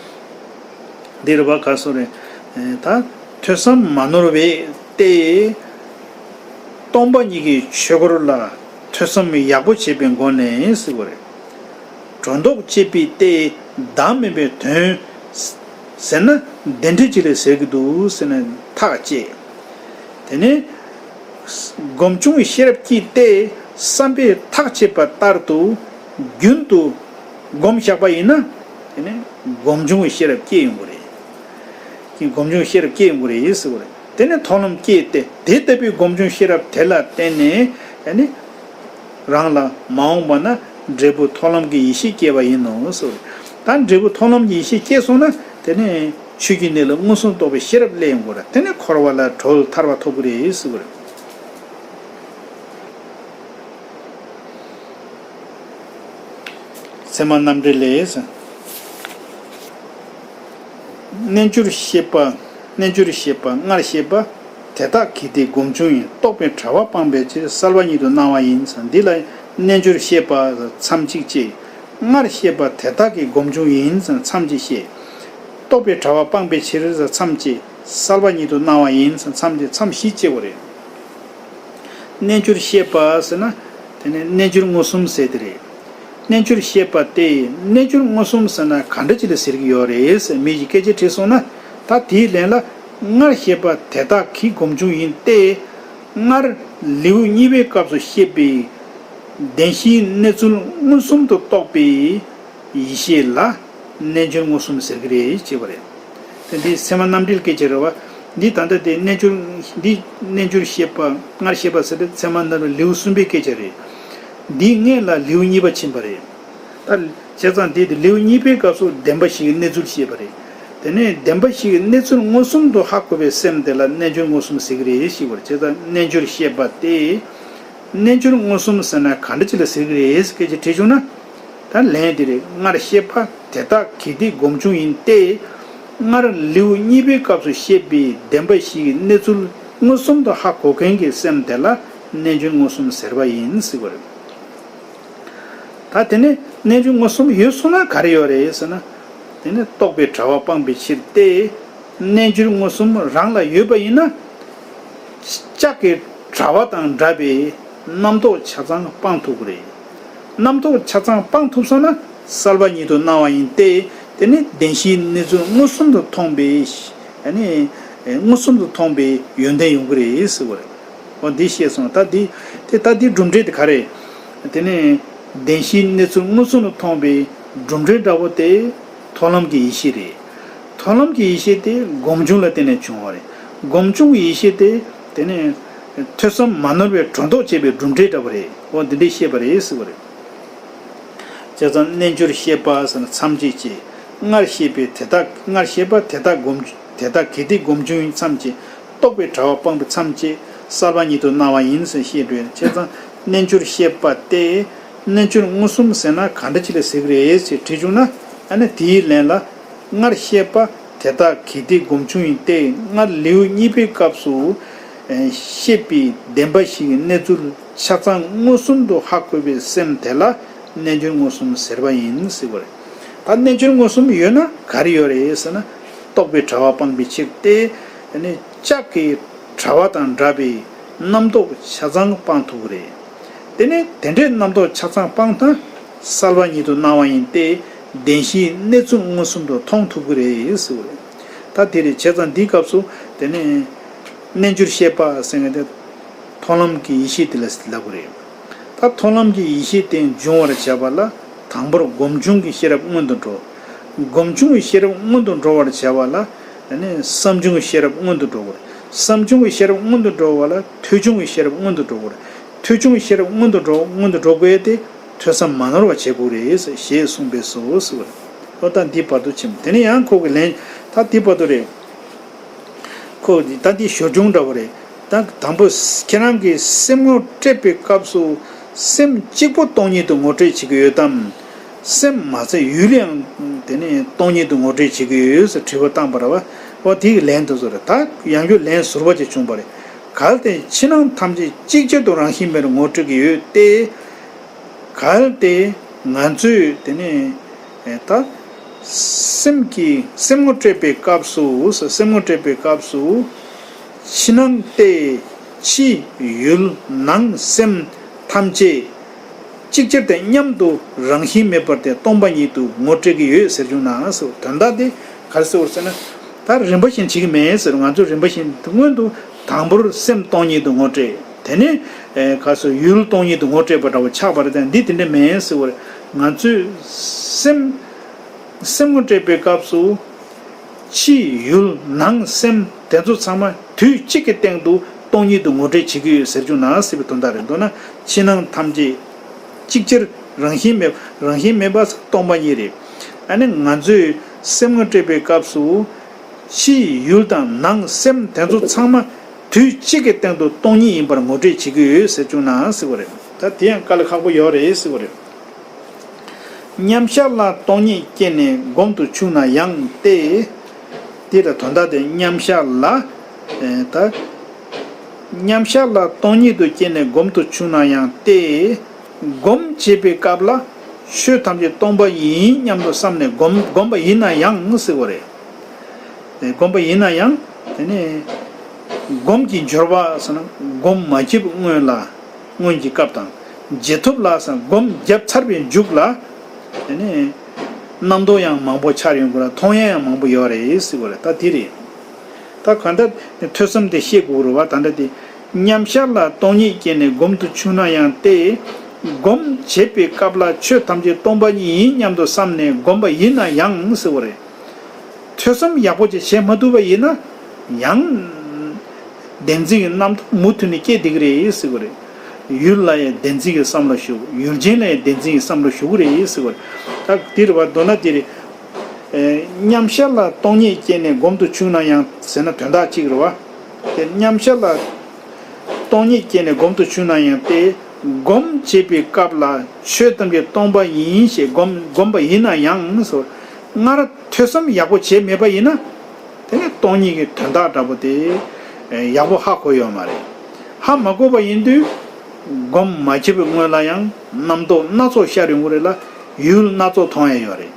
འདི་རུ་བ་ག་སོ་རེད། ད་ཐོས་བསམ་མ་ནོར་བས་ཏེ། སྟོང་པ་ཉིད་ཀྱི་ཆོས་འཁོར་ལ་ཐོས་བསམ་ཡག་པོ་བྱེད་པའི་སྒོ་ནས་ཟེར་བ་རེད། སྒྲོ་འདོགས་བཅད་པའི་ཏེ། བདག་མེད་པའི་དོན་ཟེར་ན་དེ་འདྲ་ཅིག་ལ་ཟེར་གྱི་འདུག་ཟེར་ནས་ཐག་བཅད། དེ་ནས། སྒོམ་བྱུང་བའི་ཤེས་རབ་ཀྱིས་ཏེ། བསམ་པས་ཐག་བཅད་པ་ལྟར་དུ་རྒྱུན་དུ་སྒོམ་བཞག་པ་ཡིན་ན། དེ་ནས་སྒོམ་བྱུང་བའི་ཤེས་རབ་སྐྱེ་ཡོང་གི་རེད། ཀྱི་སྒོམ་བྱུང་ཤེས་རབ་སྐྱེ་ཡོང་གི་རེད་ཟེར་བ་རེད། དེ་ནས་མཐོང་ལམ་སྐྱེས་ཏེ། དེ་ལྟ་བུའི་སྒོམ་བྱུང་ཤེས་རབ་དེ་ལ་བརྟེན་ནས། ཨ་ནི། རང་ལ་མ་འོངས་པ་ན་འབྲས་བུ་མཐོང་ལམ་གྱི་ཡེ་ཤེས་སྐྱེ་བ་ཡིན་ནོ་ཟེར་བ་རེད། ད་འབྲས་བུ་མཐོང་ལམ་གྱི་ཡེ་ཤེས་སྐྱེས་སོང་ན། དེ་ནས་ཆོས་ཀྱི་གནས་ལུགས་མངོན་སུམ་རྟོགས་པའི་ཤེས་རབ་སླེབས་ཡོང་གི་རེད། དེ་ནས་འཁོར་བ་ལས་གྲོལ་ཐར་པ་ཐོབ་ཀྱི་རེད་ཟེར་བ་རེད། ཚད་མ་རྣམ་འགྲེལ་ལས། རྣལ་འབྱོར་ཤེས་པ། རྣལ་འབྱོར་ཤེས་པ་སྔར་བཤད་པ། དེ་དག་གལ་ཏེ་སྒོམ་བྱུང་ཡིན། རྟོག་པའི་དྲ་བ་སྤངས་པའི་ཕྱིར་གསལ་བ་ཉིད་དུ་སྣང་བ་ཡིན། འདི་ལ་རྣལ་འབྱོར་ཤེས་པ་མཚམས་གཅིག་བཅད། སྔར་བཤད་པ་དེ་དག་གིས་སྒོམ་བྱུང་ཡིན་མཚམས་གཅིག་བཤད། རྟོག་པའི་དྲ་བ་སྤངས་པའི་ཕྱིར་མཚམས་བཅད། གསལ་བ་ཉིད་དུ་སྣང་བ་ཡིན་མཚམས་བཅད། མཚམས་བཞི་བཅད་པ་རེད། རྣལ་འབྱོར་ཤེས་པ་ཟེར་ན། དེ་ནི་རྣལ་འབྱོར་མངོན་སུམ་ཟེར་དེ་རེད། རྣལ་འབྱོར་ཤེས་པ་སྟེ། རྣལ་འབྱོར་མངོན་སུམ་ཟེར་ན་ག་འདྲ་ཅིག་ལ་ཟེར་གྱི་ཡོད་རེད་ཟེར་མི་ཞིག་སྐད་ཆ་དྲིས་སོང་ན། ད་དེའི་ལན་ལ། སྔར་བཤད་པ་དེ་དག་གིས་སྒོམ་བྱུང་ཡིན་ཏེ། སྔར་ལེའུ་གཉིས་པའི་སྐབས་སུ་བཤད་པའི་བདེན་བཞིའི་གནས་ཚུལ་མངོན་སུམ་དུ་རྟོགས་པའི་ཡེ་ཤེས་ལ་རྣལ་འབྱོར་མངོན་སུམ་ཟེར་གྱི་རེད་ཅེས་པ་རེད། དེ་འདི་ཚད་མ་རྣམ་འགྲེལ་སྐད་ཆ་རེད་བ། འདི་ད་ལྟ་དེ་རྣལ་འབྱོར། འདི་རྣལ་འབྱོར་ཤེས་པ་སྔར་བཤད་པ་ཟེར་ཏེ་ཚད་མ་རྣམ་འགྲེལ་ལེའུ་གསུམ་པའི་སྐད་ཆ་རེད། འདིའི་སྔོན་ལ་ལེའུ་གཉིས་པ་ཕྱིན་པ་རེད། ད་བྱས་ཙང་འདི་དེ་ལེའུ་གཉིས་པའི་སྐབས་སུ་བདེན་པ་བཞི་གི་གནས་ཚུལ་བཤད་པ་རེད། དེ་ནས་བདེན་པ་བཞི་གི་གནས་ཚུལ་མངོན་སུམ་དུ་ཧ་གོ་བའི་སེམས་དེ་ལ་རྣལ་འབྱོར་མངོན་སུམ་ཟེར་གྱི་རེད་ཞེས་པར། བྱས་ཙང་རྣལ་འབྱོར་ཤེས་པ་སྟེ། རྣལ་འབྱོར་མངོན་སུམ་ཟེར་ན་ག་འདྲ་ཅིག་ལ་ཟེར་གྱི་རེད་ཟེར་སྐད་ཆ་དྲིས་བྱུང་ན། ད་ལན་འདི་རེད། སྔར་བཤད་པ་དེ་དག་གལ་ཏེ་སྒོམ་བྱུང་ཡིན་ཏེ། སྔར་ལེའུ་གཉིས་པའི་སྐབས་སུ་བཤད་པའི་བདེན་པ་བཞི་གི་གནས་ཚུལ་མངོན་སུམ་དུ་ཧ་གོ་མཁན་གྱི་སེམས་དེ་ལ་རྣལ་འབྱོར་མངོན་སུམ་ཟེར་བ་ཡིན་ཟེར་བ་རེད། ད་དེ་ནས་རྣལ་འབྱོར་མངོན་སུམ་ཡོད་སོང་ན་ག་རེ་ཡོད་རེད་ཟེར་ན། དེ་ནས་རྟོག་པའི་དྲ་བ་སྤངས་པའི་ཕྱིར་ཏེ། རྣལ་འབྱོར་མངོན་སུམ་རང་ལ་ཡོད་པ་ཡིན་ན། ལྕགས་ཀྱི་དྲ་བ་དང་འདྲ་བའི་རྣམ་རྟོག་ཆ་ཚང་སྤང་ཐུབ་ཀྱི་རེད། རྣམ་རྟོག་ཆ་ཚང་སྤང་ཐུབ་སོང་ན་གསལ་བ་ཉིད་དུ་སྣང་བ་ཡིན་ཏེ། དེ་ནི་བདེན་བཞིའི་གནས་ཚུལ་མངོན་སུམ་དུ་མཐོང་བའི། ཨ་ནི། མངོན་སུམ་དུ་མཐོང་བའི་ཡོན་ཏན་ཡོང་གི་རེད་ཟེར་བ་རེད། འོ་འདི་ཤེས་སོང་། ད་འདི། དེ་ད་འདི་གྲུབ་འབྲས་དེ་ག་རེད། དེ་ནི་བདེན་བཞིའི་གནས་ཚུལ་མངོན་སུམ་དུ་མཐོང་བའི་གྲུབ་འབྲས་འདྲ་བོ་དེ་མཐོང་ལམ་གྱི་ཡེ་ཤེས་རེད། མཐོང་ལམ་གྱི་ཡེ་ཤེས་དེ་སྒོམ་བྱུང་ལ་བརྟེན་ནས་བྱུང་བ་རེད། སྒོམ་བྱུང་གི་ཡེ་ཤེས་དེ་དེ་ནི་ཐོས་བསམ་མ་ནོར་བའི་སྒྲོ་འདོགས་བཅད་པའི་གྲུབ་འབྲས་འདྲ་བོ་རེད། འོ་འདི་འདྲས་ཤེས་པ་རེད་ཟེར་བ་རེད། བྱས་ཙང་རྣལ་འབྱོར་ཤེས་པ་ཟེར་ན་མཚམས་གཅིག་བཅད། སྔར་བཤད་པའི་དེ་དག་སྔར་བཤད་པ་དེ་དག་སྒོམ། དེ་དག་གལ་ཏེ་སྒོམ་བྱུང་ཡིན་མཚམས་བཅད། རྟོག་པའི་དྲ་བ་སྤངས་པའི་མཚམས་བཅད། གསལ་བ་ཉིད་དུ་སྣང་བ་ཡིན་ཟེར་བཤད་འགྲོ་ཡ། བྱས་ཙང་རྣལ་འབྱོར་ཤེས་པ་སྟེ། རྣལ་འབྱོར་མངོན་སུམ་ཟེར་ན་ག་འདྲ་ཅིག་ལ་ཟེར་གི་རེད་ཟེར་དྲིས་བྱུང་ན། ཨ་ནི་དེའི་ལན་ལ། སྔར་བཤད་པ་དེ་དག་གལ་ཏེ་སྒོམ་བྱུང་ཡིན་ཏེ། སྔར་ལེའུ་གཉིས་པའི་སྐབས་སུ་བཤད་པའི་བདེན་པ་བཞི་གི་གནས་ཚུལ་ཆ་ཚང་མངོན་སུམ་དུ་ཧ་གོ་བའི་སེམས་དེ་ལ་རྣལ་འབྱོར་མངོན་སུམ་ཟེར་བ་ཡིན་ཟེར་བ་རེད། ད་རྣལ་འབྱོར་མངོན་སུམ་ཡོད་ན་ག་རེ་ཡོད་རེད་ཟེར་ན། རྟོག་པའི་དྲ་བ་སྤངས་པའི་ཕྱིར་ཏེ། དེ་ནས་ལྕགས་ཀྱི་དྲ་བ་དང་འདྲ་བའི་རྣམ་རྟོག་ཆ་ཚང་སྤང་ཐུབ་ཀྱི་རེད། དེ་ནས་དེ་འདྲའི་རྣམ་རྟོག་ཆ་ཚང་སྤངས་ན་གསལ་བ་ཉིད་དུ་སྣང་བ་ཡིན་ཏེ། བདེན་བཞིའི་གནས་ཚུལ་མངོན་སུམ་དུ་མཐོང་ཐུབ་ཀྱི་རེད་ཟེར་བ་རེད། ད་དེ་རེད། བྱས་ཙང་འདིའི་སྐབས་སུ་དེ་ནས་རྣལ་འབྱོར་ཤེས་པ་ཟེར་མཁན་དེ་མཐོང་ལམ་གྱི་ཡེ་ཤེས་དེ་ལ་ལབ་དགོས་རེད། ད་མཐོང་ལམ་གྱི་ཡེ་ཤེས་དེ་འབྱུང་བར་བྱ་བ་ལ་དང་པོར་སྒོམ་བྱུང་གི་ཤེས་རབ་སྔོན་དུ་འགྲོ། སྒོམ་བྱུང་གི་ཤེས་རབ་སྔོན་དུ་འགྲོ་བར་བྱ་བ་ལ་ནི་བསམ་བྱུང་གི་ཤེས་རབ་སྔོན་དུ་འགྲོ་དགོས། བསམ་བྱུང་གི་ཤེས་རབ་སྔོན་དུ་འགྲོ་བ་ལ་ཐོས་བྱུང་གི་ཤེས་རབ་སྔོན་དུ་འགྲོ་དགོས། ཐོས་བྱུང་གི་ཤེས་རབ་སྔོན་དུ་འགྲོ་སྔོན་དུ་འགྲོ་དགོས་ཏེ། ཐོས་བསམ་མ་ནོར་བ་བྱེད་དགོས་རེད་ཞེས་གསུངས་པས་སོ་ཟེར་བ་རེད། ཨོ་ད་འདི་བར་དུ་ཕྱིན། དེ་ནས་ཡང་ཁོ་གི་ལན། ད་འདི་བར་དུ་རེད། ཁོ་ད་འདི་ཞོར་བྱུང་འདྲ་བོ་རེད། ད་དང་པོ་ཁྱེད་རང་གིས་སེམས་ངོ་སྤྲད་པའི་སྐབས་སུ་སེམས་གཅིག་པོ་སྟོང་ཉིད་དུ་ངོ་སྤྲད་བྱེད་ཀྱི་ཡོད་དམ། སེམས་མ་ཚད་ཡུལ་ཡང་དེ་ནས་སྟོང་ཉིད་དུ་ངོ་སྤྲད་བྱེད་ཀྱི་ཡོད་ཟེར་དྲི་བ་བཏང་པ་རེད་བ། འོ་དེའི་ལན་དུ་བཟོ་རེད། ད་ཡང་བསྐྱར་ལན་ཟུར་པ་ཅིག་བྱུང་བ་རེད། གལ་ཏེ་ཕྱི་ནང་ཐམས་ཅད་གཅིག་ཆར་དུ་རང་བཞིན་མེད་པར་ངོ་སྤྲད་ཀྱི་ཡོད་དེ། གལ་ཏེ་ང་ཚོས་དེ་ནས་ད་སེམས་ཀྱི་སེམས་ངོ་སྤྲད་པའི་སྐབས་སུ། སེམས་ངོ་སྤྲད་པའི་སྐབས་སུ་ཕྱི་ནང་སྟེ། ཕྱི་ཡུལ་ནང་སེམས་ཐམས་ཅད་གཅིག་ཆར་དེ་མཉམ་དུ་རང་བཞིན་མེད་པར་དེ་སྟོང་པ་ཉིད་དུ་ངོ་སྤྲད་ཀྱི་ཡོད་ཟེར་བྱུང་ན་ཟེར། དོན་དག་དེ་ག་རེ་ཟེར་བ་རེད་ཟེར་ན། ད་རིམ་པ་བཞིན་བྱེད་ཀྱི་མེད་ཟེར། ང་ཚོས་རིམ་པ་བཞིན་དུ་སྔོན་དུ་དང་པོར་སེམས་སྟོང་ཉིད་དུ་ངོ་སྤྲད། དེ་ནས་ཨེ་ག་སོ་ཡུལ་སྟོང་ཉིད་དུ་ངོ་སྤྲད་པ་འདྲ་བོ་ཆགས་པ་རེད་དེ། འདི་དེ་འདྲ་མེད་ཟེར་བ་རེད། ང་ཚོས་སེམས་སེམས་ངོ་སྤྲད་པའི་སྐབས་སུ་ཕྱི་ཡུལ་ནང་སེམས་དེ་ཚོ་ཚང་མ་དུས་གཅིག་གི་སྟེང་དུ་སྟོང་ཉིད་དུ་ངོ་སྤྲད་བྱེད་ཀྱི་ཡོད་ཟེར་བྱུང་ན་ཟེར་བའི་དོན་དག་རེད། མདོར་ན་ཕྱི་ནང་ཐམས་ཅད་གཅིག་ཆར་རང་བཞིན་མེད། རང་བཞིན་མེད་པ་སྟོང་པ་ཉིད་རེད། ཨ་ནི་ང་ཚོས་སེམས་ངོ་སྤྲད་པའི་སྐབས་སུ་ཕྱི་ཡུལ་དང་ནང་སེམས་དེ་ཚོ་ཚང་མ་དུས་གཅིག་གི་སྟེང་དུ་སྟོང་ཉིད་ཡིན་པར་ངོ་སྤྲད་བྱེད་ཀྱི་ཡོད་ཟེར་བྱུང་ན་ཟེར་བ་རེད། ད་དེ་ཡང་དཀའ་ལས་ཁག་པོ་ཡོད་རེད་ཟེར་བ་རེད། མཉམ་གཞག་ལ་སྟོང་ཉིད་སྐྱེས་ནས་སྒོམ་དུ་ཆུག་ན་ཡང་སྟེ། དེ་ལ་དོན་དག་དེ་མཉམ་གཞག་ལ། ཨེ་ད། མཉམ་གཞག་ལ་སྟོང་ཉིད་དུ་སྐྱེས་ནས་སྒོམ་དུ་ཆུག་ན་ཡང་སྟེ། སྒོམ་བྱེད་པའི་སྐབས་ལ་ཆོས་ཐམས་ཅད་སྟོང་པ་ཡིན་སྙམ་དུ་བསམས་ནས་སྒོམ་སྒོམ་པ་ཡིན་ན་ཡང་ཟེར་བ་རེད། ཨེ་སྒོམ་པ་ཡིན་ན་ཡང་དེ་ནས་སྒོམ་གྱི་སྦྱོར་བ་ཟེར་ན་སྒོམ་མ་བྱས་པའི་སྔོན་ལ། སྔོན་གྱི་སྐབས་དང་། རྗེས་ཐོབ་ལ་ཟེར་སྒོམ་བརྒྱབ་ཚར་བའི་མཇུག་ལ། དེ་ནས་རྣམ་རྟོག་ཡང་མང་པོ་འཆར་ཡོང་གི་རེད། མཐོང་ཡ་ཡང་མང་པོ་ཡོད་རེད་ཟེར་བ་རེད། ད་དེ་རེད། ད་གང་ལྟར་ཐོས་བསམ་དེ་ཤེས་དགོས་རེད་བ། ད་ལྟ་དེ་མཉམ་གཞག་ལ་སྟོང་ཉིད་སྐྱེས་ནས་སྒོམ་དུ་ཆུག་ན་ཡང་སྟེ། སྒོམ་བྱེད་པའི་སྐབས་ལ་ཆོས་ཐམས་ཅད་སྟོང་པ་ཉིད་ཡིན་སྙམ་དུ་བསམས་ནས་སྒོམ་པ་ཡིན་ན་ཡང་ཟེར་བ་རེད། ཐོས་བསམ་ཡག་པོ་ཅིག་བྱེད་མ་ཐུབ་པ་ཡིན་ན། ཡང་བདེན་འཛིན་གྱི་རྣམ་རྟོག་མུ་མཐུད་ནས་སྐྱེ་བསྡད་ཀྱི་རེད་ཟེར་གྱི་རེད། ཡུལ་ལ་ཡང་བདེན་འཛིན་གྱི་བསམ་བློ་ཞུགས། ཡུལ་ཅན་ལ་ཡང་བདེན་འཛིན་གྱི་བསམ་བློ་ཞུགས་ཀྱི་རེད་ཟེར་གྱི་རེད། ད་འདི་རེད་བ། མདོར་ན་འདི་རེད། ཨེ་མཉམ་གཞག་ལ་སྟོང་ཉིད་སྐྱེས་ནས་སྒོམ་དུ་ཆུག་ན་ཡང་ཟེར་ན་དོན་དག་གཅིག་རེད་བ། དེ་མཉམ་གཞག་ལ་སྟོང་ཉིད་སྐྱེས་ནས་སྒོམ་དུ་ཆུག་ན་ཡང་སྟེ། སྒོམ་བྱེད་པའི་སྐབས་ལ་ཆོས་ཐམས་ཅད་སྟོང་པ་ཡིན་ཞེས་སྒོམ་སྒོམ་པ་ཡིན་ན་ཡང་ཟེར། སྔར་ཐོས་བསམ་ཡག་པོ་བྱས་མེད་པ་ཡིན་ན། དེ་ནི་སྟོང་ཉིད་ཀྱི་དོན་དག་འདྲ་པོ་དེ་ཡག་པོ་ཧ་གོ་ཡོད་མ་རེད། ཧ་མ་གོ་བ་ཡིན་དུས། སྒོམ་མ་བྱས་པའི་སྔོན་ལ་ཡང་རྣམ་རྟོག་སྣ་ཚོགས་ཤར་ཡོང་གི་རེད་ལ། ཡུལ་སྣ་ཚོགས་མཐོང་ཡ་ཡོད་རེད།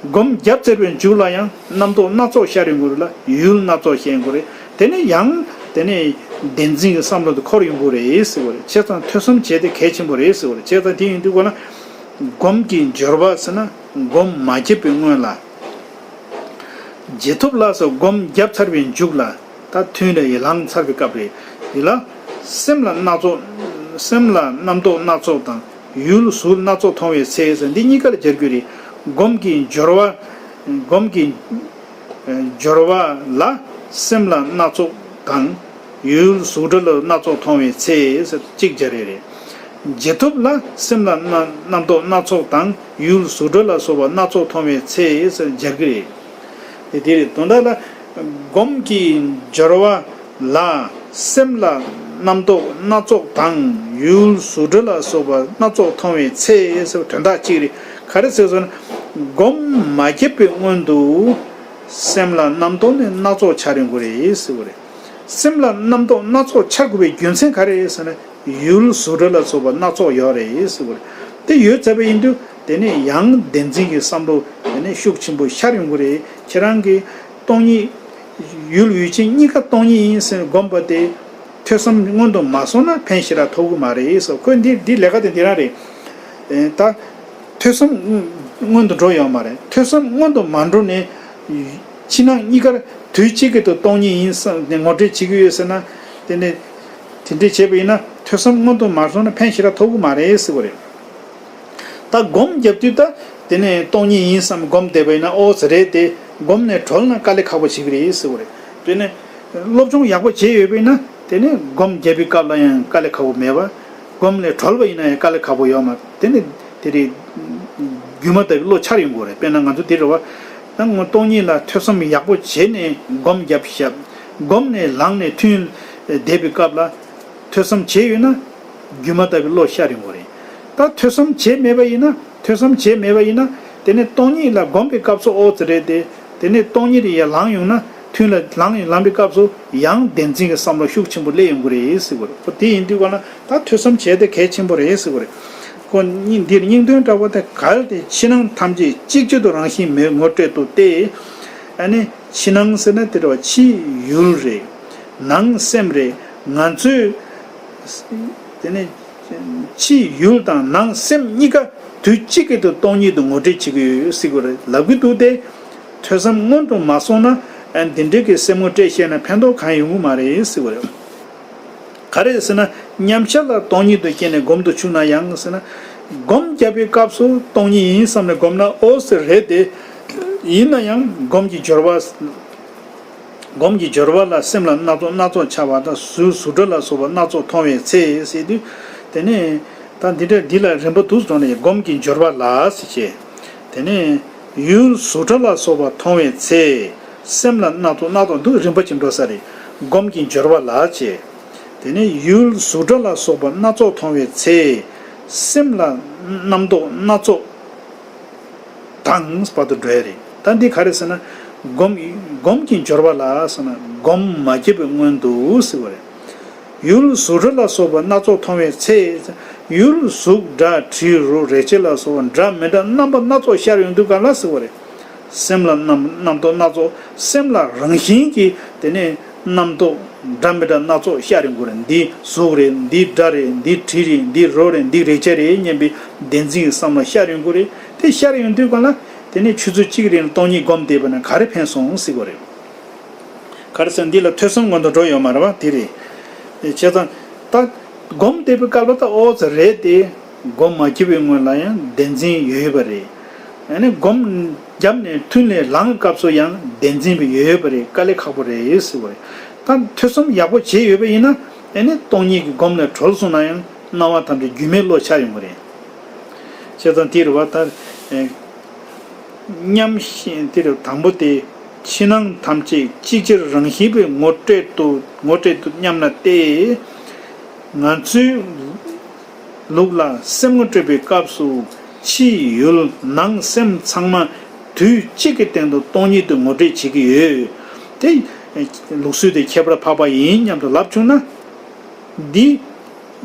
སྒོམ་བརྒྱབ་ཚར་བའི་མཇུག་ལ་ཡང་རྣམ་རྟོག་སྣ་ཚོགས་ཤར་ཡོང་གི་རེད་ལ། ཡུལ་སྣ་ཚོགས་ཤར་ཡོང་གི་རེད། དེ་ནས་ཡང་དེ་ནས་བདེན་འཛིན་གྱི་བསམ་བློ་དེ་འཁོར་ཡོང་གི་རེད་ཟེར་བ་རེད། བྱས་ཙང་ཐོས་བསམ་བྱས་ཏེ་གལ་ཆེན་པོ་རེད་ཟེར་བ་རེད། བྱས་ཙང་དེ་ཡིན་དུས་གོ་ན། སྒོམ་གྱི་སྦྱོར་བ་ཟེར་ན་སྒོམ་མ་བྱས་པའི་སྔོན་ལ། རྗེས་ཐོབ་ལ་སོགས་སྒོམ་བརྒྱབ་ཚར་བའི་མཇུག་ལ། ད་ཐུན་ལ་ཡི་ལངས་ཚར་བའི་སྐབས་རེད། འདི་ལ་སེམས་ལ་སྣ་ཚོགས། སེམས་ལ་རྣམ་རྟོག་སྣ་ཚོགས་དང་ཡུལ་གཟུགས་སྣ་ཚོགས་མཐོང་བའི་ཚེ་ཟེར། འདི་གཉིས་ཀ་ལ་སྦྱར་རྒྱུ་རེད། སྒོམ་གྱི་སྦྱོར་བ། སྒོམ་གྱི་སྦྱོར་བ་ལ་སེམས་ལ་སྣ་ཚོགས་དང་། ཡུལ་གཟུགས་སྒྲ་ལ་སྣ་ཚོགས་མཐོང་བའི་ཚེ་ཟེར་གཅིག་སྦྱར་ཡས་རེད། རྗེས་ཐོབ་ལ་སེམས་ལ་རྣམ་རྣམ་རྟོག་སྣ་ཚོགས་དང་ཡུལ་གཟུགས་སྒྲ་ལ་སོགས་པ་སྣ་ཚོགས་མཐོང་བའི་ཚེ་ཟེར་སྦྱར་གྱི་རེད། དེ་དེ་རེད། དོན་དག་ལ་སྒོམ་གྱི་སྦྱོར་བ་ལ་སེམས་ལ་རྣམ་རྟོག་སྣ་ཚོགས་དང་ཡུལ་གཟུགས་སྒྲ་ལ་སོགས་པ་སྣ་ཚོགས་མཐོང་བའི་ཚེ་ཟེར་བ་དོན་དག་གཅིག་རེད། ག་རེ་ཟེར་སོང་ན། སྒོམ་མ་བརྒྱབ་པའི་སྔོན་དུ་སེམས་ལ་རྣམ་རྟོག་ནི་སྣ་ཚོགས་འཆར་ཡོང་གི་རེད་ཟེར་བ་རེད། སེམས་ལ་རྣམ་རྟོག་སྣ་ཚོགས་འཆར་དགོས་པའི་རྒྱུ་མཚན་ག་རེ་རེད་ཟེར་ན། ཡུལ་གཟུགས་སྒྲ་ལ་སོགས་པ་སྣ་ཚོགས་ཡོད་རེད་ཟེར་བ་རེད། དེ་ཡོད་ཚར་བ་ཡིན་དུས་དེ་ནས་ཡང་བདེན་འཛིན་གྱི་བསམ་བློ་དེ་ནས་ཤུགས་ཆེན་པོ་ཤར་ཡོང་གི་རེད། ཁྱེད་རང་གིས་ སྟོང་ཉིད། ཡུལ་ཡུལ་ཅན་གཉིས་ཀ་སྟོང་ཉིད་ཡིན་ཟེར་བསྒོམས་པ་དེ། ཐོས་བསམ་སྔོན་དུ་མ་སོང་ན་ཕན་ཞེ་དྲག་ཐོབ་ཀྱི་མ་རེད་ཟེར། ཁོས་འདི་འདི་ལས་ཀ་དེ་འདི་རང་རེད། ཨེ། ད་ཐོས་བསམ་སྔོན་དུ་འགྲོ་ཡོད་མ་རེད། ཐོས་བསམ་སྔོན་དུ་མ་འགྲོ་ནས་ཕྱི་ནང་གཉིས་ཀར་དུས་གཅིག་གི་དུ་སྟོང་ཉིད་ཡིན་བསམ་ནས་ངོ་སྤྲོད་བྱེད་ཀྱི་ཡོད་ཟེར་ན། དེ་ནས་དེ་འདྲས་བྱས་པ་ཡིན་ན་ཐོས་བསམ་སྔོན་དུ་མ་སོང་ན་ཕན་ཞེ་དྲག་ཐོབ་ཀྱི་མ་རེད་ཟེར་བ་རེད། ད་སྒོམ་བརྒྱབ་དུས་ད་དེ་ནས་སྟོང་ཉིད་ཡིན་བསམ་སྒོམ་བསྡད་པ་ཡིན་ན། ཨོ་ཙི་རེད་དེ། སྒོམ་ནས་གྲོལ་ན་དཀའ་ལས་ཁག་པོ་བྱེད་ཀྱི་རེད་ཟེར་བ་རེད། དེ་ནས་སློབ་སྦྱོང་ཡག་པོ་བྱས་ཡོད་པ་ཡིན་ན་དེ་ནས་སྒོམ་བརྒྱབ་པའི་སྐབས་ལ་ཡང་དཀའ་ལས་ཁག་པོ་མེད་པ། སྒོམ་ནས་གྲོལ་བ་ཡིན་ན་ཡང་དཀའ་ལས་ཁག་པོ་ཡོད་མ་རེད། དེ་ནས་དེ་རེད། སྒྱུ་མ་ལྟ་བུའི་བློ་འཆར་ཡོང་གི་རེད། དཔེར་ན་ང་ཚོ་དེ་རེད་བ། ད་ངོ་སྟོང་ཉིད་ལ་ཐོས་བསམ་ཡག་པོ་བྱས་ནས་སྒོམ་བརྒྱབ་བཞག་སྒོམ་ནས་ལངས་ནས་ཐུན་བསྡད་པའི་སྐབས་ལ། ཐོས་བསམ་བྱས་ཡོད་ན་སྒྱུ་མ་ལྟ་བུའི་བློ་ཤར་ཡོང་གི་རེད། ད་ཐོས་བསམ་བྱས་མེད་པ་ཡིན་ན། ཐོས་བསམ་བྱས་མེད་པ་ཡིན་ན་དེ་ནས་སྟོང་ཉིད་ལ་སྒོམ་པའི་སྐབས་སུ་ཨོ་ཙི་རེད་དེ། དེ་ནས་སྟོང་ཉིད་ཡར་ལངས་ཡོང་ན། ཐུན་ལ་ལངས་ཡོང་ལངས་པའི་སྐབས་སུ་ཡང་བདེན་འཛིན་གྱི་བསམ་བློ་ཤུགས་ཆེན་པོ་སླེབས་ཡོང་གི་རེད་ཟེར་གི་རེད། ཁོ་དེ་ཡིན་དུས་ག་ན་ད་ཐོས་བསམ་བྱས་དེ་གལ་ཆེན་པོ་རེད་ཟེར་གི་རེད། ཁོ་གཉིས་འདིར་སྙིང་དོན་འདྲ་བོ་དེ་གལ་ཏེ་ཕྱི་ནང་ཐམས་ཅད་གཅིག་གྱུར་དུ་རང་བཞིན་མེད་ངོ་སྤྲད་དུ་སྟེ། ཨ་ནི་ཕྱི་ནང་ཟེར་ན་དེ་འདྲ་བ་ཕྱི་ཡུལ་རེད། ནང་སེམས་རེད། ང་ཚོས་དེ་ནི་ཕྱི་ཡུལ་དང་ནང་སེམས་གཉིས་ཀ་དུས་གཅིག་གི་དུ་སྟོང་ཉིད་དུ་ངོ་སྤྲོད་བྱེད་ཀྱི་ཡོད་ཟེར་གྱི་རེད་ལབ་ཀྱི་འདུག་སྟེ། ཐོས་བསམ་སྔོན་དུ་མ་སོང་ན། ཨ། འདི་འདྲའི་གི་སེམས་ངོ་སྤྲད་བཤད་ན་ཕན་ཐོགས་གང་ཡོང་གི་མ་རེད་ཟེར་གྱི་རེད། ག་རེ་ཟེར་ན། མཉམ་གཞག་ལ་སྟོང་ཉིད་དུ་སྐྱེས་ནས་སྒོམ་དུ་ཆུག་ན་ཡང་ཟེར་ན། སྒོམ་བརྒྱབ་པའི་སྐབས་སུ་སྟོང་ཉིད་ཡིན་བསམ་ནས་སྒོམ་ན་ཨོ་ཟེར་རེད་དེ། ཡིན་ན་ཡང་སྒོམ་གྱི་སྦྱོར་བ། སྒོམ་གྱི་སྦྱོར་བ་ལ་སེམས་ལ་སྣ་ཚོགས་སྣ་ཚོགས་འཆར་བ་དང་གཟུགས་གཟུགས་སྒྲ་ལ་སོགས་པ་སྣ་ཚོགས་མཐོང་བའི་ཚེ་ཟེར་དུས། དེ་ནས་ད་འདི་འདྲ་འདི་ལ་རིམ་པ་འདུག་སེ་འགྲོ་ནས་སྒོམ་གྱི་སྦྱོར་བ་ལ་ཟེར་བྱས། དེ་ནས་ཡུལ་གཟུགས་སྒྲ་ལ་སོགས་པ་མཐོང་བའི་ཚེ། སེམས་ལ་སྣ་ཚོགས་སྣ་ཚོགས་འདུག་རིམ་པ་ཅིག་འགྲོ་ས་རེད། སྒོམ་གྱི་སྦྱོར་བ་ལ་བྱས། དེ་ནས་ཡུལ་གཟུགས་སྒྲ་ལ་སོགས་པ་སྣ་ཚོགས་མཐོང་བའི་ཚེ། སེམས་ལ་རྣམ་རྟོག་སྣ་ཚོགས་དང་བར་དུ་འགྲོ་ཡ་རེད། ད་འདི་ག་རེ་ཟེར་ན། སྒོམ་སྒོམ་གྱི་སྦྱོར་བ་ལ་ཟེར་ན་སྒོམ་མ་བརྒྱབ་པའི་སྔོན་དུ་ཟེར་བ་རེད། ཡུལ་གཟུགས་སྒྲ་ལ་སོགས་པ་སྣ་ཚོགས་མཐོང་བའི་ཚེ། ཡུལ་གཟུགས་སྒྲ་དྲི་རོ་རེག་བྱ་ལ་སོགས་པ་འདྲ་མི་འདྲ་རྣམ་པ་སྣ་ཚོགས་ཤར་ཡོང་དུས་ག་ལ་ཟེར་བ་རེད། སེམས་ལ་རྣམ་རྣམ་རྟོག་སྣ་ཚོགས་སེམས་ལ་རང་བཞིན་གྱིས་དེ་ནས་རྣམ་རྟོག་འདྲ་མི་འདྲ་སྣ་ཚོགས་ཤར་ཡོང་གི་རེད། འདི་གཟུགས་རེད། འདི་སྒྲ་རེད། འདི་དྲི་རེད། འདི་རོ་རེད། འདི་རེག་བྱ་རེད་སྙམ་པའི་བདེན་འཛིན་གྱི་བསམ་བློ་ཤར་ཡོང་གི་རེད། དེ་ཤར་ཡོང་དུས་ག་ལ་དེ་ནས་ཆུ་ཚོད་གཅིག་རིང་སྟོང་ཉིད་སྒོམ་བསྡད་པ་ན་ག་རེ་ཕན་སོང་ཟེར་གི་རེད། ག་རེ་ཟེར་ན་འདི་ལ་ཐོས་བསམ་སྔོན་དུ་འགྲོ་ཡོད་མ་རེད་བ། དེ་རེད། བྱས་ཙང་ད་སྒོམ་བསྡད་པའི་སྐབས་ལ་ད་ཨོ་ཙི་རེད་དེ། སྒོམ་མ་བརྒྱབ་པའི་སྔོན་ལ་ཡང་བདེན་འཛིན་ཡོད་པ་རེད། ཨ་ནི་སྒོམ་བརྒྱབ་ནས་ཐུན་ལས་ལངས་སྐབས་སུ་ཡང་བདེན་འཛིན་པ་ཡོད་པ་རེད། དཀའ་ལས་ཁག་པོ་རེད་ཟེར་བ་རེད། ད་ཐོས་བསམ་ཡག་པོ་བྱས་ཡོད་པ་ཡིན་ན། ཨ་ནི་སྟོང་ཉིད་ཀྱི་སྒོམ་ལས་གྲོལ་སོང་ན་ཡང་སྣང་བ་ཐམས་ཅད་སྒྱུ་མའི་བློ་ཆགས་ཡོང་གི་རེད། བྱས་ཙང་དེ་རུ་བ་ལྟར། ཨེ། མཉམ་ཞིང་དེ་རུ་དང་པོ་དེ། ཕྱི་ནང་ཐམས་ཅད་གཅིག་ཅར་རང་བཞིན་པའི་ངོ་སྤྲོད་དུ་ངོ་སྤྲོད་དུ་མཉམ་ན་སྟེ། ང་ཚོའི་ལུགས་ལ་སེམས་ངོ་སྤྲོད་པའི་སྐབས་སུ་ཕྱི་ཡུལ་ནང་སེམས་ཚང་མ་དུས་གཅིག་གི་སྟེང་དུ་སྟོང་ཉིད་དུ་ངོ་སྤྲོད་བྱེད་ཀྱི་ཡོད། དེ་ལུགས་སྲོལ་དེ་ཁྱད་པར་འཕགས་པ་ཡིན་སྙམ་དུ་ལབ་བྱུང་ན། འདི།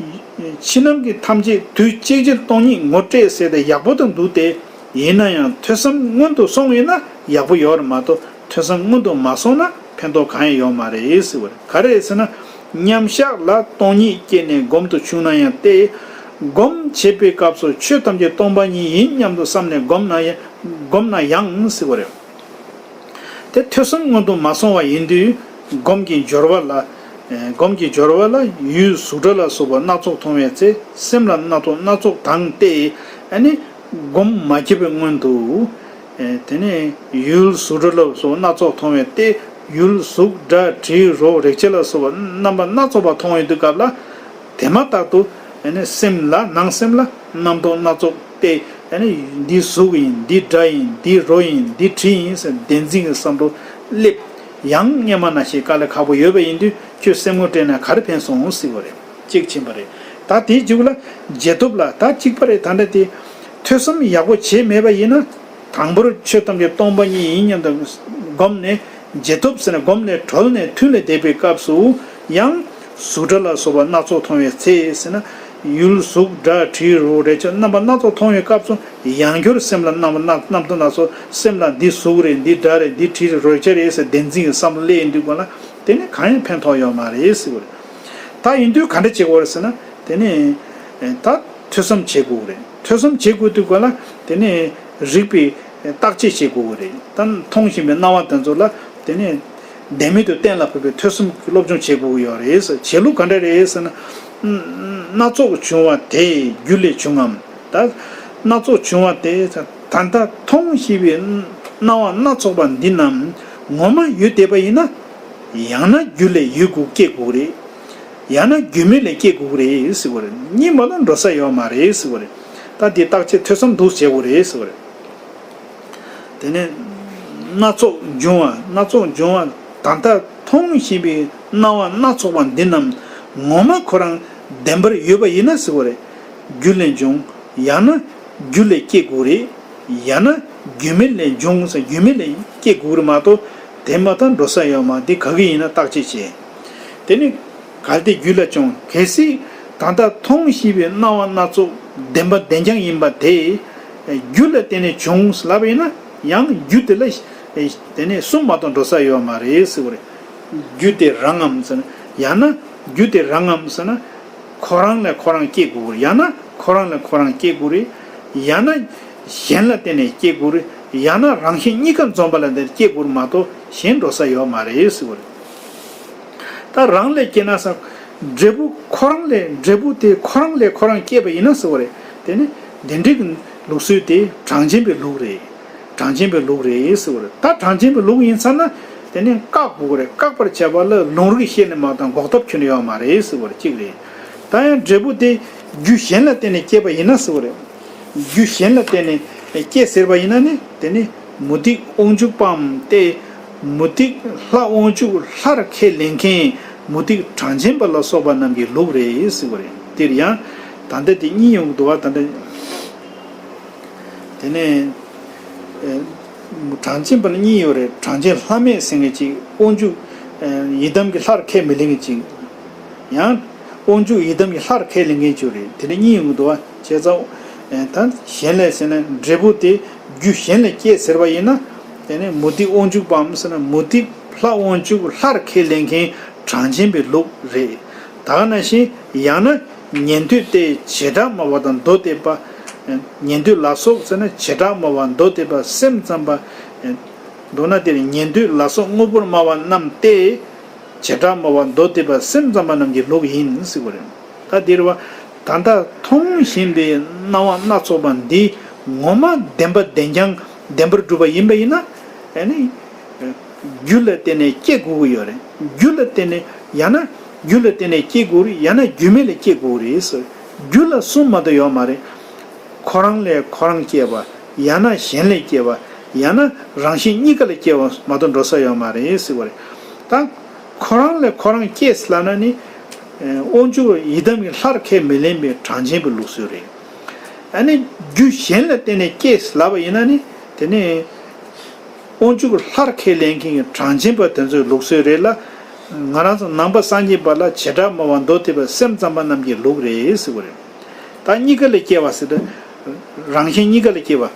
ཕྱི་ནང་གི་ཐམས་ཅད་དུས་གཅིག་ཅར་སྟོང་ཉིད་ངོ་སྤྲད་ཟེར་ཏེ་ཡག་པོ་དང་འདུག་སྟེ། ཡིན་ན་ཡང་ཐོས་བསམ་སྔོན་དུ་སོང་ཡོད་ན་ཡག་པོ་ཡོད་རེད་མ་གཏོགས། ཐོས་བསམ་སྔོན་དུ་མ་སོང་ན་ཕན་ཐོགས་གང་ཡང་ཡོད་མ་རེད་ཟེར་བ་རེད། ག་རེ་ཟེར་ན། མཉམ་གཞག་ལ་སྟོང་ཉིད་སྐྱེས་ནས་སྒོམ་དུ་ཆུག་ན་ཡང་སྟེ། སྒོམ་བྱེད་པའི་སྐབས་སུ་ཆོས་ཐམས་ཅད་སྟོང་པ་ཉིད་ཡིན་སྙམ་དུ་བསམས་ནས་སྒོམ་ན་ཡང་སྒོམ་ན་ཡང་ཟེར་བ་རེད། དེ་ཐོས་བསམ་སྔོན་དུ་མ་སོང་བ་ཡིན་དུས། སྒོམ་གྱི་སྦྱོར་བ་ལ། ཨེ། སྒོམ་གྱི་སྦྱོར་བ་ལ་ཡུལ་གཟུགས་སྒྲ་ལ་སོགས་པ་སྣ་ཚོགས་མཐོང་བའི་ཚེ་སེམས་ལ་སྣ་ཚོགས་སྣ་ཚོགས་དང་སྟེ། ཨ་ནི་སྒོམ་མ་བརྒྱབ་པའི་སྔོན་དུ། ཨེ། དེ་ནས་ཡུལ་གཟུགས་སྒྲ་ལ་སོགས་སྣ་ཚོགས་མཐོང་བའི་སྟེ། ཡུལ་གཟུགས་སྒྲ་དྲི་རོ་རེག་བྱ་ལ་སོགས་པ་རྣམ་པ་སྣ་ཚོགས་པ་མཐོང་ཡོང་དུས་སྐབས་ལ། དེ་མ་ཐག་ཏུ། ཨ་ནི་སེམས་ལ་ནང་སེམས་ལ་རྣམ་རྟོག་སྣ་ཚོགས་ཏེ། ཨ་ནི་འདི་གཟུགས་ཡིན། འདི་སྒྲ་ཡིན། འདི་རོ་ཡིན། འདི་དྲི་ཡིན་ཟེར་བདེན་འཛིན་གྱི་བསམ་བློ་སླེབས། ཡང་སྔོན་མ་ནང་བཞིན་དཀའ་ལས་ཁག་པོ་ཡོད་པ་ཡིན་དུས་ཁྱོད་སེམས་ངོ་སྤྲད་ན་ག་རེ་ཕན་སོང་ཟེར་བ་རེད། གཅིག་ཕྱིན་པ་རེད། ད་དེའི་མཇུག་ལ་རྗེས་ཐོབ་ལ་ད་གཅིག་པ་རེད། ད་འདྲ་དེ་ཐོས་བསམ་ཡག་པོ་བྱས་མེད་པ་ཡིན་ན། དང་པོར་ཆོས་ཐམས་ཅད་སྟོང་པ་ཉིད་ཡིན་སྙམ་དུ་སྒོམ་ནས་རྗེས་ཐོབ་ཟེར་ན་སྒོམ་ནས་གྲོལ་ནས་ཐུན་ལ་བསྡད་པའི་སྐབས་སུ་ཡང་གཟུགས་སྒྲ་ལ་སོགས་པ་སྣ་ཚོགས་མཐོང་བའི་ཚེ་ཟེར་ན། ཡུལ་གཟུགས་སྒྲ་དྲི་རོ་རེག་བྱ་རྣམ་པ་སྣ་ཚོགས་མཐོང་བའི་སྐབས་སུ་ཡང་བསྐྱར་སེམས་ལ་རྣམ་པ་སྣ་རྣམ་རྟོག་སྣ་ཚོགས། སེམས་ལ་འདི་གཟུགས་རེད། འདི་སྒྲ་རེད། འདི་དྲི་རེད། རེག་བྱ་རེད་ཟེར་བདེན་འཛིན་གྱི་བསམ་བློ་སླེབས་ཡིན་དུས་ག་ལ་དེ་ནི་གང་ཡང་ཕན་ཐོགས་ཡོད་མ་རེད་ཟེར་བ་རེད། ད་ཡིན་དུས་ག་འདྲ་བྱེད་དགོས་རེད་ཟེར་ན། དེ་ནི་ད་ཐོས་བསམ་བྱེད་དགོས་རེད། ཐོས་བསམ་བྱེད་དགོས་དུས་ག་ལ་དེ་ནི་རིགས་པས་བརྟག་དཔྱད་བྱེད་དགོས་རེད། ད་མཐོང་བཞིན་པའི་སྣང་བ་དེ་ཚོ་ལ་དེ་ནི་བདེན་མེད་དུ་གཏན་ལ་ཕབ་པའི་ཐོས་བསམ་གྱི་སློབ་སྦྱོང་བྱེད་དགོས་ཀྱི་ཡོད་རེད་ཟེར། བྱེད་ལུགས་ག་འདྲ་རེད་ཟེར་ན། སྣ་ཚོགས་བྱུང་བ་དེ་རྒྱུ་ལས་བྱུང་ངམ། ད་སྣ་ཚོགས་བྱུང་བ་དེ་ད་ལྟ་མཐོང་བཞིན་པའི་སྣང་བ་སྣ་ཚོགས་པ་འདི་རྣམས་ངོ་མ་ཡོད་བསྡད་པ་ཡིན་ན། ཡང་ན་རྒྱུ་ལས་ཡོད་དགུ་སྐྱེ་དགོས་རེད། ཡང་ན་རྒྱུ་མེད་ལས་སྐྱེ་དགོས་རེད་ཟེར་བ་རེད། གཉིས་མ་གཏོགས་འགྲོ་ས་ཡོད་མ་རེད་ཟེར་བ་རེད། ད་འདི་བརྟག་དཔྱད་ཐོས་བསམ་འདུག་བྱེད་དགོས་རེད་ཟེར་བ་རེད། དེ་ནས་སྣ་ཚོགས་འབྱུང་བ། སྣ་ཚོགས་འབྱུང་བ་ད་ལྟ་མཐོང་བཞིན་པའི་སྣང་བ་སྣ་ཚོགས་པ་འདི་རྣམས་ངོ་མ་ཁོ་རང་བདེན་པར་ཡོད་པ་ཡིན་ན་ཟེར་བ་རེད། རྒྱུ་ལས་འབྱུང་། ཡང་ན་རྒྱུ་ལས་སྐྱེ་དགོས་རེད། ཡང་ན་རྒྱུ་མེད་ལས་འབྱུང་ཟེར། རྒྱུ་མེད་ལས་སྐྱེ་དགོས་རེད་མ་གཏོགས་དེ་མ་གཏོགས་འགྲོ་ས་ཡོད་མ། དེ་ག་གི་ཡིན་ན་བརྟག་དཔྱད་བྱེད། དེ་ནི་གལ་ཏེ་རྒྱུ་ལས་བྱུང་། གལ་སྲིད་ད་ལྟ་མཐོང་བཞིན་པའི་སྣང་བ་སྣ་ཚོགས་བདེན་པ་བདེན་རྐྱང་ཡིན་པ་དེ་རྒྱུ་ལ་བརྟེན་ནས་བྱུང་ལབ་པ་ཡིན་ན། ཡང་རྒྱུ་དེ་ལ་དེ་ནས་གསུམ་མ་གཏོགས་འགྲོ་ས་ཡོད་མ་རེད་ཟེར་བ་རེད། རྒྱུ་དེ་རང་ངམ་ཟེར་ན། ཡང་ན་རྒྱུ་དེ་རང་ངམ་ཟེར་ན། ཁོ་རང་ལས་ཁོ་རང་སྐྱེ་དགོས་རེད། ཡང་ན་ཁོ་རང་ལས་ཁོ་རང་སྐྱེ་དགོས་རེད། ཡང་ན་གཞན་ལ་བརྟེན་ནས་སྐྱེ་དགོས་རེད། ཡང་ན་རང་གཞན་གཉིས་ཀ་འཛོམས་པ་ལ་བརྟེན་ནས་སྐྱེ་དགོས་རེད་མ་གཏོགས་གཞན་འགྲོ་ས་ཡོད་མ་རེད་ཟེར་བ་རེད། ད་རང་ལས་སྐྱེ་ན་ཟེར། འབྲས་བུ་ཁོ་རང་ལས། འབྲས་བུ་དེ་ཁོ་རང་ལས་ཁོ་རང་སྐྱེས་པ་ཡིན་ན་ཟེར་བ་རེད། དེ་ནི་དེ་འདྲའི་གི་ལུགས་སྲོལ་དེ་གྲངས་ཅན་པའི་ལུགས་རེད། གྲངས་ཅན་པའི་ལུགས་རེད་ཟེར་བ་རེད། ད་གྲངས་ཅན་པའི་ལུགས་ཡིན་ཚར་ན་དེ་ནི་བཀག་དགོས་རེད། བཀག་པར་བྱ་བ་ལ་ལུང་རིགས་ཤེས་ནས་མ་གཏོགས་འགོག་ཐབས་ཁྱོན་ནས་ཡོད་མ་རེད་ཟེར་བ་རེད། གཅིག་རེད། ད་ཡང་འབྲས་བུ་དེ་རྒྱུ་གཞན་ལ་བརྟེན་ནས་སྐྱེས་པ་ཡིན་ན་ཟེར་བ་རེད། རྒྱུ་གཞན་ལ་བརྟེན་ནས་སྐྱེས་ཟེར་བ་ཡིན་ན་ནི་དེ་ནི་མུ་སྟེགས་དབང་ཕྱུག་པའམ་སྟེ། མུ་སྟེགས་ལྷ་དབང་ཕྱུག་སླར་ཁས་ལེན་མཁན་མུ་སྟེགས་གྲངས་ཅན་པ་ལ་སོགས་པ་རྣམས་ཀྱི་ལུགས་རེད་ཟེར་བ་རེད། འདིར་ཡང་ད་ལྟ་དེ་གཉིས་ཡོང་གི་འདུག་བ། ད་ལྟ་དེ་ནས་ཨེ་གྲངས་ཅན་པ་ལ་གཉིས་ཡོད་རེད། གྲངས་ཅན་ལྷ་མེད་ཟེར་མཁན་གཅིག། དབང་ཕྱུག་ཨེ་ཡི་དམ་གྱི་ལྷར་ཁས་མི་ལེན་མཁན་གཅིག། ཡང་དབང་ཕྱུག་ཡི་དམ་གྱི་ལྷར་ཁས་ལེན་མཁན་གཅིག་རེད། དེ་འདྲ་གཉིས་ཡོང་གི་འདུག་བ། བྱས་ཙང་ཨེ་ད་གཞན་ལས་ཟེར་ན་འབྲས་བུ་དེ་རྒྱུ་གཞན་ལས་སྐྱེས་ཟེར་བ་ཡིན་ན། དེ་ནས་མུ་སྟེགས་དབང་ཕྱུག་པའམ་ཟེར་ན་མུ་སྟེགས་ལྷ་དབང་ཕྱུག་ལྷར་ཁས་ལེན་མཁན་གྲངས་ཅན་པའི་ལུགས་རེད། ད་ག་ནང་བཞིན་ཡང་ན་ཉན་ཐོས་ཏེ་བྱེ་བྲག་སྨྲ་བ་དང་མདོ་སྡེ་པ། ཉན་ཐོས་ལ་སོགས་ཟེར་ན་བྱེ་བྲག་སྨྲ་བ་མདོ་སྡེ་པ་སེམས་ཙམ་པ། མདོར་ན་དེར་ཉན་ཐོས་ལ་སོགས་དངོས་པོར་སྨྲ་བ་རྣམས་ཏེ། བྱེ་བྲག་སྨྲ་བ་མདོ་སྡེ་པ་སེམས་ཙམ་པ་རྣམས་ཀྱི་ལུགས་ཡིན་ཟེར་བ་རེད། ད་འདིར་བ་ད་ལྟ་མཐོང་བཞིན་པའི་སྣང་བ་སྣ་ཚོགས་པ་འདི་ངོ་མ་བདེན་པ་བདེན་རྐྱང་བདེན་པར་གྲུབ་པ་ཡིན་པ་ཡིན་ན། ཨ་ནི་རྒྱུ་ལ་བརྟེན་ནས་སྐྱེ་དགོས་ཀྱི་ཡོད་རེད། རྒྱུ་ལ་བརྟེན་ནས་ཡང་ན་རྒྱུ་ལ་བརྟེན་ནས་སྐྱེ་དགོས་རེད། ཡང་ན་རྒྱུ་མེད་ལས་སྐྱེ་དགོས་རེད་ཟེར། རྒྱུ་ལ་གསུམ་མ་གཏོགས་ཡོད་མ་རེད། ཁོ་རང་ལས་ཁོ་རང་སྐྱེས་པ། ཡང་ན་གཞན་ལས་སྐྱེས་པ། ཡང་ན་རང་བཞིན་གཉིས་ཀ་ལས་སྐྱེས་པ་མ་གཏོགས་འགྲོ་ས་ཡོད་མ་རེད་ཟེར་བ་རེད། ད་ཁོ་རང་ལས་ཁོ་རང་སྐྱེས་ལབ་ན་ནི། དབང་ཕྱུག་ཡི་དམ་གྱི་ལྷར་ཁས་མི་ལེན་པའི་གྲངས་ཅན་པའི་ལུགས་སྲོལ་རེད། ཨ་ནི་རྒྱུ་གཞན་ལ་བརྟེན་ནས་སྐྱེས་ལབ་པ་ཡིན་ན་ནི་དེ་ནི། དབང་ཕྱུག་ལྷར་ཁས་ལེན་མཁན་གྱི་གྲངས་ཅན་པ་དེ་ཚོའི་ལུགས་སྲོལ་རེད་ལ། ང་རང་ཚོ་ནང་པ་སངས་རྒྱས་པ་ལ་བྱེ་བྲག་སྨྲ་བ་མདོ་སྡེ་པ་སེམས་ཙམ་པ་རྣམས་ཀྱི་ལུགས་རེད་ཟེར་བ་རེད། ད་གཉིས་ཀ་ལས་སྐྱེ་བ་ཟེར་ཏེ། རང་གཞན་གཉིས་ཀ་ལས་སྐྱེ་བ།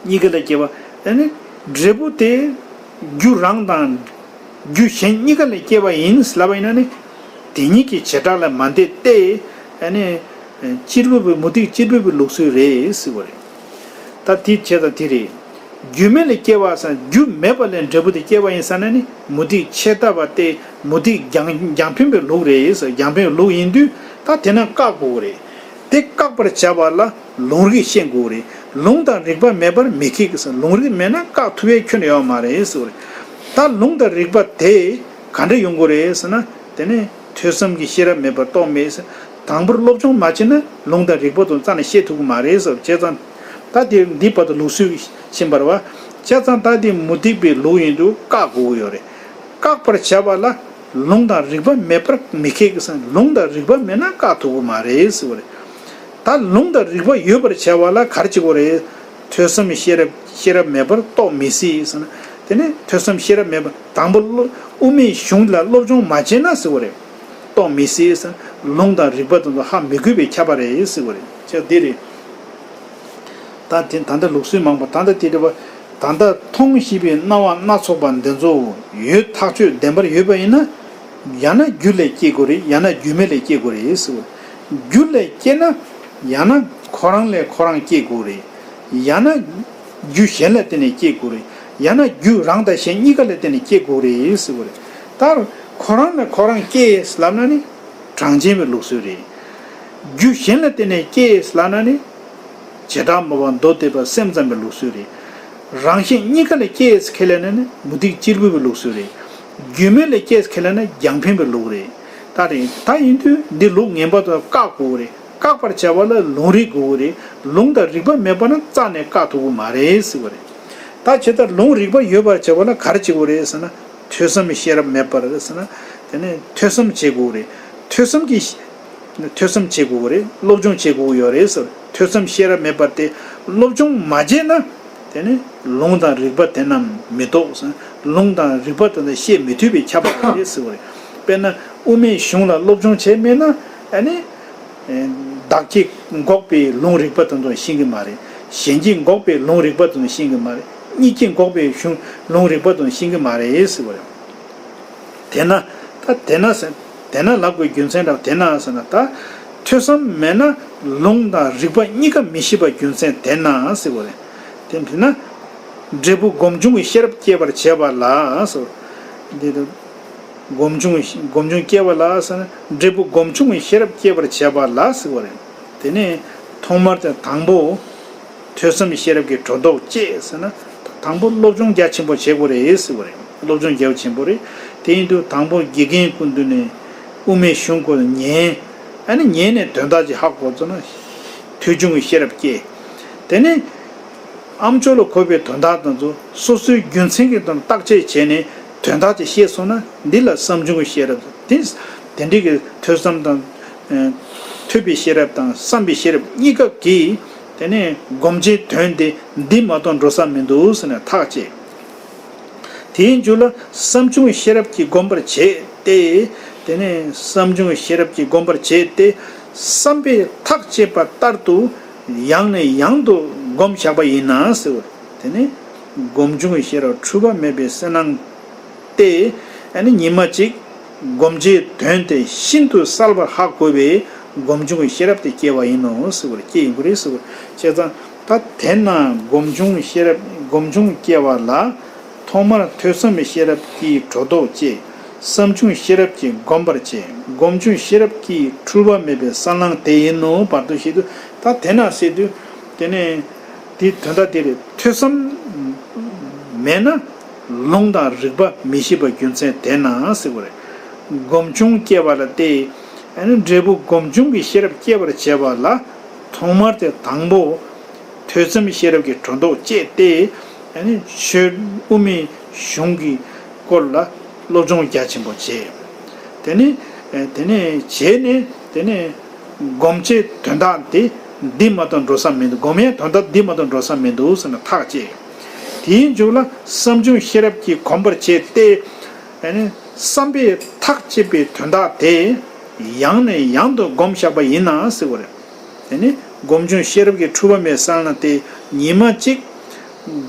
གཉིས་ཀ་ལས་སྐྱེ་བ། ཨ་ནི་འབྲས་བུ་དེ་རྒྱུ་རང་དང་རྒྱུ་གཞན་གཉིས་ཀ་ལས་སྐྱེ་བ་ཡིན་ལབ་པ་ཡིན་ན་ནི། དེ་གཉིས་ཀྱི་བྱེ་བྲག་ལ་མ་འདས་ཏེ། ཨ་ནི་གཅེར་བུ་པའི་མུ་སྟེགས་གཅེར་བུ་པའི་ལུགས་སྲོལ་རེད་ཟེར་བ་རེད། ད་དེ་བྱས་ཙང་དེ་རེད། རྒྱུ་མེད་ལས་སྐྱེ་བ་ཟེར་རྒྱུ་མེད་པ་ལས་འབྲས་བུ་དེ་སྐྱེ་བ་ཡིན་ཟེར་ན་ནི་མུ་སྟེགས་ཆད་ལྟ་བ་སྟེ་མུ་སྟེགས་རྒྱང་རྒྱང་འཕེན་པའི་ལུགས་རེད་ཟེར། རྒྱང་འཕེན་པའི་ལུགས་ཡིན་དུས་ད་དེ་ན་བཀག་དགོས་རེད། དེ་བཀག་པར་བྱ་བ་ལ་ལུང་རིགས་ཤེས་དགོས་རེད། ལུང་དང་རིགས་པ་མེད་པར་མི་ཁེགས་ཟེར། ལུང་རིགས་མེད་ན་བཀག་ཐུབ་པའི་ཁྱོན་ཡོད་མ་རེད་ཟེར་བ་རེད། ད་ལུང་དང་རིགས་པ་དེ་ག་འདྲ་ཡོང་དགོས་རེད་ཟེར་ན། དེ་ནས་ཐོས་བསམ་གྱི་ཤེས་རབ་མེད་པར་རྟོགས་མེད་ཟེར། དང་པོར་སློབ་སྦྱོང་མ་བྱས་ན་ལུང་དང་རིགས་པ་དང་རྩ་ནས་ཤེས་ཐུབ་ཀྱི་མ་རེད་ཟེར། བྱས་ཙང་ད་དེ་འདི་བར་དུ་ལུགས་སྲོལ་ཕྱིན་པ་རེད་བ། བྱས་ཙང་ད་དེ་མུ་སྟེགས་པའི་ལུགས་ཡིན་དུས་བཀག་དགོས་ཀྱི་ཡོད་རེད། བཀག་པར་བྱ་བ་ལ་ལུང་དང་རིགས་པ་མེད་པར་མི་ཁེགས་ཟེར། ལུང་དང་རིགས་པ་མེད་ན་བཀག་ཐུབ་ཀྱི་མ་རེད་ཟེར་བ་རེད། ད་ལུང་དང་རིགས་པ་ཡོད་པར་བྱ་བ་ལ་ག་རེ་བྱེད་དགོས་རེད། ཐོས་བསམ་ཤེས་རབ་ཤེས་རབ་མེད་པར་རྟོགས་མི་སྲིད་ཟེར་ན། དེ་ནས་ཐོས་བསམ་ཤེས་རབ་མེད་པར་དང་པོ་སློབ་དབུ་མའི་གཞུང་ལ་སློབ་སྦྱོང་མ་བྱས་ན་ཟེར་བ་རེད། རྟོགས་མི་སྲིད་ཟེར། ལུང་དང་རིགས་པ་དེ་ཚོ་ཧ་མི་གོ་བའི་ཁྱབ་པ་རེད་ཟེར་བ་རེད། ཅེས་དེ་རེད། ད་དེ་ད་ལྟ་ལུགས་སྲོལ་མང་པོ་ད་ལྟ་དེ་རེད་པ། ད་ལྟ་མཐོང་ཤེས་པའི་སྣང་བ་སྣ་ཚོགས་པ་འདི་ཚོ་ཡོད་ཐག་ཆོད་བདེན་པར་ཡོད་པ་ཡིན་ན། ཡང་ན་རྒྱུ་ལས་སྐྱེ་དགོས་རེད། ཡང་ན་རྒྱུ་མེད་ལས་སྐྱེ་དགོས་རེད་ཟེར་བ། རྒྱུ་ལས་སྐྱེ་ན་ཡང་ན་ཁོ་རང་ལས་ཁོ་རང་སྐྱེ་དགོས་རེད། ཡང་ན་རྒྱུ་གཞན་ལ་བརྟེན་ནས་སྐྱེ་དགོས་རེད། ཡང་ན་རྒྱུ་རང་དང་གཞན་གཉིས་ཀ་ལ་བརྟེན་ནས་སྐྱེ་དགོས་རེད་ཟེར་བ་རེད། ད་ཁོ་རང་ལ་ཁོ་རང་སྐྱེས་ལབ་ན་ནི་གྲངས་ཅན་པའི་ལུགས་སྲོལ་རེད། རྒྱུ་གཞན་ལ་བརྟེན་ནས་སྐྱེས་ལབ་ན་ནི་བྱེ་བྲག་སྨྲ་བ་མདོ་སྡེ་པ་སེམས་ཙམ་པའི་ལུགས་སྲོལ་རེད། རང་གཞན་གཉིས་ཀ་ལ་སྐྱེས་ཁས་ལེན་ན་ནི་མུ་སྟེགས་གཅེར་བུ་པའི་ལུགས་སྲོལ་རེད། རྒྱུ་མེད་ལ་སྐྱེས་ཁས་ལེན་ན་རྒྱང་འཕེན་པའི་ལུགས་རེད། ད་རེད། ད་ཡིན་དུས་འདི་ལུགས་ངན་པ་དང་བཀག་དགོས་རེད། བཀག་པར་བྱ་བ་ལ་ལུང་རིགས་དགོས་རེད། ལུང་དང་རིགས་པ་མེད་པ་ན་རྩ་ནས་བཀག་ཐུབ་ཀྱི་མ་རེད་ཟེར་བ་རེད། ད་ཇི་ལྟར་ལུང་རིགས་པ་ཡོད་པར་བྱ་བ་ལ་ག་རེ་བྱེད་དགོས་རེད་ཟེར་ན། ཐོས་བསམ་ཤེས་རབ་མེད་པར་ཟེར་ན། དེ་ནས་ཐོས་བསམ་བྱེད་དགོས་རེད། ཐོས་བསམ་གྱིས་ཐོས་བསམ་བྱེད་དགོས་རེད། སློབ་སྦྱོང་བྱེད་དགོས་ཡོད་རེད་ཟེར། ཐོས་བསམ་ཤེས་རབ་མེད་པར་དེ་སློབ་སྦྱོང་མ་བྱས་ན། དེ་ནི་ལུང་དང་རིགས་པ་དེ་རྣམས་མི་རྟོགས་ཟེར། ལུང་དང་རིགས་པ་དེ་ཚོ་ཤེས་མི་ཐུབ་པའི་ཁྱབ་པ་རེད་ཟེར་བ་རེད། དཔེར་ན་དབུ་མའི་གཞུང་ལ་སློབ་སྦྱོང་བྱས་མེད་ན། ཨ་ནི། བདག་གིས་འགོག་པའི་ལུང་རིགས་པ་དེ་ཚོ་ཤེས་ཀྱི་མ་རེད། གཞན་གྱིས་འགོག་པའི་ལུང་རིགས་པ་དེ་ཚོ་ཤེས་ཀྱི་མ་རེད། གཉིས་ཀྱིས་འགོག་པའི་གཞུང་ལུང་རིགས་པ་དེ་ཚོ་ཤེས་ཀྱི་མ་རེད་ཟེར་བ་རེད། དེས་ན། ད་དེས་ན་ཟེར། དེས་ན་ལབ་དགོས་རྒྱུ་མཚན་འདྲ་བ་དེས་ན་ཟེར་ན། ད་ཐོས་བསམ་མེད་ན་ལུང་དང་རིགས་པ་གཉིས་ཀ་མི་ཤེས་པ་རྒྱུ་མཚན་དེས་ན་ཟེར་བ་རེད། དེ་དེས་ན། འབྲས་བུ་སྒོམ་བྱུང་གི་ཤེས་རབ་སྐྱེ་བར་བྱེད་པ་ལ་ཟེར། འདི་ལྟར། སྒོམ་བྱུང་སྒོམ་བྱུང་སྐྱེ་བ་ལ་ཟེར་ན། འབྲས་བུ་སྒོམ་བྱུང་གི་ཤེས་རབ་སྐྱེ་བར་བྱེད་པ་ལ་ཟེར་བ་རེད། དེ་ནས་ཐོག་མར་དེ་དང་པོ། ཐོས་བསམ་ཤེས་རབ་ཀྱི་སྒྲོ་འདོགས་བཅད་ཟེར་ན། དང་པོ་སློབ་སྦྱོང་རྒྱ་ཆེན་པོ་བྱེད་དགོས་རེད་ཟེར་བ་རེད། སློབ་སྦྱོང་རྒྱ་ཆེན་པོ་རེད། དེ་ཡིན་དུས་དང་པོ་དགེ་རྒན་སྐུ་མདུན་ནས་དབུ་མའི་གཞུང་སྐོར་ཉན། ཨ་ནི་ཉན་ནས་དོན་དག་ཅིག་ཧ་གོ་ཚར་ན། ཐོས་བྱུང་གི་ཤེས་རབ་སྐྱེ། དེ་ནས་ཨ་མཆོག་ལ་གོ་བའི་དོན་དག་དེ་ཚོ་སོ་སོའི་རྒྱུ་མཚན་གྱི་དོན་བརྟག་དཔྱད་བྱས་ནས་དོན་དག་ཅིག་ཤེས་སོང་ན། འདི་ལ་བསམ་བྱུང་གི་ཤེས་རབ། དེ་དེ་འདྲའི་གི་ཐོས་བསམ་དང་། ཐོས་པའི་ཤེས་རབ་དང་བསམ་པའི་ཤེས་རབ་གཉིས་ཀ་གིས། དེ་ནས་སྒོམ་བྱའི་དོན་དེ་འདི་མ་གཏོགས་འགྲོ་ས་མི་འདུག་ཟེར་ནས་ཐག་བཅད། དེའི་མཇུག་ལ་བསམ་བྱུང་ཤེས་རབ་ཀྱིས་བསྒོམ་པར་བྱེད་དེ། དེ་ནས་བསམ་བྱུང་ཤེས་རབ་ཀྱིས་བསྒོམ་པར་བྱེད་དེ། བསམ་པས་ཐག་བཅད་པ་ལྟར་དུ་ཡང་ནས་ཡང་དུ་བསྒོམ་བཞག་པ་ཡིན་ན་ཟེར་བ། དེ་ནས་སྒོམ་བྱུང་ཤེས་རབ་འཁྲུལ་པ་མེད་པའི་གསལ་སྣང་སྟེ། ཨ་ནི་ཉི་མ་གཅིག་སྒོམ་བྱའི་དོན་དེ་ཤིན་ཏུ་གསལ་བར་ཧ་གོ་བས་སྒོམ་བྱུང་གི་ཤེས་རབ་དེ་སྐྱེ་བ་ཡིན་ནོ་ཟེར་བར། སྐྱེ་ཡོང་གི་རེད་ཟེར་བར། བྱས་ཙང་ད་དེས་ན་སྒོམ་བྱུང་ཤེས་རབ་སྒོམ་བྱུང་སྐྱེ་བ་ལ། ཐོག་མར་ཐོས་བསམ་ཤེས་རབ་ཀྱི་སྒྲོ་འདོགས་བཅད། བསམ་བྱུང་ཤེས་རབ་ཀྱིས་བསྒོམ་པར་བྱེད། སྒོམ་བྱུང་ཤེས་རབ་ཀྱི་འཁྲུལ་པ་མེད་པའི་གསལ་སྣང་དེ་ཡིན་ནོ་བར་དུ་ཞེས་དུས། ད་དེས་ན་ཟེར་དུས། དེ་ནས་དེའི་དོན་དག་དེ་རེད། ཐོས་བསམ་མེད་ན་ལུང་དང་རིགས་པ་མི་ཤེས་པ་རྒྱུ་མཚན་དེས་ན་ཟེར་བ་རེད། སྒོམ་བྱུང་སྐྱེ་བ་ལ་སྟེ། ཨ་ནི་འབྲས་བུ་སྒོམ་བྱུང་གི་ཤེས་རབ་སྐྱེ་བར་བྱེད་པ་ལ། ཐོག་མར་དེ་དང་པོ། ཐོས་བསམ་ཤེས་རབ་ཀྱི་སྒྲོ་འདོགས་བཅད་དེ། ཨ་ནི་ཆོས་དབུ་མའི་གཞུང་གི་སྐོར་ལ་སློབ་སྦྱོང་རྒྱ་ཆེན་པོ་བྱས། དེ་ནས་དེ་ནས་བྱས་ནས་དེ་ནས་སྒོམ་བྱའི་དོན་དག་དེ་འདི་མ་གཏོགས་འགྲོ་ས་མི་འདུག་སྒོམ་ཡས་དོན་དག་འདི་མ་གཏོགས་འགྲོ་ས་མི་འདུག་ཟེར་ནས་ཐག་བཅད། དེའི་མཇུག་ལ་བསམ་བྱུང་ཤེས་རབ་ཀྱིས་གོམས་པར་བྱས་ཏེ། ཨ་ནི་བསམ་པས་ཐག་བཅད་པའི་དོན་དག་དེ་ཡང་ནས་ཡང་དུ་བསྒོམ་བཞག་པ་ཡིན་ན་ཟེར་བ་རེད། དེ་ནི་སྒོམ་བྱུང་ཤེས་རབ་ཀྱི་འཁྲུལ་པ་མེད་གསལ་སྣང་དེ་ཉི་མ་གཅིག་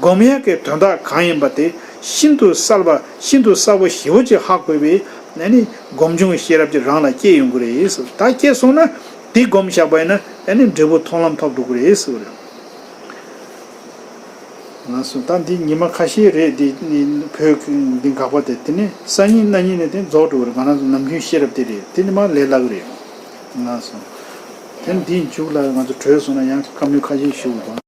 སྒོམ་ཡག་གི་དོན་དག་གང་ཡིན་པ་དེ་ཤིན་ཏུ་གསལ་བ་ཤིན་ཏུ་གསལ་པོ་ཞེ་པོ་ཅིག་ཧ་གོ་བས། ཨ་ནི་སྒོམ་བྱུང་ཤེས་རབ་ཀྱི་རང་ལ་སྐྱེ་ཡོང་གི་རེད་ཟེར། ད་སྐྱེ་སོང་ན་དེ་བསྒོམ་བཞག་པ་ཡིན་ན། ཨ་ནི་འབྲས་བུ་མཐོང་ལམ་ཐོབ་འགྲོ་གི་རེད་ཟེར་བ་རེད། ལགས་སོ། ད་འདི་ཉི་མ་ཁ་ཤས་རེད། འདི་བོད་འདི་འགག་པ་དེ། དེ་ནས་སང་ཉིན་གནངས་ཉིན་ནས་དེ་རྫོགས་འགྲོ་གི་རེད། ང་རང་ཚོ་ནམ་རྒྱུན་ཤེས་རབ་དེ་རེད། དེ་ནི་མ་ལས་སླ་གི་རེད། ལགས་སོ། དེ་འདིའི་མཇུག་ལ་ང་ཚོ་གྲོལ་སོང་ན་ཡང་སྐབས་ནས་ཁ་ཤས་ཞུ་དགོས།